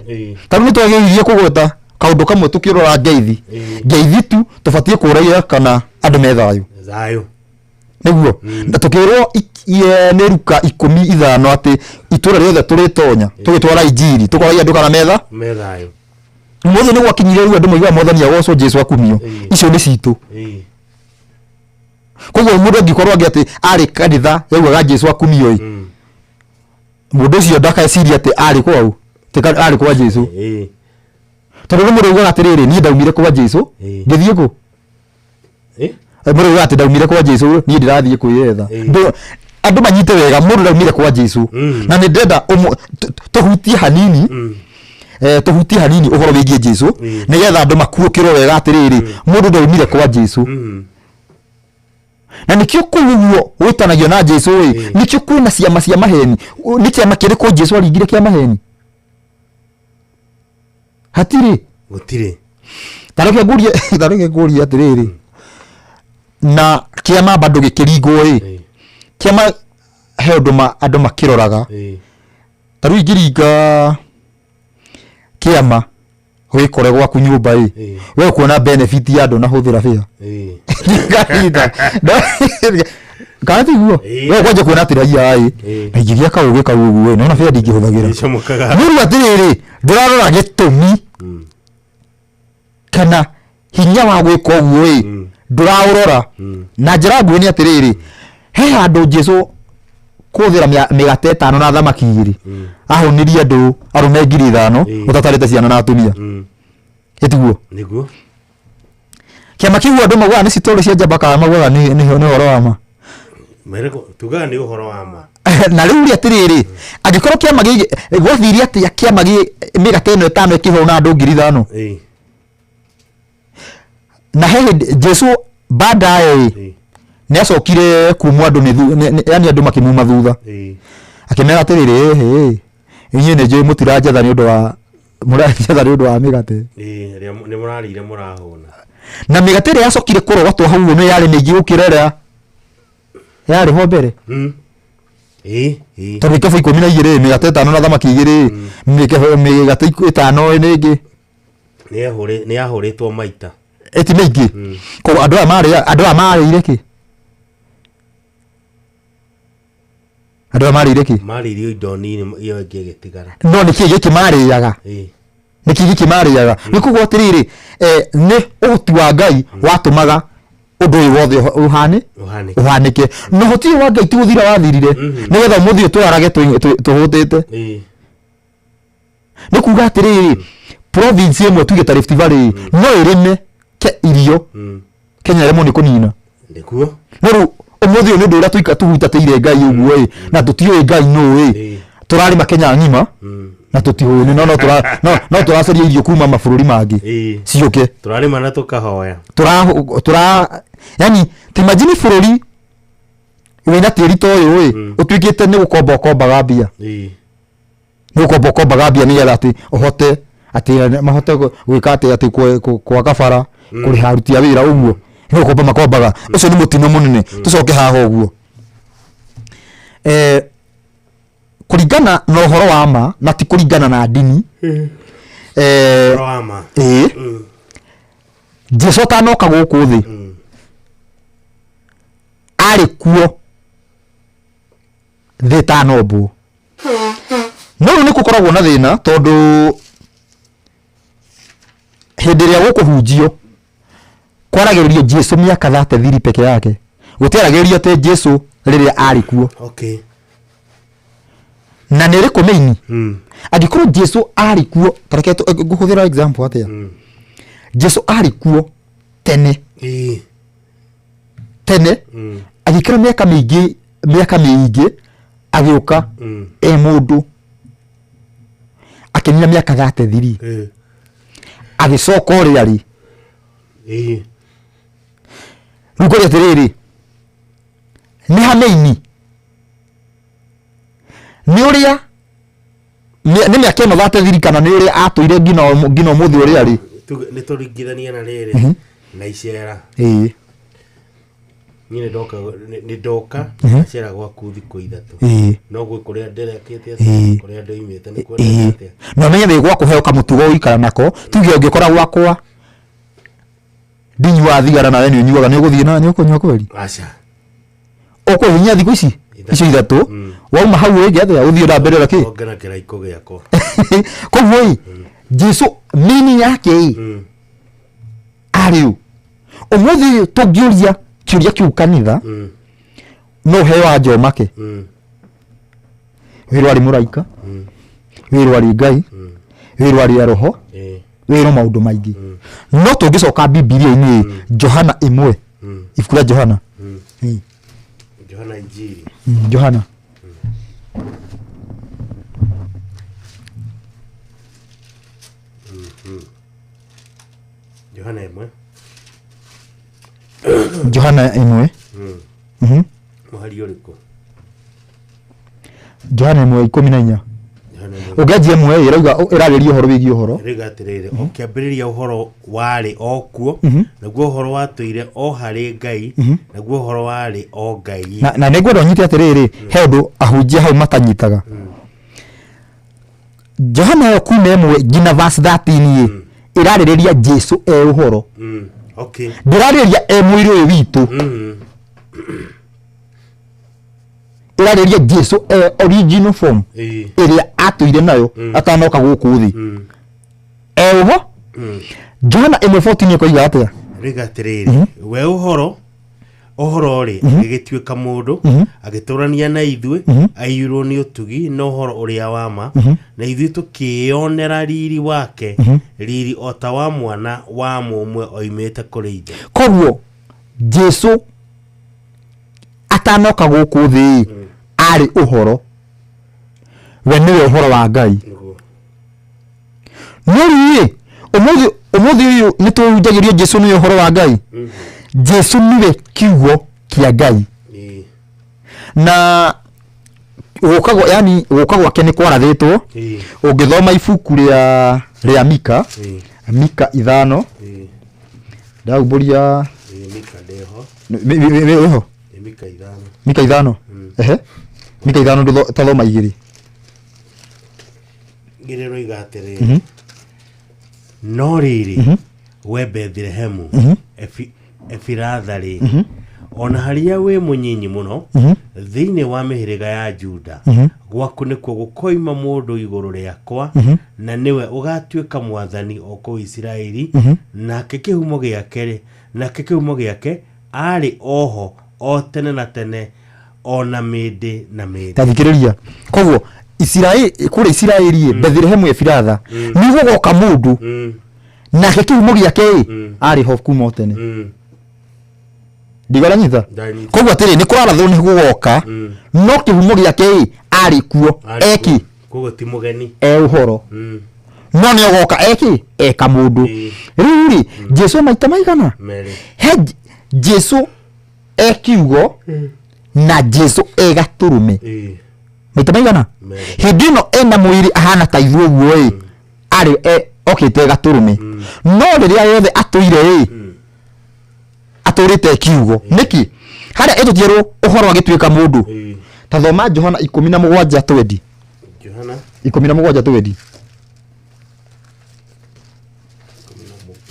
ta rĩu nĩ twagĩrĩirie kũgweta kaũndũ kamwe tũkĩrora ngeithi, ngeithi tu tũbatiĩ kũragia kana andũ me thayũ. Thayũ. Nĩguo na tũkĩrwo nĩ Ruka 15 atĩ itũra rĩothe tũrĩtonya tũgĩtwara injiri tũkoragia andũ kana metha Me thayũ. Ũmũthĩ nĩ gwakinyire rĩu andũ moigaga Mwathani agocwo, Jesu akumio, icio nĩ citũ. Koguo mũndũ angĩkorwo angĩ atĩ arĩ kanitha yaugaga Jesu akumio ĩ, mũndũ ũcio ndakeciria atĩ arĩ kwau, atĩ arĩ kwa Jesu, tondũ nĩ mũndũ augaga atĩrĩrĩ, "Niĩ ndaumire kwa Jesu ngĩthiĩ kũ?" Mũndũ augaga atĩ ndaumire kwa Jesu, niĩ ndĩrathiĩ kwĩyetha. Andũ manyite wega, mũndũ ndaumire kwa Jesu. Na nĩ ndĩrenda tũhutie hanini, tũhutie hanini ũhoro wĩgiĩ Jesu, nĩgetha andũ makuũkĩrwo wega atĩrĩrĩ, mũndũ ndaumire kwa Jesu. Na nĩkĩo kũu ũguo gwĩtanagio na Jesu ĩ, nĩkĩo kwĩna ciama cia maheni. Nĩ kĩama kĩrĩkũ Jesu aringire kĩa maheni? Hatirĩ. Gũtirĩ. Ta reke ngũrie atĩrĩrĩ, na kĩama bado gĩkĩringwo ĩ, kĩama he ũndũ andũ makĩroraga. Ta rĩu ingĩringa kĩama wĩkore gwaku nyũmba ĩ, we ũkuona benefit ya andũ na hũthĩra bĩa ngahinda kana tiguo? We kwanja kuona atĩ raia ĩ, na ingĩgĩa kaũgĩ kau ũguo ĩ, nona bĩa ndingĩhũthagĩra. Icomokaga. Nĩ rĩu atĩrĩrĩ, ndũrarora gĩtũmi kana hinya wa gwĩka ũguo ĩ. Ndũraũrora na njĩra nguhĩ nĩ atĩrĩrĩ, he handũ Jesu kũhũthĩra mĩgate ĩtano na thamaki igĩrĩ ahũnirie andũ arũme 5,000 ũtatarĩte ciana na atumia. Ĩtiguo? Nĩguo. Kĩama kĩu andũ maugaga nĩ citorĩ cia njamba kana maugaga nĩ ũhoro wa ma? Tugaga nĩ ũhoro wa ma. Na rĩu rĩ, atĩrĩrĩ, angĩkorwo kĩama gĩkĩ gwathire atĩa, kĩama gĩ mĩgate ĩno ĩtano ĩkĩhũna andũ 5,000? Na he hĩndĩ Jesu baadaye ĩ nĩ acokire kumwo andũ nĩ yani andũ makĩmuma thutha, akĩmera atĩrĩrĩ, ĩhĩ, inyuĩ nĩ njũĩ mũtiranjetha nĩ ũndũ wa mũranjetha nĩ ũndũ wa mĩgate. Ĩĩ, ĩrĩa nĩ mũrarĩire mũrahũna. Na mĩgate ĩrĩa yacokire kũrogotwo hau ũguo nĩ yarĩ mĩingĩ gũkĩra ĩrĩa yarĩ ho mbere. Ĩĩ, ĩĩ. Tondũ ikabũ 12 ĩ, mĩgate ĩtano na thamaki igĩrĩ ĩ, mĩgate ĩtano nĩ ĩngĩ. Nĩ yahũrĩtwo maita. Ĩti mĩingĩ. Koguo andũ aya marĩ andũ aya marĩire kĩ? Andũ aya marĩire kĩ? Marĩirio indo nini, iyo ĩngĩ ĩgĩtigara. No nĩ kĩĩ gĩkĩ marĩaga? Nĩ kĩĩ gĩkĩ marĩaga? Nĩ kuga atĩrĩrĩ, nĩ ũhoti wa Ngai watũmaga ũndũ ũyũ wothe ũhane ũhanĩke. Ũhanĩke. Na ũhoti ũyũ wa Ngai ti gũthira wathirire nĩgetha ũmũthĩ ũyũ tũrarage tũhũtĩte. Nĩ kuga atĩrĩrĩ, province ĩmwe tuge ta Rift Valley no ĩrĩme ke irio Kenya ĩremwo nĩ kũnina. Nĩguo. No rĩu ũmũthĩ ũyũ nĩ ũndũ ũrĩa tũika tũhutatĩire Ngai ũguo ĩ, na tũtiũĩ Ngai nũ ĩ, tũrarĩma Kenya ng'ima na tũtihũni, no no tũracaria irio kuma mabũrũri mangĩ ciũke. Tũrarĩma na tũkahoya. Tũra tũra yani timajini bũrũri wĩna tĩri ta ũyũ ĩ, ũtuĩkĩte nĩ gũkomba ũkombaga mbia, nĩ gũkomba ũkombaga mbia nĩgetha atĩ ũhote atĩ mahote gwĩka atĩ atĩ gwaka bara, kũrĩha aruti a wĩra ũguo, nĩ gũkomba makombaga. Ũcio nĩ mũtino mũnene. Tũcoke haha ũguo, kũringana na ũhoro wa ma na ti kũringana na ndini, Ũhoro wa ma. Ĩĩ, Jesu atanoka gũkũ thĩ arĩ kuo thĩ ĩtanombwo. No rĩu nĩ gũkoragwo na thĩna tondũ hĩndĩ ĩrĩa gũkũhunjio kwaragĩrĩrio Jesu mĩaka 33 peke yake, gũtiaragĩrĩrio atĩ Jesu rĩrĩa arĩ kuo. Na nĩ ĩrĩkũ mĩini angĩkorwo Jesu arĩ kuo? Tareke ngũhũthĩra example atĩa. Jesu arĩ kuo tene tene, agĩikara mĩaka mĩingĩ, mĩaka mĩingĩ, agĩũka e mũndũ, akĩnina mĩaka 33, agĩcoka ũrĩa arĩ. Rĩu ngũria atĩrĩrĩ, nĩ hamĩini nĩ ũrĩa nĩ mĩaka ĩno 33 kana nĩ ũrĩa atũire nginya ũmũthĩ ũrĩa arĩ? Nĩ tũringithanie na rĩrĩ na icera. Niĩ nĩ ndoka ngacera gwaku thikũ 3. No gwĩ kũrĩa ndĩrekĩte atĩa, kũrĩa ndoimĩte nĩ kuoneka atĩa. Na ũmenye wĩ gwaku he kamũtugo ũikara nako. Tuge ũngĩkora gwakwa ndinyuaga thigara nawe nĩ ũnyuaga, nĩ ũgũthiĩ na nĩ ũkũnyua kweri? Aca. Ũkũhihinya thikũ ici icio 3, wauma hau ĩngĩ atĩa, ũthiĩ na mbere na kĩ? Ongera kĩraikũ gĩakwa. Koguo ĩ, Jesu mini yake ĩ arĩ ũ? Ũmũthĩ ũyũ tũngĩũria kĩũria kĩu kanitha, no ũheo anja ũmake. Wĩrwo arĩ mũraika, wĩrwo arĩ Ngai, wĩrwo arĩ roho, wĩrwo maũndũ maingĩ. No tũngĩcoka Bibilia-inĩ, Johana 1, ibuku rĩa Johana. Johana Injiri. Johana. Johana 1. Johana 1. Mũhari ũrĩkũ? Johana 1:14. Johana 1. Ũngĩanjia 1 ĩrauga, ĩrarĩria ũhoro wĩgiĩ ũhoro. Rĩga atĩrĩrĩ, o kĩambĩrĩria ũhoro warĩ o kuo, naguo ũhoro watũire o harĩ Ngai, naguo ũhoro warĩ o Ngai. Na nĩ ngwenda ũnyite atĩrĩrĩ, he ũndũ ahunjia hau matanyitaga. Johana ĩyo kuma 1 nginya verse 13 ĩ ĩrarĩrĩria Jesu e ũhoro. Ndĩrarĩrĩria e mwĩrĩ ũyũ witũ. Ĩrarĩrĩria Jesu e original form ĩrĩa atũire nayo atanoka gũkũ thĩ e ũho. Johana 1:14 ĩkoiga atĩa? Rĩga atĩrĩrĩ, we ũhoro ũhoro rĩ, agĩgĩtuĩka mũndũ, agĩtũrania na ithuĩ, aiyũirwo nĩ ũtugi na ũhoro ũrĩa wa ma, na ithuĩ tũkĩĩonera riri wake, riri o ta wa mwana wa mũmwe oimĩte kũrĩ ithe. Koguo Jesu atanoka gũkũ thĩ arĩ ũhoro, we nĩwe ũhoro wa Ngai. No rĩu rĩ, ũmũthĩ ũmũthĩ ũyũ nĩ tũhunjagĩrio Jesu nĩwe ũhoro wa Ngai. Jesu nĩwe kiugo kĩa Ngai. Na gũka gwa yani gũka gwake nĩ kwarathĩtwo. Ũngĩthoma ibuku rĩa rĩa Mika, Mika 5, ndaumbũria. Mika ndĩho. Wĩho? Ĩ, Mika 5. Mika 5. Ehe, Mika 5, tathoma 2. 2 roiga atĩrĩrĩ, no rĩrĩ, we Bethilehemu Efiratha-rĩ, ona harĩa wĩ mũnyinyi mũno thĩinĩ wa mĩhĩrĩga ya Juda, gwaku nĩkuo gũkoima mũndũ igũrũ rĩakwa, na nĩwe ũgatuĩka mwathani o kũu Isiraeli, nake kĩhumo gĩake nake kĩhumo gĩake arĩ oho o tene na tene, o na mĩndĩ na mĩndĩ. Tathikĩrĩria, koguo Isiraeli, kũrĩa Isiraeli ĩ, Bethilehemu Efiratha, nĩ gũgoka mũndũ, nake kĩhumo gĩake ĩ arĩ ho kuma o tene. Ndigoranyita. Ndanyita. Koguo atĩrĩ, nĩ kũrarathwo nĩ gũgoka, no kĩhumo gĩake ĩ arĩ kuo. Arĩ eki kuo. Koguo ti mũgeni. E ũhoro, no nĩ ogoka eki eka mũndũ. Rĩu rĩ, Jesu maita maigana? 2. He Jesu e kiugo na Jesu e gatũrũme maita maigana? 2. Hĩndĩ ĩno ena mwĩrĩ ahana ta ithuĩ ũguo ĩ, arĩ okĩte gatũrũme, no rĩrĩa yothe atũire ĩ, atũrĩte kiugo. Nĩkĩ harĩa ĩtũtierwo ũhoro agĩtuĩka mũndũ? Ta thoma Johana 17 twendi. Johana 17 twendi.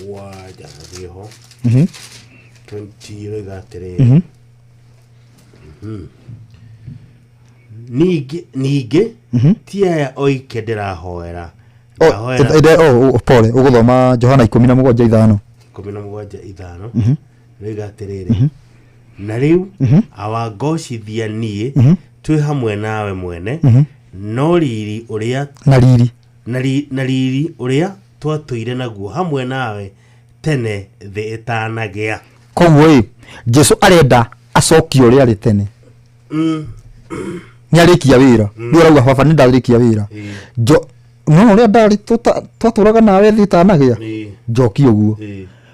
17 thiĩ ho. 20 roiga atĩrĩrĩ, ningĩ ningĩ ti aya oike ndĩrahoera. Oh, Ndahoera oh, pole, ũgũthoma Johana 17 5. 17 5 roiga atĩrĩrĩ, na rĩu awa, ngocithia niĩ twĩ hamwe nawe mwene, no riri ũrĩa na riri na riri ũrĩa twatũire naguo hamwe nawe tene thĩ ĩtanagĩa. Koguo ĩ, Jesu arenda acokie ũrĩa arĩ tene. Nĩ arĩkia wĩra rĩu, arauga, "Baba, nĩ ndarĩkia wĩra." Jo no ũrĩa ndarĩ twatũraga nawe thĩ ĩtanagĩa, njokie ũguo.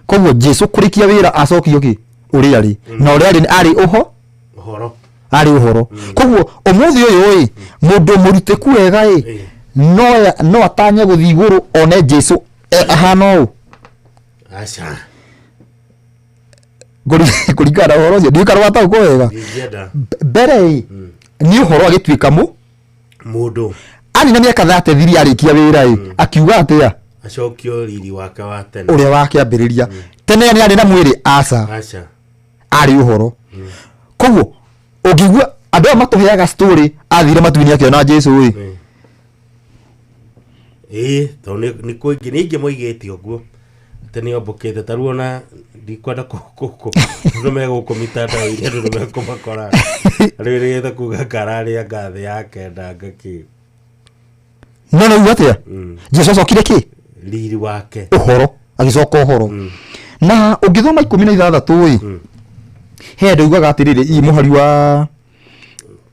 Koguo Jesu kũrĩkia wĩra acokio kĩ ũrĩa arĩ, na ũrĩa arĩ arĩ ũho ũhoro. Arĩ ũhoro. Koguo ũmũthĩ ũyũ ĩ, mũndũ mũrutĩku wega ĩ, no atanye gũthiĩ igũrũ one Jesu ahana ũũ? Aca. Kũringana na ũhoro ũcio, ndiũĩ kana wataũkwo wega. Ndingĩenda. Mbere ĩ nĩ ũhoro agĩtuĩka mũ mũndũ. Anina mĩaka 33, arĩkia wĩra ĩ, akiuga atĩa? Acokio riri wake wa tene. Ũrĩa wakĩambĩrĩria tene. Nĩ arĩ na mwĩrĩ? Aca. Aca. Arĩ ũhoro. Koguo ũngĩigua andũ aya matũheaga story athire matu-inĩ akĩona Jesu ĩ, Ĩĩ, tondũ nĩ kũingĩ nĩ aingĩ moigĩte ũguo atĩ nĩ ombũkĩte. Ta rĩu ona ndikwenda andũ megũkũ mitandao-inĩ, andũ nĩ mekũmakora rĩu rĩgĩte kuga kararĩa ngathĩ ya kenda ngakĩ. No nĩ uga atĩa? Jesu acokire kĩ? Riri wake. Ũhoro, agĩcoka ũhoro. Na ũngĩthoma 16 ĩ, he andũ ugaga atĩrĩrĩ, ii mũhari wa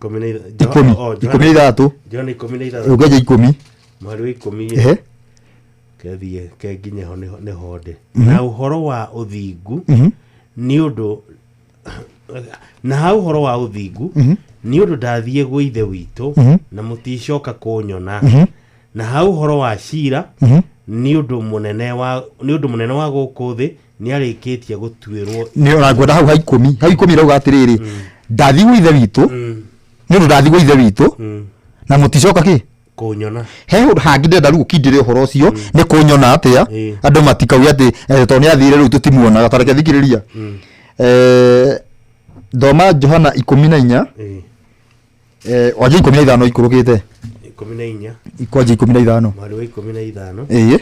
10, 16. Johana 16. Ũngĩanjia 10. Mũhari wa 10. Kethiĩ kenginye ho, nĩho ndĩ. Na ũhoro wa ũthingu, nĩ ũndũ na ha ũhoro wa ũthingu, nĩ ũndũ ndathiĩ gwĩ Ithe witũ, na mũticoka kũnyona, na ha ũhoro wa cira, nĩ ũndũ mũnene wa gũkũ thĩ nĩ arĩkĩtie gũtuĩrwo. Nĩ ona ngwenda hau ha 10, hau 10 irauga atĩrĩrĩ, ndathiĩ gwĩ Ithe witũ, nĩ ũndũ ndathiĩ gwĩ Ithe witũ na mũticoka kĩ? Kũnyona. He ũndũ hangĩ ndĩrenda rĩu ũkindĩre ũhoro ũcio, nĩ kũnyona atĩa. Andũ matikauge atĩ tondũ nĩ athire rĩu tũtimuonaga. Tareke thikĩrĩria. Thoma Johana 14, wanjia 15 ikũrũkĩte. 14. Kwanjia 15. Mũhari wa 15. Ĩĩ.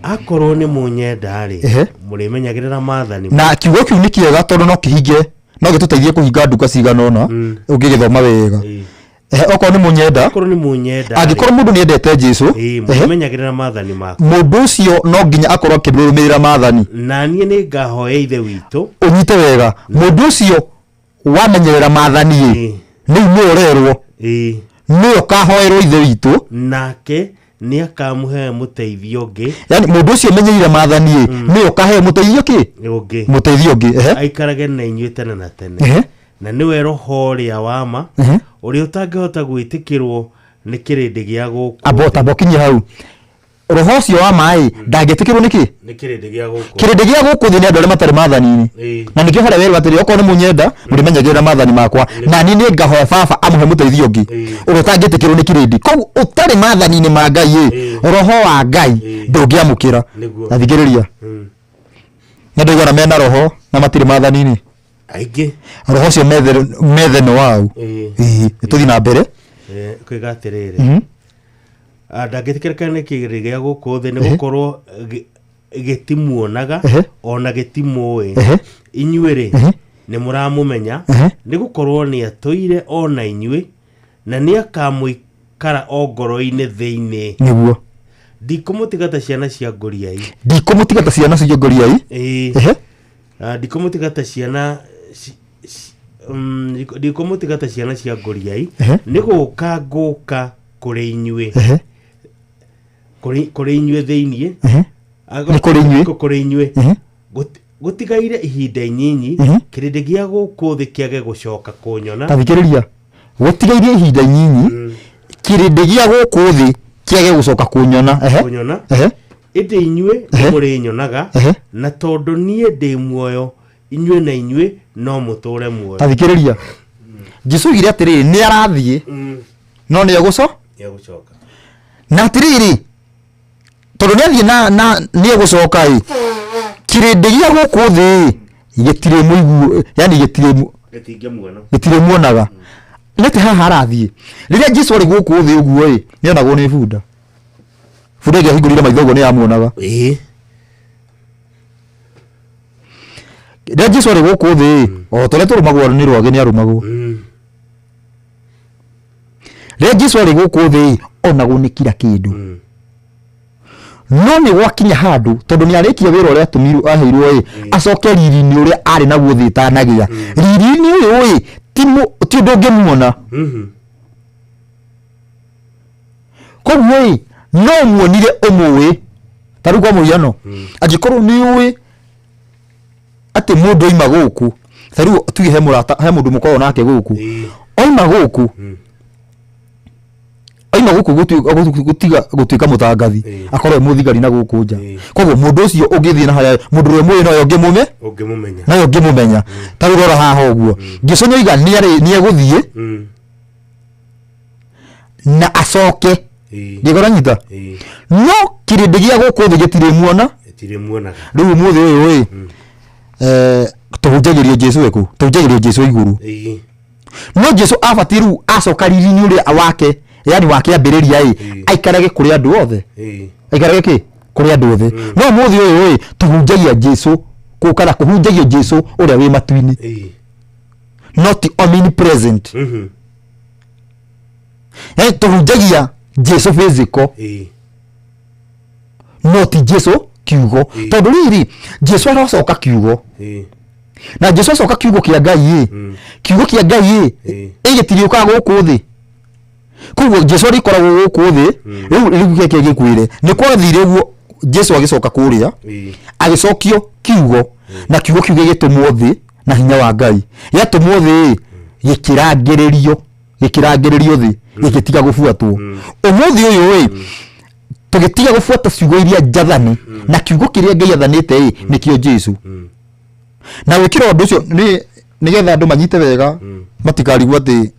Akorwo nĩ mũnyenda-rĩ, Ehe. mũrĩmenyagĩrĩra maathani Na kiugo kĩu nĩ kĩega tondũ no kĩhinge, no gĩtũteithie kũhinga nduka cigana ũna ũngĩgĩthoma wega. Ehe, okorwo nĩ mũnyenda, Akorwo nĩ mũnyenda-rĩ, angĩkorwo mũndũ nĩ endete Jesu, ĩĩ, ehe, mũrĩmenyagĩrĩra maathani makwa. Mũndũ ũcio no nginya akorwo akĩrũmĩrĩra maathani. Na niĩ nĩ ngahoya Ithe witũ. Ũnyite wega, mũndũ ũcio wamenyerera maathani ĩ, rĩu nĩwe ũrerwo Ĩĩ. nĩwe ũkahoerwo Ithe witũ. Nake nĩ akamũhe mũteithio ũngĩ. Yani mũndũ ũcio ũmenyereire maathani ĩ, nĩwe ũkaheo mũteithio kĩ? Ũngĩ. Mũteithio ũngĩ, ehe. Aikarage na inyuĩ tene na tene. Ehe. Na nĩwe Roho ũrĩa wa ma, Ehe. ũrĩa ũtangĩhota gwĩtĩkĩrwo nĩ kĩrĩndĩ gĩa gũkũ Amba thĩ. tamba ũkinyie hau. Roho ũcio wa ma ĩ, ndangĩtĩkĩrwo nĩ kĩ? Nĩ kĩrĩndĩ gĩa gũkũ Kĩrĩndĩ gĩa gũkũ thĩ nĩ andũ arĩa matarĩ maathani-inĩ. Ĩĩ. Na nĩkĩo harĩa werwo atĩrĩ, okorwo nĩ mũnyenda, mũrĩmenyagĩrĩra maathani makwa, na niĩ nĩ ngahoya Baba amũhe mũteithio ũngĩ, ũrĩa ũtangĩtĩkĩrwo nĩ kĩrĩndĩ. Koguo ũtarĩ maathani-inĩ ma Ngai ĩ, roho wa Ngai ndũngĩamũkĩra. Nĩguo. Na thikĩrĩria, nĩ andũ aigana mena roho na matirĩ maathani-inĩ? Aingĩ. Roho ũcio methe nĩ waũ? Ĩĩ. Ĩĩ, nĩ tũthiĩ na mbere. Eh, kwĩga atĩrĩrĩ, Ah, ndangĩtĩkĩrĩka nĩ kĩrĩndĩ gĩa gũkũ thĩ, nĩ gũkorwo gĩtimuonaga ona gĩtimũĩ. Inyuĩ-rĩ, nĩ mũramũmenya, nĩ gũkorwo nĩ atũire o na inyuĩ, na nĩ akamũikara o ngoro-inĩ thĩinĩ. Nĩguo. Ndikũmũtiga ta ciana cia ngũriai. Ndikũmũtiga ta ciana cia ngũriai. Ĩĩ. Ah, ndikũmũtiga ta ciana ndikũmũtiga ta ciana cia ngũriai, nĩ gũka ngũka kũrĩ inyuĩ. Kũrĩ inyuĩ thĩinĩ. Nĩ kũrĩ inyuĩ. Kũrĩ inyuĩ. Gũtigaire ihinda inyinyi, kĩrĩndĩ gĩa gũkũ thĩ kĩage gũcoka kũnyona. Ta thikĩrĩria, gũtigaire ihinda inyinyi, kĩrĩndĩ gĩa gũkũ thĩ kĩage gũcoka kũnyona. Ehe. Kũnyona. Ehe. Ĩndĩ inyuĩ Ehe. nĩmũrĩnyonaga, na tondũ niĩ ndĩ muoyo, inyuĩ na inyuĩ no mũtũũre muoyo. Ta thikĩrĩria, Jesu oigire atĩrĩrĩ, nĩ arathiĩ, no nĩ egũco Nĩegũcoka. Na atĩrĩrĩ, tondũ nĩ athiĩ na nĩ egũcoka ĩ, kĩrĩndĩ gĩa gũkũ thĩ ĩ, gĩtirĩ mũigu, yani gĩtirĩ Gĩtingĩmuona. Gĩtirĩ muonaga. Nĩ atĩ haha arathiĩ, rĩrĩa Jesu arĩ gũkũ thĩ ũguo ĩ, nĩ onagwo nĩ bunda. Bunda ĩngĩahingũrire maitho ũguo nĩ yamuonaga. Rĩrĩa Jesu arĩ gũkũ thĩ ĩ, o ta ũrĩa tũrũmagwo nĩ rwagĩ nĩ arũmagwo. Rĩrĩa Jesu arĩ gũkũ thĩ ĩ, onagwo nĩ kira kĩndũ. No nĩ gwakinya handũ, tondũ nĩ arĩkia wĩra ũrĩa atũmirwo, aheirwo ĩ, acoke riri-inĩ ũrĩa arĩ naguo thĩ ĩtanagĩa. Riri-inĩ ũyũ ĩ, ti ũndũ ũngĩmuona. Koguo ĩ, no ũmuonire ũmũĩ. Ta rĩu kwa mũhiano, angĩkorwo nĩ ũĩ atĩ mũndũ oima gũkũ, ta rĩu tuge he mũrata, he mũndũ mũkoragwo nake gũkũ, oima gũkũ, oima gũkũ gũtiga gũtuĩka mũtangathi, akorwo e mũthigari na gũkũ nja. Koguo mũndũ ũcio ũngĩthiĩ na harĩa mũndũ ũrĩa mũĩ nowe ũngĩmũme Ũngĩmũmenya. Nowe ũngĩmũmenya. Ta rĩu rora haha ũguo, Jesu nĩoiga nĩ egũthiĩ na acoke. Ngĩkora nyita, no kĩrĩndĩ gĩa gũkũ thĩ gĩtirĩ muona. Gĩtirĩ muonaga. Rĩu ũmũthĩ ũyũ ĩ, tũhunjagĩrio Jesu ĩkũ? Tũhunjagĩrio Jesu igũrũ. No Jesu abatiĩ rĩu acoka riri-inĩ ũrĩa wake, yani wa kĩambĩrĩria ĩ, aikarage kũrĩ andũ othe. Aikarage kĩ? Kũrĩ andũ othe. No ũmũthĩ ũyũ ĩ, tũhunjagia Jesu kũ, kana kũhunjagio Jesu ũrĩa wĩ matu-inĩ, no ti omnipresent. Yani tũhunjagia Jesu physical, no ti Jesu kiugo. Tondũ rĩrĩ, Jesu arocoka kiugo, na Jesu acoka kiugo kĩa Ngai ĩ, kiugo kĩa Ngai ĩ, ĩ gĩtiriũkaga gũkũ thĩ. Koguo Jesu arĩkoragwo gũkũ thĩ. Rĩu keke gĩkwĩre nĩ kwathire ũguo, Jesu agĩcoka kũrĩa, agĩcokio kiugo, na kiugo kiu gĩgĩtũmwo thĩ na hinya wa Ngai. Gĩatũmwo thĩ ĩ, gĩkĩrangĩrĩrio thĩ, gĩgĩtiga gũbuatwo. Ũmũthĩ ũyũ ĩ, tũgĩtiga gũbuata ciugo iria njathani, na kiugo kĩrĩa Ngai athanĩte ĩ, nĩkĩo Jesu. Na gwĩkĩra ũndũ ũcio nĩ nĩgetha andũ manyite wega, matikarigwo atĩ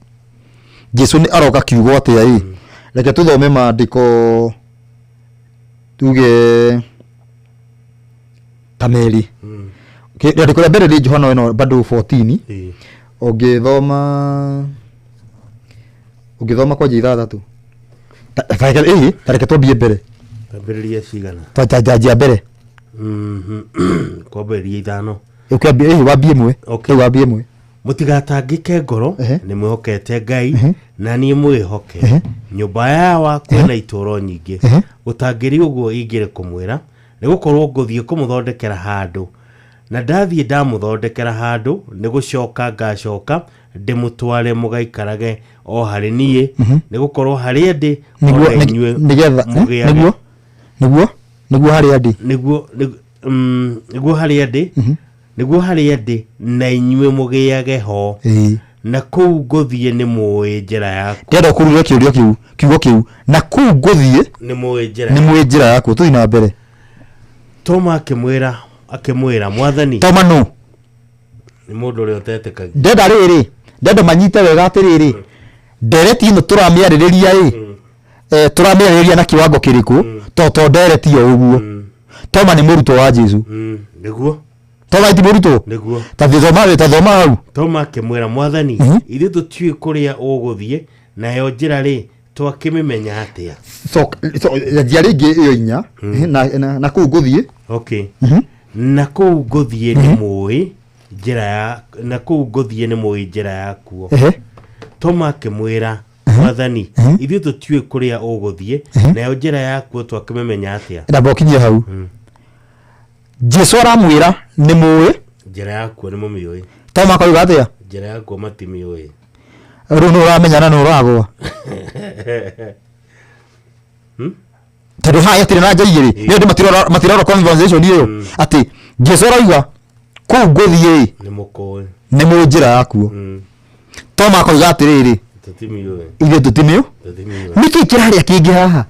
Jesu nĩ aroka kiugo atĩa ĩ, reke tũthome maandĩko tuge ta merĩ. Rĩandĩko rĩa mbere nĩ Johana ĩno bado 14, ũngĩthoma kwanjia ithathatũ. Ta reke twambie mbere. Twambĩrĩrie cigana? Twanjia mbere. Kwambĩrĩria ithano. Ũkĩambia ĩĩ wambie ĩmwe. Okay. Rĩu wambie ĩmwe. Mũtigatangĩke ngoro, nĩ mwĩhokete Ngai, na niĩ mwĩhoke. Nyũmba yawa kwĩna itũũro nyingĩ. Gũtangĩrĩ ũguo ingĩrĩ kũmwĩra, nĩ gũkorwo ngũthiĩ kũmũthondekera handũ. Na ndathiĩ ndamũthondekera handũ, nĩ gũcoka ngacoka ndĩmũtware mũgaikarage o harĩ niĩ, nĩ gũkorwo harĩa ndĩ, o Nĩguo na inyuĩ nĩgetha mũgĩage. nĩguo nĩguo nĩguo harĩa ndĩ. Nĩguo nĩguo harĩa ndĩ, nĩguo harĩa ndĩ na inyuĩ mũgĩage ho. Ĩĩ. Na kũu ngũthiĩ nĩ mũĩ njĩra yaku. Ndĩrenda ũkurure kĩũria kĩu, kiugo kĩu. Na kũu ngũthiĩ nĩ mũĩ njĩra nĩ mũĩ njĩra yakuo. Tũthiĩ na mbere. Toma akĩmwĩra akĩmwĩra Mwathani. Toma nũ? Nĩ mũndũ ũrĩa ũtetĩkagia. Ndenda rĩrĩ, ndenda manyite wega atĩrĩrĩ, ndereti ĩno tũramĩarĩrĩria ĩ, tũramĩarĩrĩria na kiwango kĩrĩkũ? To to ndereti o ũguo. Toma nĩ mũrutwo wa Jesu. Nĩguo. Toma ti mũrutwo? Nĩguo. Ta thoma ta thoma hau. Toma akĩmwĩra Mwathani, ithuĩ tũtiũĩ kũrĩa ũgũthiĩ, nayo njĩra rĩ, twakĩmĩmenya atĩa? So so njia rĩngĩ ĩyo inya na na, na kũu ngũthiĩ. Okay. Na kũu ngũthiĩ nĩ mũĩ njĩra ya na kũu ngũthiĩ nĩ mũĩ njĩra yakuo. Toma akĩmwĩra Mwathani, ithuĩ tũtiũĩ kũrĩa ũgũthiĩ, nayo njĩra yakuo twakĩmĩmenya atĩa? Ndamba ũkinyie hau. Jesu aramwĩra nĩ mũĩ. Njĩra yakuo nĩ mũmĩũĩ. Toma akoiga atĩa? Njĩra yakuo matimĩũĩ. Rĩu nĩ ũramenyana nĩ ũragwa. Tondũ haha hatirĩ na nja igĩrĩ. Nĩ andũ matirora conversation ĩyo. Atĩ Jesu arauga kũu ngũthiĩ ĩ, Nĩ mũkũĩ. nĩ mũĩ njĩra yakuo. Toma akoiga atĩrĩrĩ, Tũtimĩũĩ. ithuĩ tũtimĩũ. Tũtimĩũĩ. Nĩkĩ kĩrarĩa kĩngĩ haha?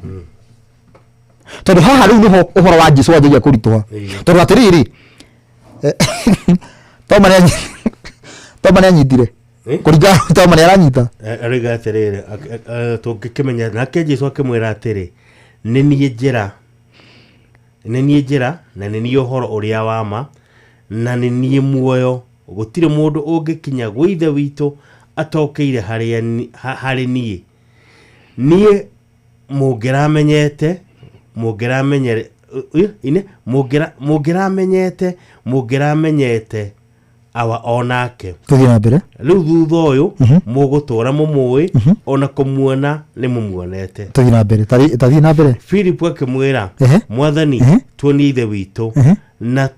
Tondũ haha rĩu nĩho ũhoro wa Jesu wanjagia kũritũha. Tondũ atĩrĩrĩ, Toma nĩ Toma nĩ anyitire. Kũringana Toma nĩ aranyita. Aroiga atĩrĩrĩ, tũngĩkĩmenya, nake Jesu akĩmwĩra atĩrĩ, nĩ niĩ njĩra, nĩ niĩ njĩra, na nĩ niĩ ũhoro ũrĩa wa ma, na nĩ niĩ muoyo, gũtirĩ mũndũ ũngĩkinya gwĩ Ithe witũ atokĩire harĩ niĩ. Niĩ mũngĩramenyete, mũngĩramenyere, ine, mũngĩra, mũngĩramenyete, mũngĩramenyete awa o nake. Tũthiĩ na mbere. Rĩu thutha ũyũ mũgũtũra mũmũĩ, ona kũmuona nĩ mũmuonete. Tũthiĩ na mbere. Tathiĩ na mbere. Philip akĩmwĩra, Mwathani, tuonie Ithe witũ, na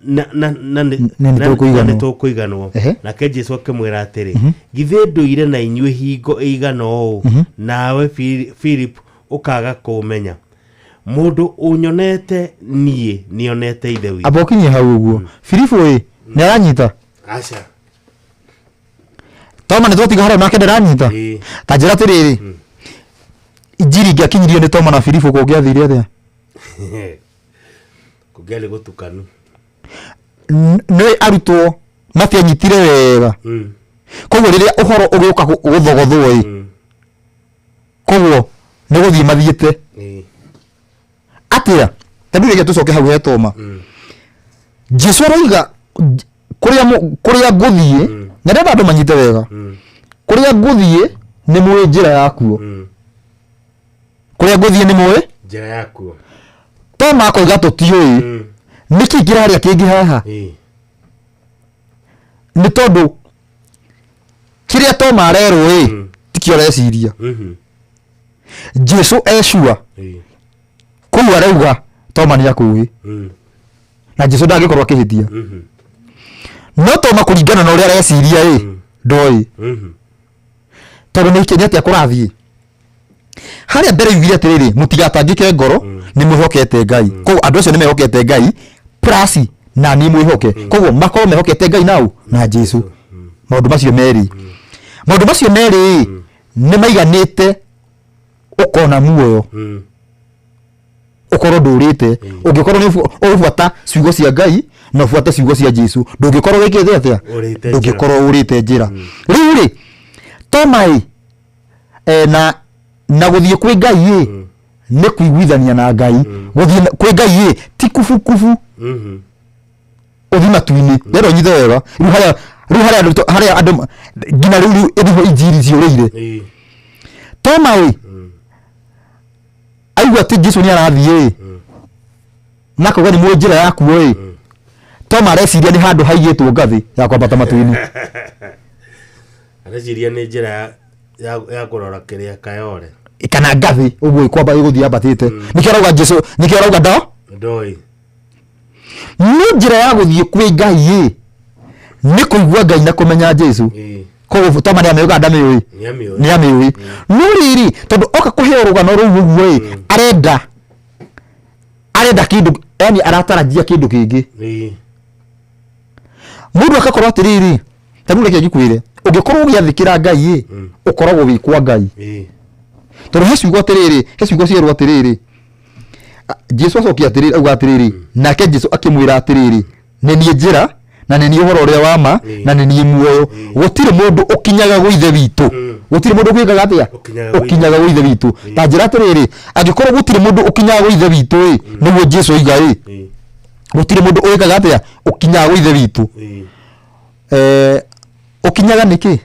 na na na nĩ Nĩ tũkũiganwo. na nĩ tũkũiganwo. Nake Jesu akĩmwĩra atĩrĩ, githĩ ndũire na inyuĩ hingo ĩigana ũũ, nawe Philip ũkaga kũmenya? Mũndũ ũnyonete niĩ nĩonete Ithe witũ. Amba ũkinyie hau ũguo. Filipu ĩ, nĩ aranyita? Aca. Toma nĩ twatiga harĩa nake ndaranyita? Ta njĩra atĩrĩrĩ, injiri ingĩakinyirio nĩ Toma na Filipu kũngĩathire atĩa? Kũngĩarĩ gũtukanu. Nĩ arutwo matianyitire wega. Koguo rĩrĩa ũhoro ũgĩũka gũthogothwo ĩ, koguo nĩ gũthiĩ mathiĩte. Atĩa? Tondũ rĩngĩ tũcoke hau he Toma. Jesu aroiga kũrĩa kũrĩa ngũthiĩ, na ndĩrenda andũ manyite wega. Kũrĩa ngũthiĩ nĩ mũĩ njĩra yakuo. Kũrĩa ngũthiĩ nĩ mũĩ njĩra yakuo. Toma akoiga tũtiũĩ. Nĩkĩ kĩrarĩa kĩngĩ haha? Nĩ tondũ kĩrĩa Toma arerwo ĩ, tikĩo areciria. Jesu ecua kũu arauga Toma nĩ akũĩ. Na Jesu ndangĩkorwo akĩhĩtia. No Toma kũringana na ũrĩa areciria ĩ, ndoĩ. Tondũ nĩ atĩa kũrathiĩ? Harĩa mbere yugire atĩrĩrĩ, mũtigatangĩke ngoro, nĩ mwĩhokete Ngai. Koguo andũ acio nĩ mehokete Ngai plus na niĩ mwĩhoke. Koguo makorwo mehokete Ngai nau na Jesu. Maũndũ macio merĩ. Maũndũ macio merĩ nĩ maiganĩte ũkona muoyo. Ũkorwo ndũrĩte, ũngĩkorwo nĩ ũgũbuata ciugo cia Ngai na ũbuate ciugo cia Jesu, ndũngĩkorwo wĩkĩte atĩa? Ũrĩte njĩra. Ndũngĩkorwo ũrĩte njĩra. Rĩu rĩ, Toma ĩ, na na gũthiĩ kwĩ Ngai ĩ, nĩ kũiguithania na Ngai. Gũthiĩ kwĩ Ngai ĩ, ti kubukubu. Ũthiĩ matu-inĩ. Ndĩrenda ũnyite wega. Rĩu harĩa rĩu harĩa andũ harĩa andũ nginya rĩu rĩu nĩho injiri ciũrĩire. Toma ĩ, aigua atĩ Jesu nĩ arathiĩ ĩ na akauga nĩ mũĩ njĩra ya kuo ĩ Toma areciria nĩ handũ haigĩtwo ngathĩ ya kwambata matu-inĩ. Areciria nĩ njĩra ya, ya, ya kũrora kĩrĩa Kayole. Kana ngathĩ ũguo ĩkwamba ĩgũthiĩ yambatĩte. Nĩkĩo arauga Jesu, nĩkĩo arauga ndo Ndoi. No njĩra ya gũthiĩ kwĩ Ngai ĩ nĩ kũigua Ngai na kũmenya Jesu. Koguo Toma nĩ amĩũĩ kana ndamĩũĩ? Nĩ amĩũĩ. Nĩ amĩũĩ. No rĩrĩ tondũ oka kũheo rũgano rũu ũguo ĩ arenda arenda kĩndũ yani aratarajia kĩndũ kĩngĩ. Mũndũ akakorwo atĩrĩrĩ ta rĩu reke ngĩkwĩre ũngĩkorwo ũgĩathĩkĩra Ngai ĩ ũkoragwo wĩ kwa Ngai. Tondũ he ciugo atĩrĩrĩ he ciugo cierwo atĩrĩrĩ Jesu acokia atĩrĩrĩ auga atĩrĩrĩ nake Jesu akĩmwĩra atĩrĩrĩ nĩ niĩ njĩra na nĩ niĩ ũhoro ũrĩa wa ma na nĩ niĩ muoyo gũtirĩ mũndũ ũkinyaga gwĩ ithe witũ gũtirĩ mũndũ gwĩkaga atĩa ũkinyaga gwĩ ithe witũ ta njĩra atĩrĩrĩ angĩkorwo gũtirĩ mũndũ ũkinyaga gwĩ ithe witũ ĩ nĩguo Jesu oiga ĩ gũtirĩ mũndũ wĩkaga atĩa ũkinyaga gwĩ ithe witũ Eh, ũkinyaga nĩkĩ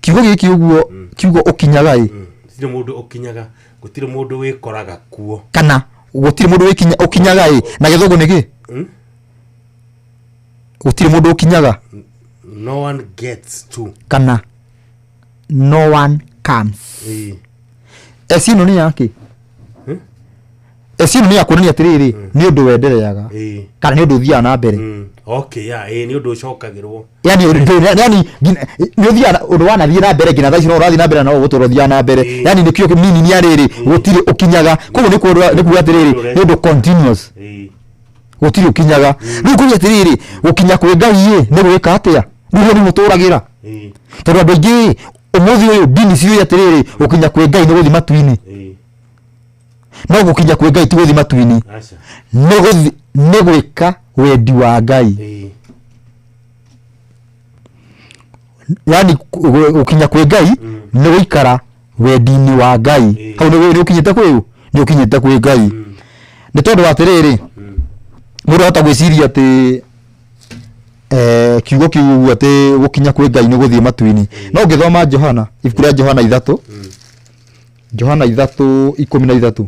kiugo gĩkĩ ũguo kiugo ũkinyaga ĩ Gũtirĩ mũndũ ũkinyaga, gũtirĩ mũndũ wĩkoraga kuo. Kana gũtirĩ mũndũ wĩkinya ũkinyaga ĩ na gĩthũngũ nĩ kĩ? Gũtirĩ mũndũ ũkinyaga. No one gets to. Kana no one comes. Eci ĩno nĩ yakĩ? Eci ĩno nĩ ya kuonania atĩrĩrĩ nĩ ũndũ wendereaga kana nĩ ũndũ ũthiaga na mbere. Okay, yeah, ĩĩ nĩ ũndũ ũcokagĩrwo. Yani ũndũ yani nĩ ũthiaga ũndũ wanathiĩ na mbere nginya thaa ici no ũrathiĩ na mbere na no ũgũtũra ũthiaga na mbere. Yani nĩkĩo meaning ya rĩrĩ gũtirĩ ũkinyaga. Koguo nĩ kuona nĩ kuga atĩrĩrĩ nĩ ũndũ continuous. Gũtirĩ ũkinyaga. Rĩu ngũria atĩrĩrĩ gũkinya kwĩ Ngai ĩ nĩ gwĩka atĩa? Rĩu hau nĩho tũragĩra. Tondũ andũ aingĩ ĩ ũmũthĩ ũyũ ndini ciũĩ atĩrĩrĩ gũkinya kwĩ Ngai nĩ gũthiĩ matu-inĩ. No gũkinya kwĩ Ngai ti gũthiĩ matu-inĩ. Nĩ gũthi nĩ gwĩka wendi wa Ngai. Yani gũkinya kwĩ Ngai nĩ gũikara wendi-inĩ wa Ngai. Hau nĩ ũkinyĩte kwĩ ũ? Nĩ ũkinyĩte kwĩ Ngai. Nĩ tondũ wa atĩrĩrĩ, mũndũ ahota gwĩciria atĩ eh, kiugo kĩu ũguo atĩ gũkinya kwĩ Ngai nĩ gũthiĩ matu-inĩ. No ũngĩthoma Johana, ibuku rĩa Johana ithatũ, Johana 3:13.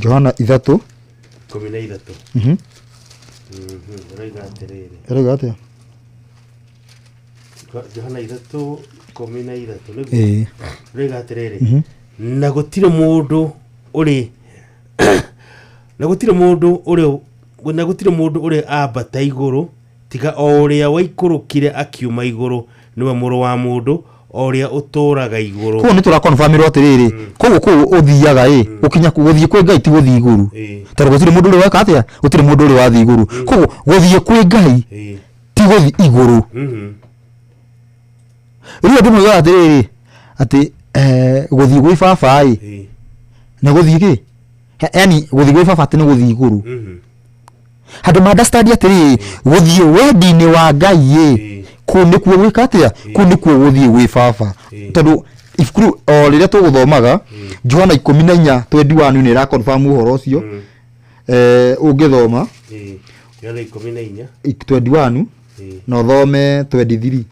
Johana ithatũ 13. Ũroiga atĩrĩrĩ. Ũroiga atĩa? Johana 3:13 nĩguo. Ĩĩ. Ũroiga atĩrĩrĩ. Na gũtirĩ mũndũ ũrĩ na gũtirĩ mũndũ ũrĩ na gũtirĩ mũndũ ũrĩ ambata igũrũ tiga o ũrĩa waikũrũkire akiuma igũrũ nĩwe mũrũ wa mũndũ o ũrĩa ũtũũraga igũrũ. Koguo nĩ tũrakonfirmĩrwo atĩrĩrĩ koguo kũu ũthiaga ĩ gũkinya gũthiĩ kwĩ Ngai ti gũthiĩ igũrũ tondũ gũtirĩ mũndũ ũrĩ weka atĩa gũtirĩ mũndũ ũrĩ wathiĩ igũrũ koguo gũthiĩ kwĩ Ngai ti gũthiĩ igũrũ. Rĩu andũ moigaga atĩrĩrĩ atĩ eh, gũthiĩ gwĩ baba ĩ nĩ gũthiĩ kĩ yani gũthiĩ gwĩ baba atĩ nĩ gũthiĩ igũrũ handũ ma understand atĩrĩrĩ gũthiĩ wendi-inĩ wa Ngai ĩ kũu nĩkuo gwĩka atĩa kũu nĩkuo gũthiĩ gwĩ baba tondũ ibuku rĩu o rĩrĩa tũgũthomaga Johana 14 21 nĩ ĩra confirm ũhoro ũcio eh, ũngĩthoma Johana 14 21 na ũthome 23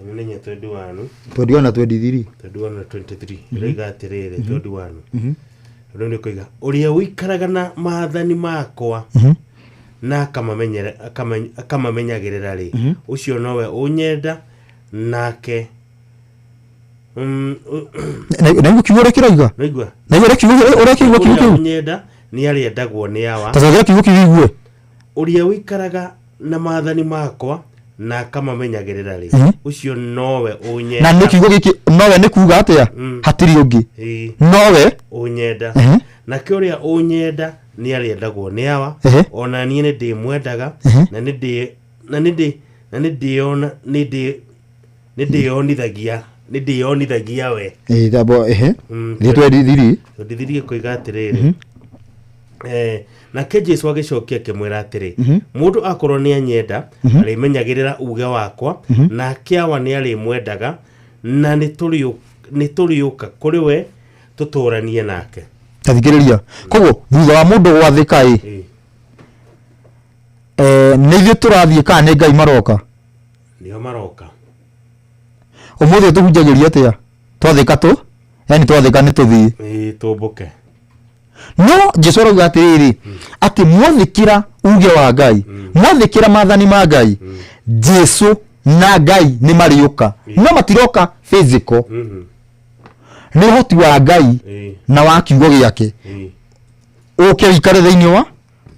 14 21 21 na 23 21 na 23 ĩroiga atĩrĩrĩ 21 rĩu nĩ kũiga ũrĩa ũikaraga na maathani makwa na akamamenyere- akamamenyagĩrĩra rĩ ũcio nowe ũnyenda nake na igua kiugo ũrĩa kĩroiga Naigua? na igua ũrĩa kiugo ũrĩa kiugo kiugo Ũrĩa kĩu ũnyenda nĩ arĩendagwo nĩ awa ta cokera kiugo kĩu igue ũrĩa ũikaraga na maathani makwa na akamamenyagĩrĩra rĩ ũcio nowe ũnyenda na nĩ kiugo gĩkĩ nowe nĩ kuga atĩa hatirĩ ũngĩ nowe ũnyenda nake ũrĩa ũnyenda nĩ arĩendagwo nĩ awa ona niĩ nĩ ndĩmwendaga na nĩ ndĩ na nĩ ndĩ na nĩ ndĩona nĩ ndĩ nĩ ndĩyonithagia nĩ ndĩyonithagia we Ĩĩ, thambo, ehe. Thiĩ 23. Tondithiri ĩkoiga atĩrĩrĩ Eh, nake jesu agĩcokia akĩmwĩra atĩrĩ mũndũ akorwo nĩ anyenda arĩmenyagĩrĩra uge wakwa nake awa nĩ arĩmwendaga na nĩ tũrĩũka kũrĩ we tũtũũranie nake Ta thikĩrĩria. Koguo thutha wa mũndũ gwathĩka ĩ, eh, nĩ ithuĩ tũrathiĩ kana nĩ Ngai maroka? Nĩo maroka. Ũmũthĩ tũhunjagĩria atĩa? Twathĩka tũ? Yani twathĩka nĩ tũthiĩ. Ĩĩ, tũmbũke. No Jesu arauga atĩrĩrĩ, atĩ mwathĩkĩra uge wa Ngai, mwathĩkĩra maathani ma Ngai, Jesu na Ngai nĩ marĩũka, no matiroka physical. Nĩ ũhoti wa Ngai na wa kiugo gĩake ũke ũikare thĩinĩ wa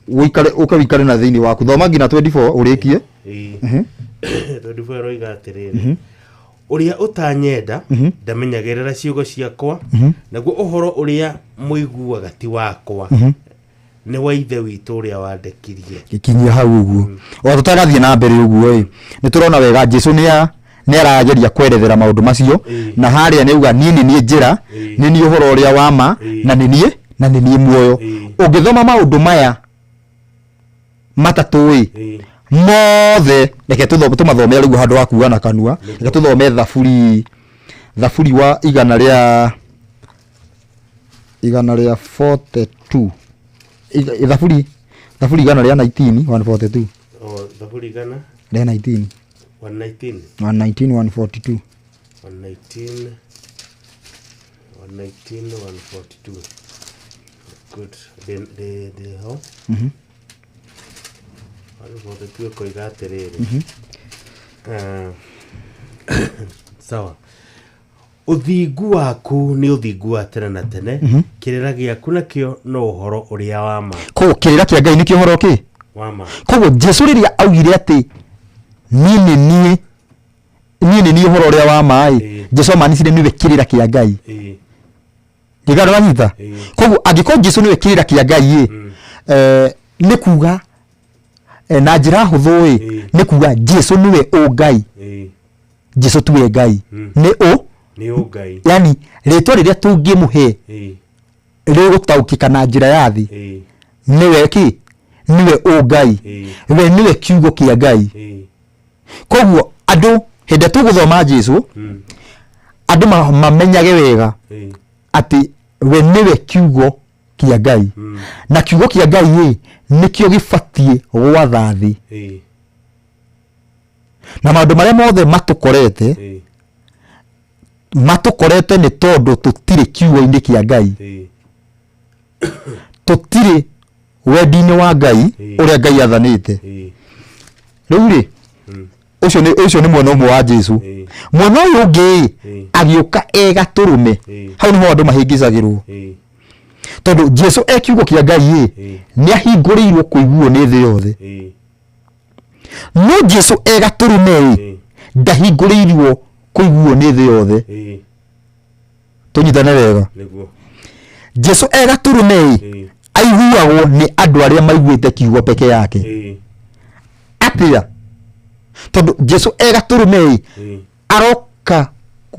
ũikare ũke ũikare na thĩinĩ waku. Thoma nginya 24 ũrĩkie. Tondũ aroiga atĩrĩrĩ, ũrĩa ũtanyenda ndamenyagĩrĩra ciugo ciakwa, naguo ũhoro ũrĩa mũiguaga ti wakwa, nĩ wa Ithe witũ ũrĩa wandekirie. Gĩkinyia hau ũguo. O tũtanathiĩ na mbere ũguo ĩ, nĩ tũrona wega Jesu nĩ nĩ arageria kwerethera maũndũ macio, na harĩa nĩ auga, niĩ nĩ niĩ njĩra, nĩ niĩ ũhoro ũrĩa wa ma, na nĩ niĩ muoyo. Ũngĩthoma maũndũ maya matatũ ĩ mothe, reke tũmathome rĩu handũ wa kuga na kanua. Reke tũthome thaburi wa 142, thaburi 119, 142. O thaburi igana rĩa 19. 119. 119, 142. 119, 119, 142. Good. Ndĩ ho. 142 ĩkoiga atĩrĩrĩ, sawa, ũthingu waku nĩ ũthingu wa tene na tene, kĩrĩra gĩaku nakĩo no ũhoro ũrĩa wa ma. Koguo kĩrĩra kĩa Ngai nĩkĩo ũhoro kĩ wa ma. Koguo Jesu rĩrĩa augire atĩ niĩ nĩ niĩ ũhoro ũrĩa wa ma ĩ, Jesu amanicire nĩwe kĩrĩra kĩa Ngai. Ndigana wanyita. Koguo angĩkorwo Jesu nĩwe kĩrĩra kĩa Ngai ĩ, nĩ kuga na njĩra hũthũ ĩ, nĩ kuga Jesu nĩwe ũngai. Jesu tiwe Ngai, nĩ ũ Nĩ ũngai. Yani rĩtwa rĩrĩa tũngĩmũhe rĩgũtaũkĩka na njĩra ya thĩ, nĩwe kĩ? Nĩwe ũngai. We nĩwe kiugo kĩa Ngai. Koguo andũ, hĩndĩ ĩrĩa tũgũthoma Jesu, andũ mamenyage wega atĩ we nĩwe kiugo kĩa Ngai, na kiugo kĩa Ngai ĩ nĩkĩo gĩbatiĩ gwatha thĩ, na maũndũ marĩa mothe matũkorete matũkorete nĩ tondũ tũtirĩ kiugo-inĩ kĩa Ngai, tũtirĩ wendi-inĩ wa Ngai ũrĩa Ngai athanĩte. Rĩu rĩ, ũcio nĩ mwena ũmwe wa Jesu. Mwena ũyũ ũngĩ ĩ, agĩũka e gatũrũme. Hau nĩho andũ mahĩngĩcagĩrwo, tondũ Jesu e kiugo kĩa Ngai ĩ, nĩ ahingũrĩirwo kũiguo nĩ thĩ yothe, no Jesu e gatũrũme ĩ, ndahingũrĩirwo kũiguo nĩ thĩ yothe. Tũnyitane wega. Nĩguo. Jesu e gatũrũme ĩ, aiguagwo nĩ andũ arĩa maiguĩte kiugo peke yake. Atĩa? Tondũ Jesu e gatũrũme ĩ, aroka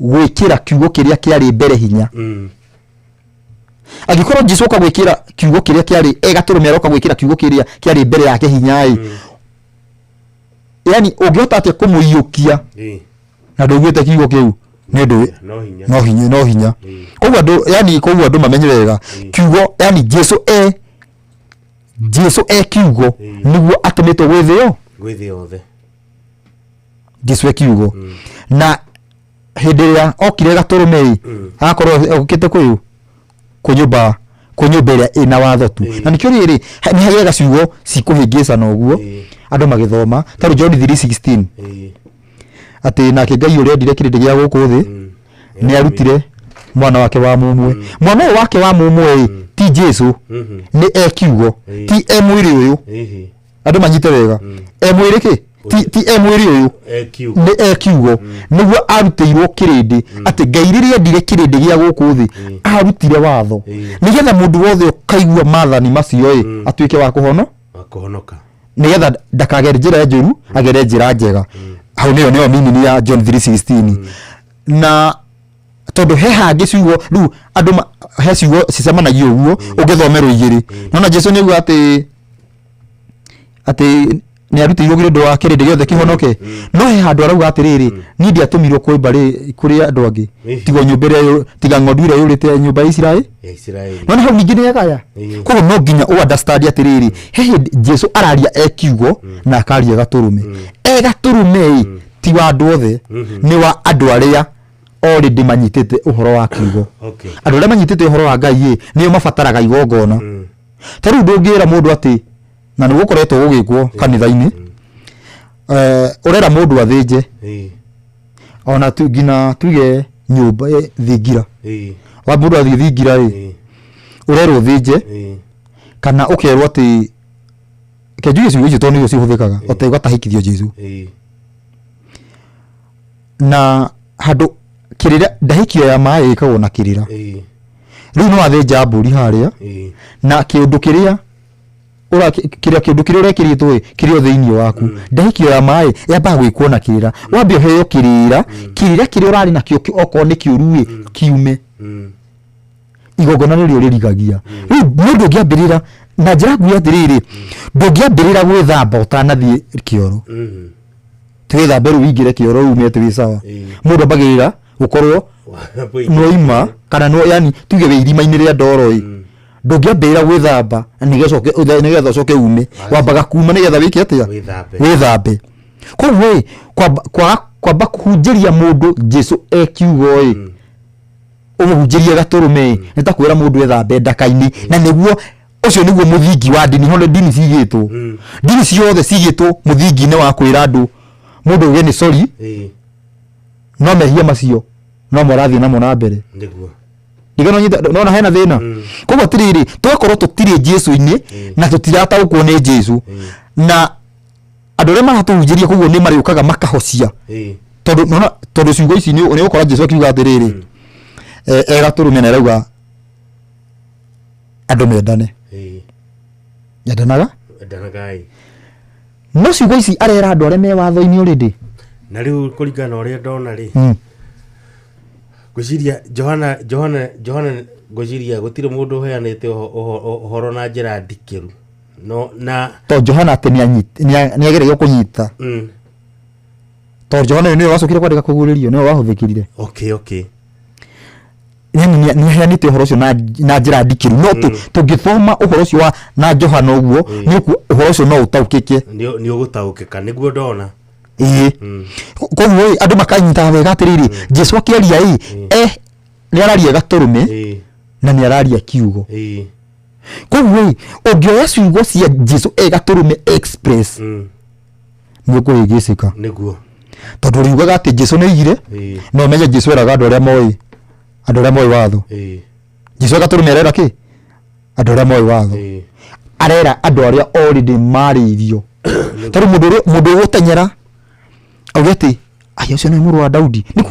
gwĩkĩra kiugo kĩrĩa kĩarĩ mbere hinya. Angĩkorwo Jesu oka gwĩkĩra kiugo kĩrĩa kĩarĩ e gatũrũme, aroka gwĩkĩra kiugo kĩrĩa kĩarĩ mbere yake hinya ĩ, yani ũngĩhota atĩa kũmũiyũkia na ndũiguĩte kiugo kĩu? Nĩ ũndũ No hinya. No hinya, no hinya. Koguo andũ, yani koguo andũ mamenye wega kiugo, yani Jesu e kiugo nĩguo atũmĩtwo gwĩ thĩ yo Gwĩ thĩ yothe. Jesu e kiugo, na hĩndĩ ĩrĩa okire gatũrũme ĩ, agakorwo okĩte kwĩ kũ nyũmba ĩrĩa ĩna watho tu. Na nĩkĩo rĩrĩ nĩ hagĩaga ciugo cikũhĩngĩcana ũguo andũ magĩthoma, ta rĩu John 3:16, atĩ nake Ngai ũrĩa endire kĩrĩndĩ gĩa gũkũ thĩ nĩ arutire mwana wake wa mũmwe. Mwana ũyũ wake wa mũmwe ĩ, ti Jesu, nĩ e kiugo, ti e mwĩrĩ ũyũ. Andũ manyite wega, e mwĩrĩ kĩ ti e mwĩrĩ ũyũ. E kiugo. Nĩ e kiugo nĩguo arutĩirwo kĩrĩndĩ, atĩ Ngai rĩrĩa endire kĩrĩndĩ gĩa gũkũ thĩ arutire watho nĩgetha mũndũ wothe ũkaigua maathani macio ĩ, atuĩke wa kũhono Wa kũhonoka. Nĩgetha ndakagere njĩra njũru, agere njĩra njega. Hau nĩyo meaning ya John 3:16. Na tondũ he hangĩ ciugo rĩu andũ he ciugo cicemanagia ũguo ũngĩthomerwo igĩrĩ, nona Jesu nĩ auga atĩ nĩ arutĩirwo nĩ ũndũ wa kĩrĩndĩ gĩothe kĩhonoke, no he handũ arauga atĩrĩrĩ, niĩ ndiatũmirwo kwĩ mbarĩ kũrĩ andũ angĩ tiga nyũmba ĩrĩa tiga ng'ondu ĩrĩa yũrĩte ya nyũmba ya Isiraeli. Ya Isiraeli. Nona hau ningĩ nĩ agaya. Koguo no nginya ũ understand atĩrĩrĩ, he hĩndĩ Jesu araria e kiugo na akaria gatũrũme. E gatũrũme ĩ, ti wa andũ othe, nĩ wa andũ arĩa already manyitĩte ũhoro wa kiugo. Okay. Andũ arĩa manyitĩte ũhoro wa Ngai ĩ nĩo mabataraga igongona. Ta rĩu ndũngĩra mũndũ atĩ, na nĩ gũkoretwo gũgĩkwo kanitha-inĩ, ũrera mũndũ athĩnje ona tu, nginya tuge nyũmba thingira, wa mũndũ athiĩ thingira ĩ ũrerwo ũthĩnje, kana ũkerwo atĩ ke njuge ciugo icio tondũ nĩcio cihũthĩkaga, ota ũgatahĩkithio Jesu na handũ kĩrĩra ndahĩkio ya maĩ ĩkagwo na kĩrĩra. Rĩu no athĩnja mbũri harĩa na kĩũndũ kĩrĩa ũra kĩrĩa kĩũndũ kĩrĩa ũrekĩrĩtwo ĩ kĩrĩ o thĩinĩ waku. Ndahĩkio ya maĩ yambaga gwĩkwo na kĩrĩra, wambe ũheo kĩrĩra, kĩrĩra kĩrĩa ũrarĩ nakĩo okorwo nĩ kĩũru ĩ kiume. Igongona nĩrĩo rĩrigagia. Rĩu mũndũ ũngĩambĩrĩra na njĩra nguhĩ atĩrĩrĩ, ndũngĩambĩrĩra gwĩthamba ũtanathiĩ kĩoro, twĩthambe rĩu wingĩre kĩoro ume atĩ wĩ sawa. Mũndũ ambagĩrĩra gũkorwo nĩwaima kana no yani tuge wĩ irima-inĩ rĩa ndoro ĩ, ndũngĩambĩrĩra gwĩthamba nĩgetha ũcoke ume, wambaga kuma nĩgetha wĩke atĩa? Wĩthambe. Wĩthambe. Koguo ĩ kwamba kũhunjĩria mũndũ Jesu e kiugo ĩ, ũmũhunjĩrie gatũrũme ĩ, nĩ ta kwĩra mũndũ ethambe ndaka-inĩ, na nĩguo ũcio nĩguo mũthingi wa ndini. Hono ndini cigĩtwo, ndini ciothe cigĩtwo mũthingi-inĩ wa kwĩra andũ mũndũ auge nĩ sorry, no mehia macio no morathiĩ namo na mbere. Nĩguo. Ndigana nyita nona hena thĩna. Koguo atirĩrĩ, tũgakorwo tũtirĩ Jesu-inĩ na tũtirataũkwo nĩ Jesu, na andũ arĩa maratũhunjĩria koguo nĩ marĩũkaga makahocia, tondũ nona tondũ ciugo ici nĩ ũgũkora Jesu akiuga atĩrĩrĩ, egatũrũme na arauga andũ mendane. Endanaga. Endanagai. No ciugo ici arera andũ arĩa me watho-inĩ already. Na rĩu kũringana na ũrĩa ndona rĩ, ngwĩciria Johana Johana Johana ngwĩciria gũtirĩ mũndũ ũheanĩte ũhoro na njĩra ndikĩru no na To Johana atĩ nĩagereire kũnyita, tondũ Johana ũyũ nĩwe wacokire kwandĩka kũguũrĩrio, nĩwe wahũthĩkire. Okay okay. Yani nĩaheanĩte ũhoro ũcio na njĩra ndikĩru, no tũngĩthoma ũhoro ũcio wa na Johana ũguo nĩ ũhoro ũcio no ũtaũkĩke. Nĩ ũgũtaũkĩka nĩguo ndona. Ĩĩ, koguo ĩ andũ makanyitaga wega atĩrĩrĩ, Jesu akĩaria ĩ nĩ araria gatũrũme na nĩ araria kiugo. Koguo ĩ ũngĩoya ciugo cia Jesu e gatũrũme express nĩ ũkũhĩngĩcĩka. Nĩguo. Tondũ riugaga atĩ Jesu nĩ aigire, no ũmenye Jesu eraga andũ arĩa moĩ, andũ arĩa moĩ watho. Jesu gatũrũme arera kĩ? Andũ arĩa moĩ watho. Arera andũ arĩa already marĩirio. Tondũ mũndũ ũrĩa mũndũ ũgũtenyera auge atĩ ai ũcio nĩ mũrũ wa Daudi nĩ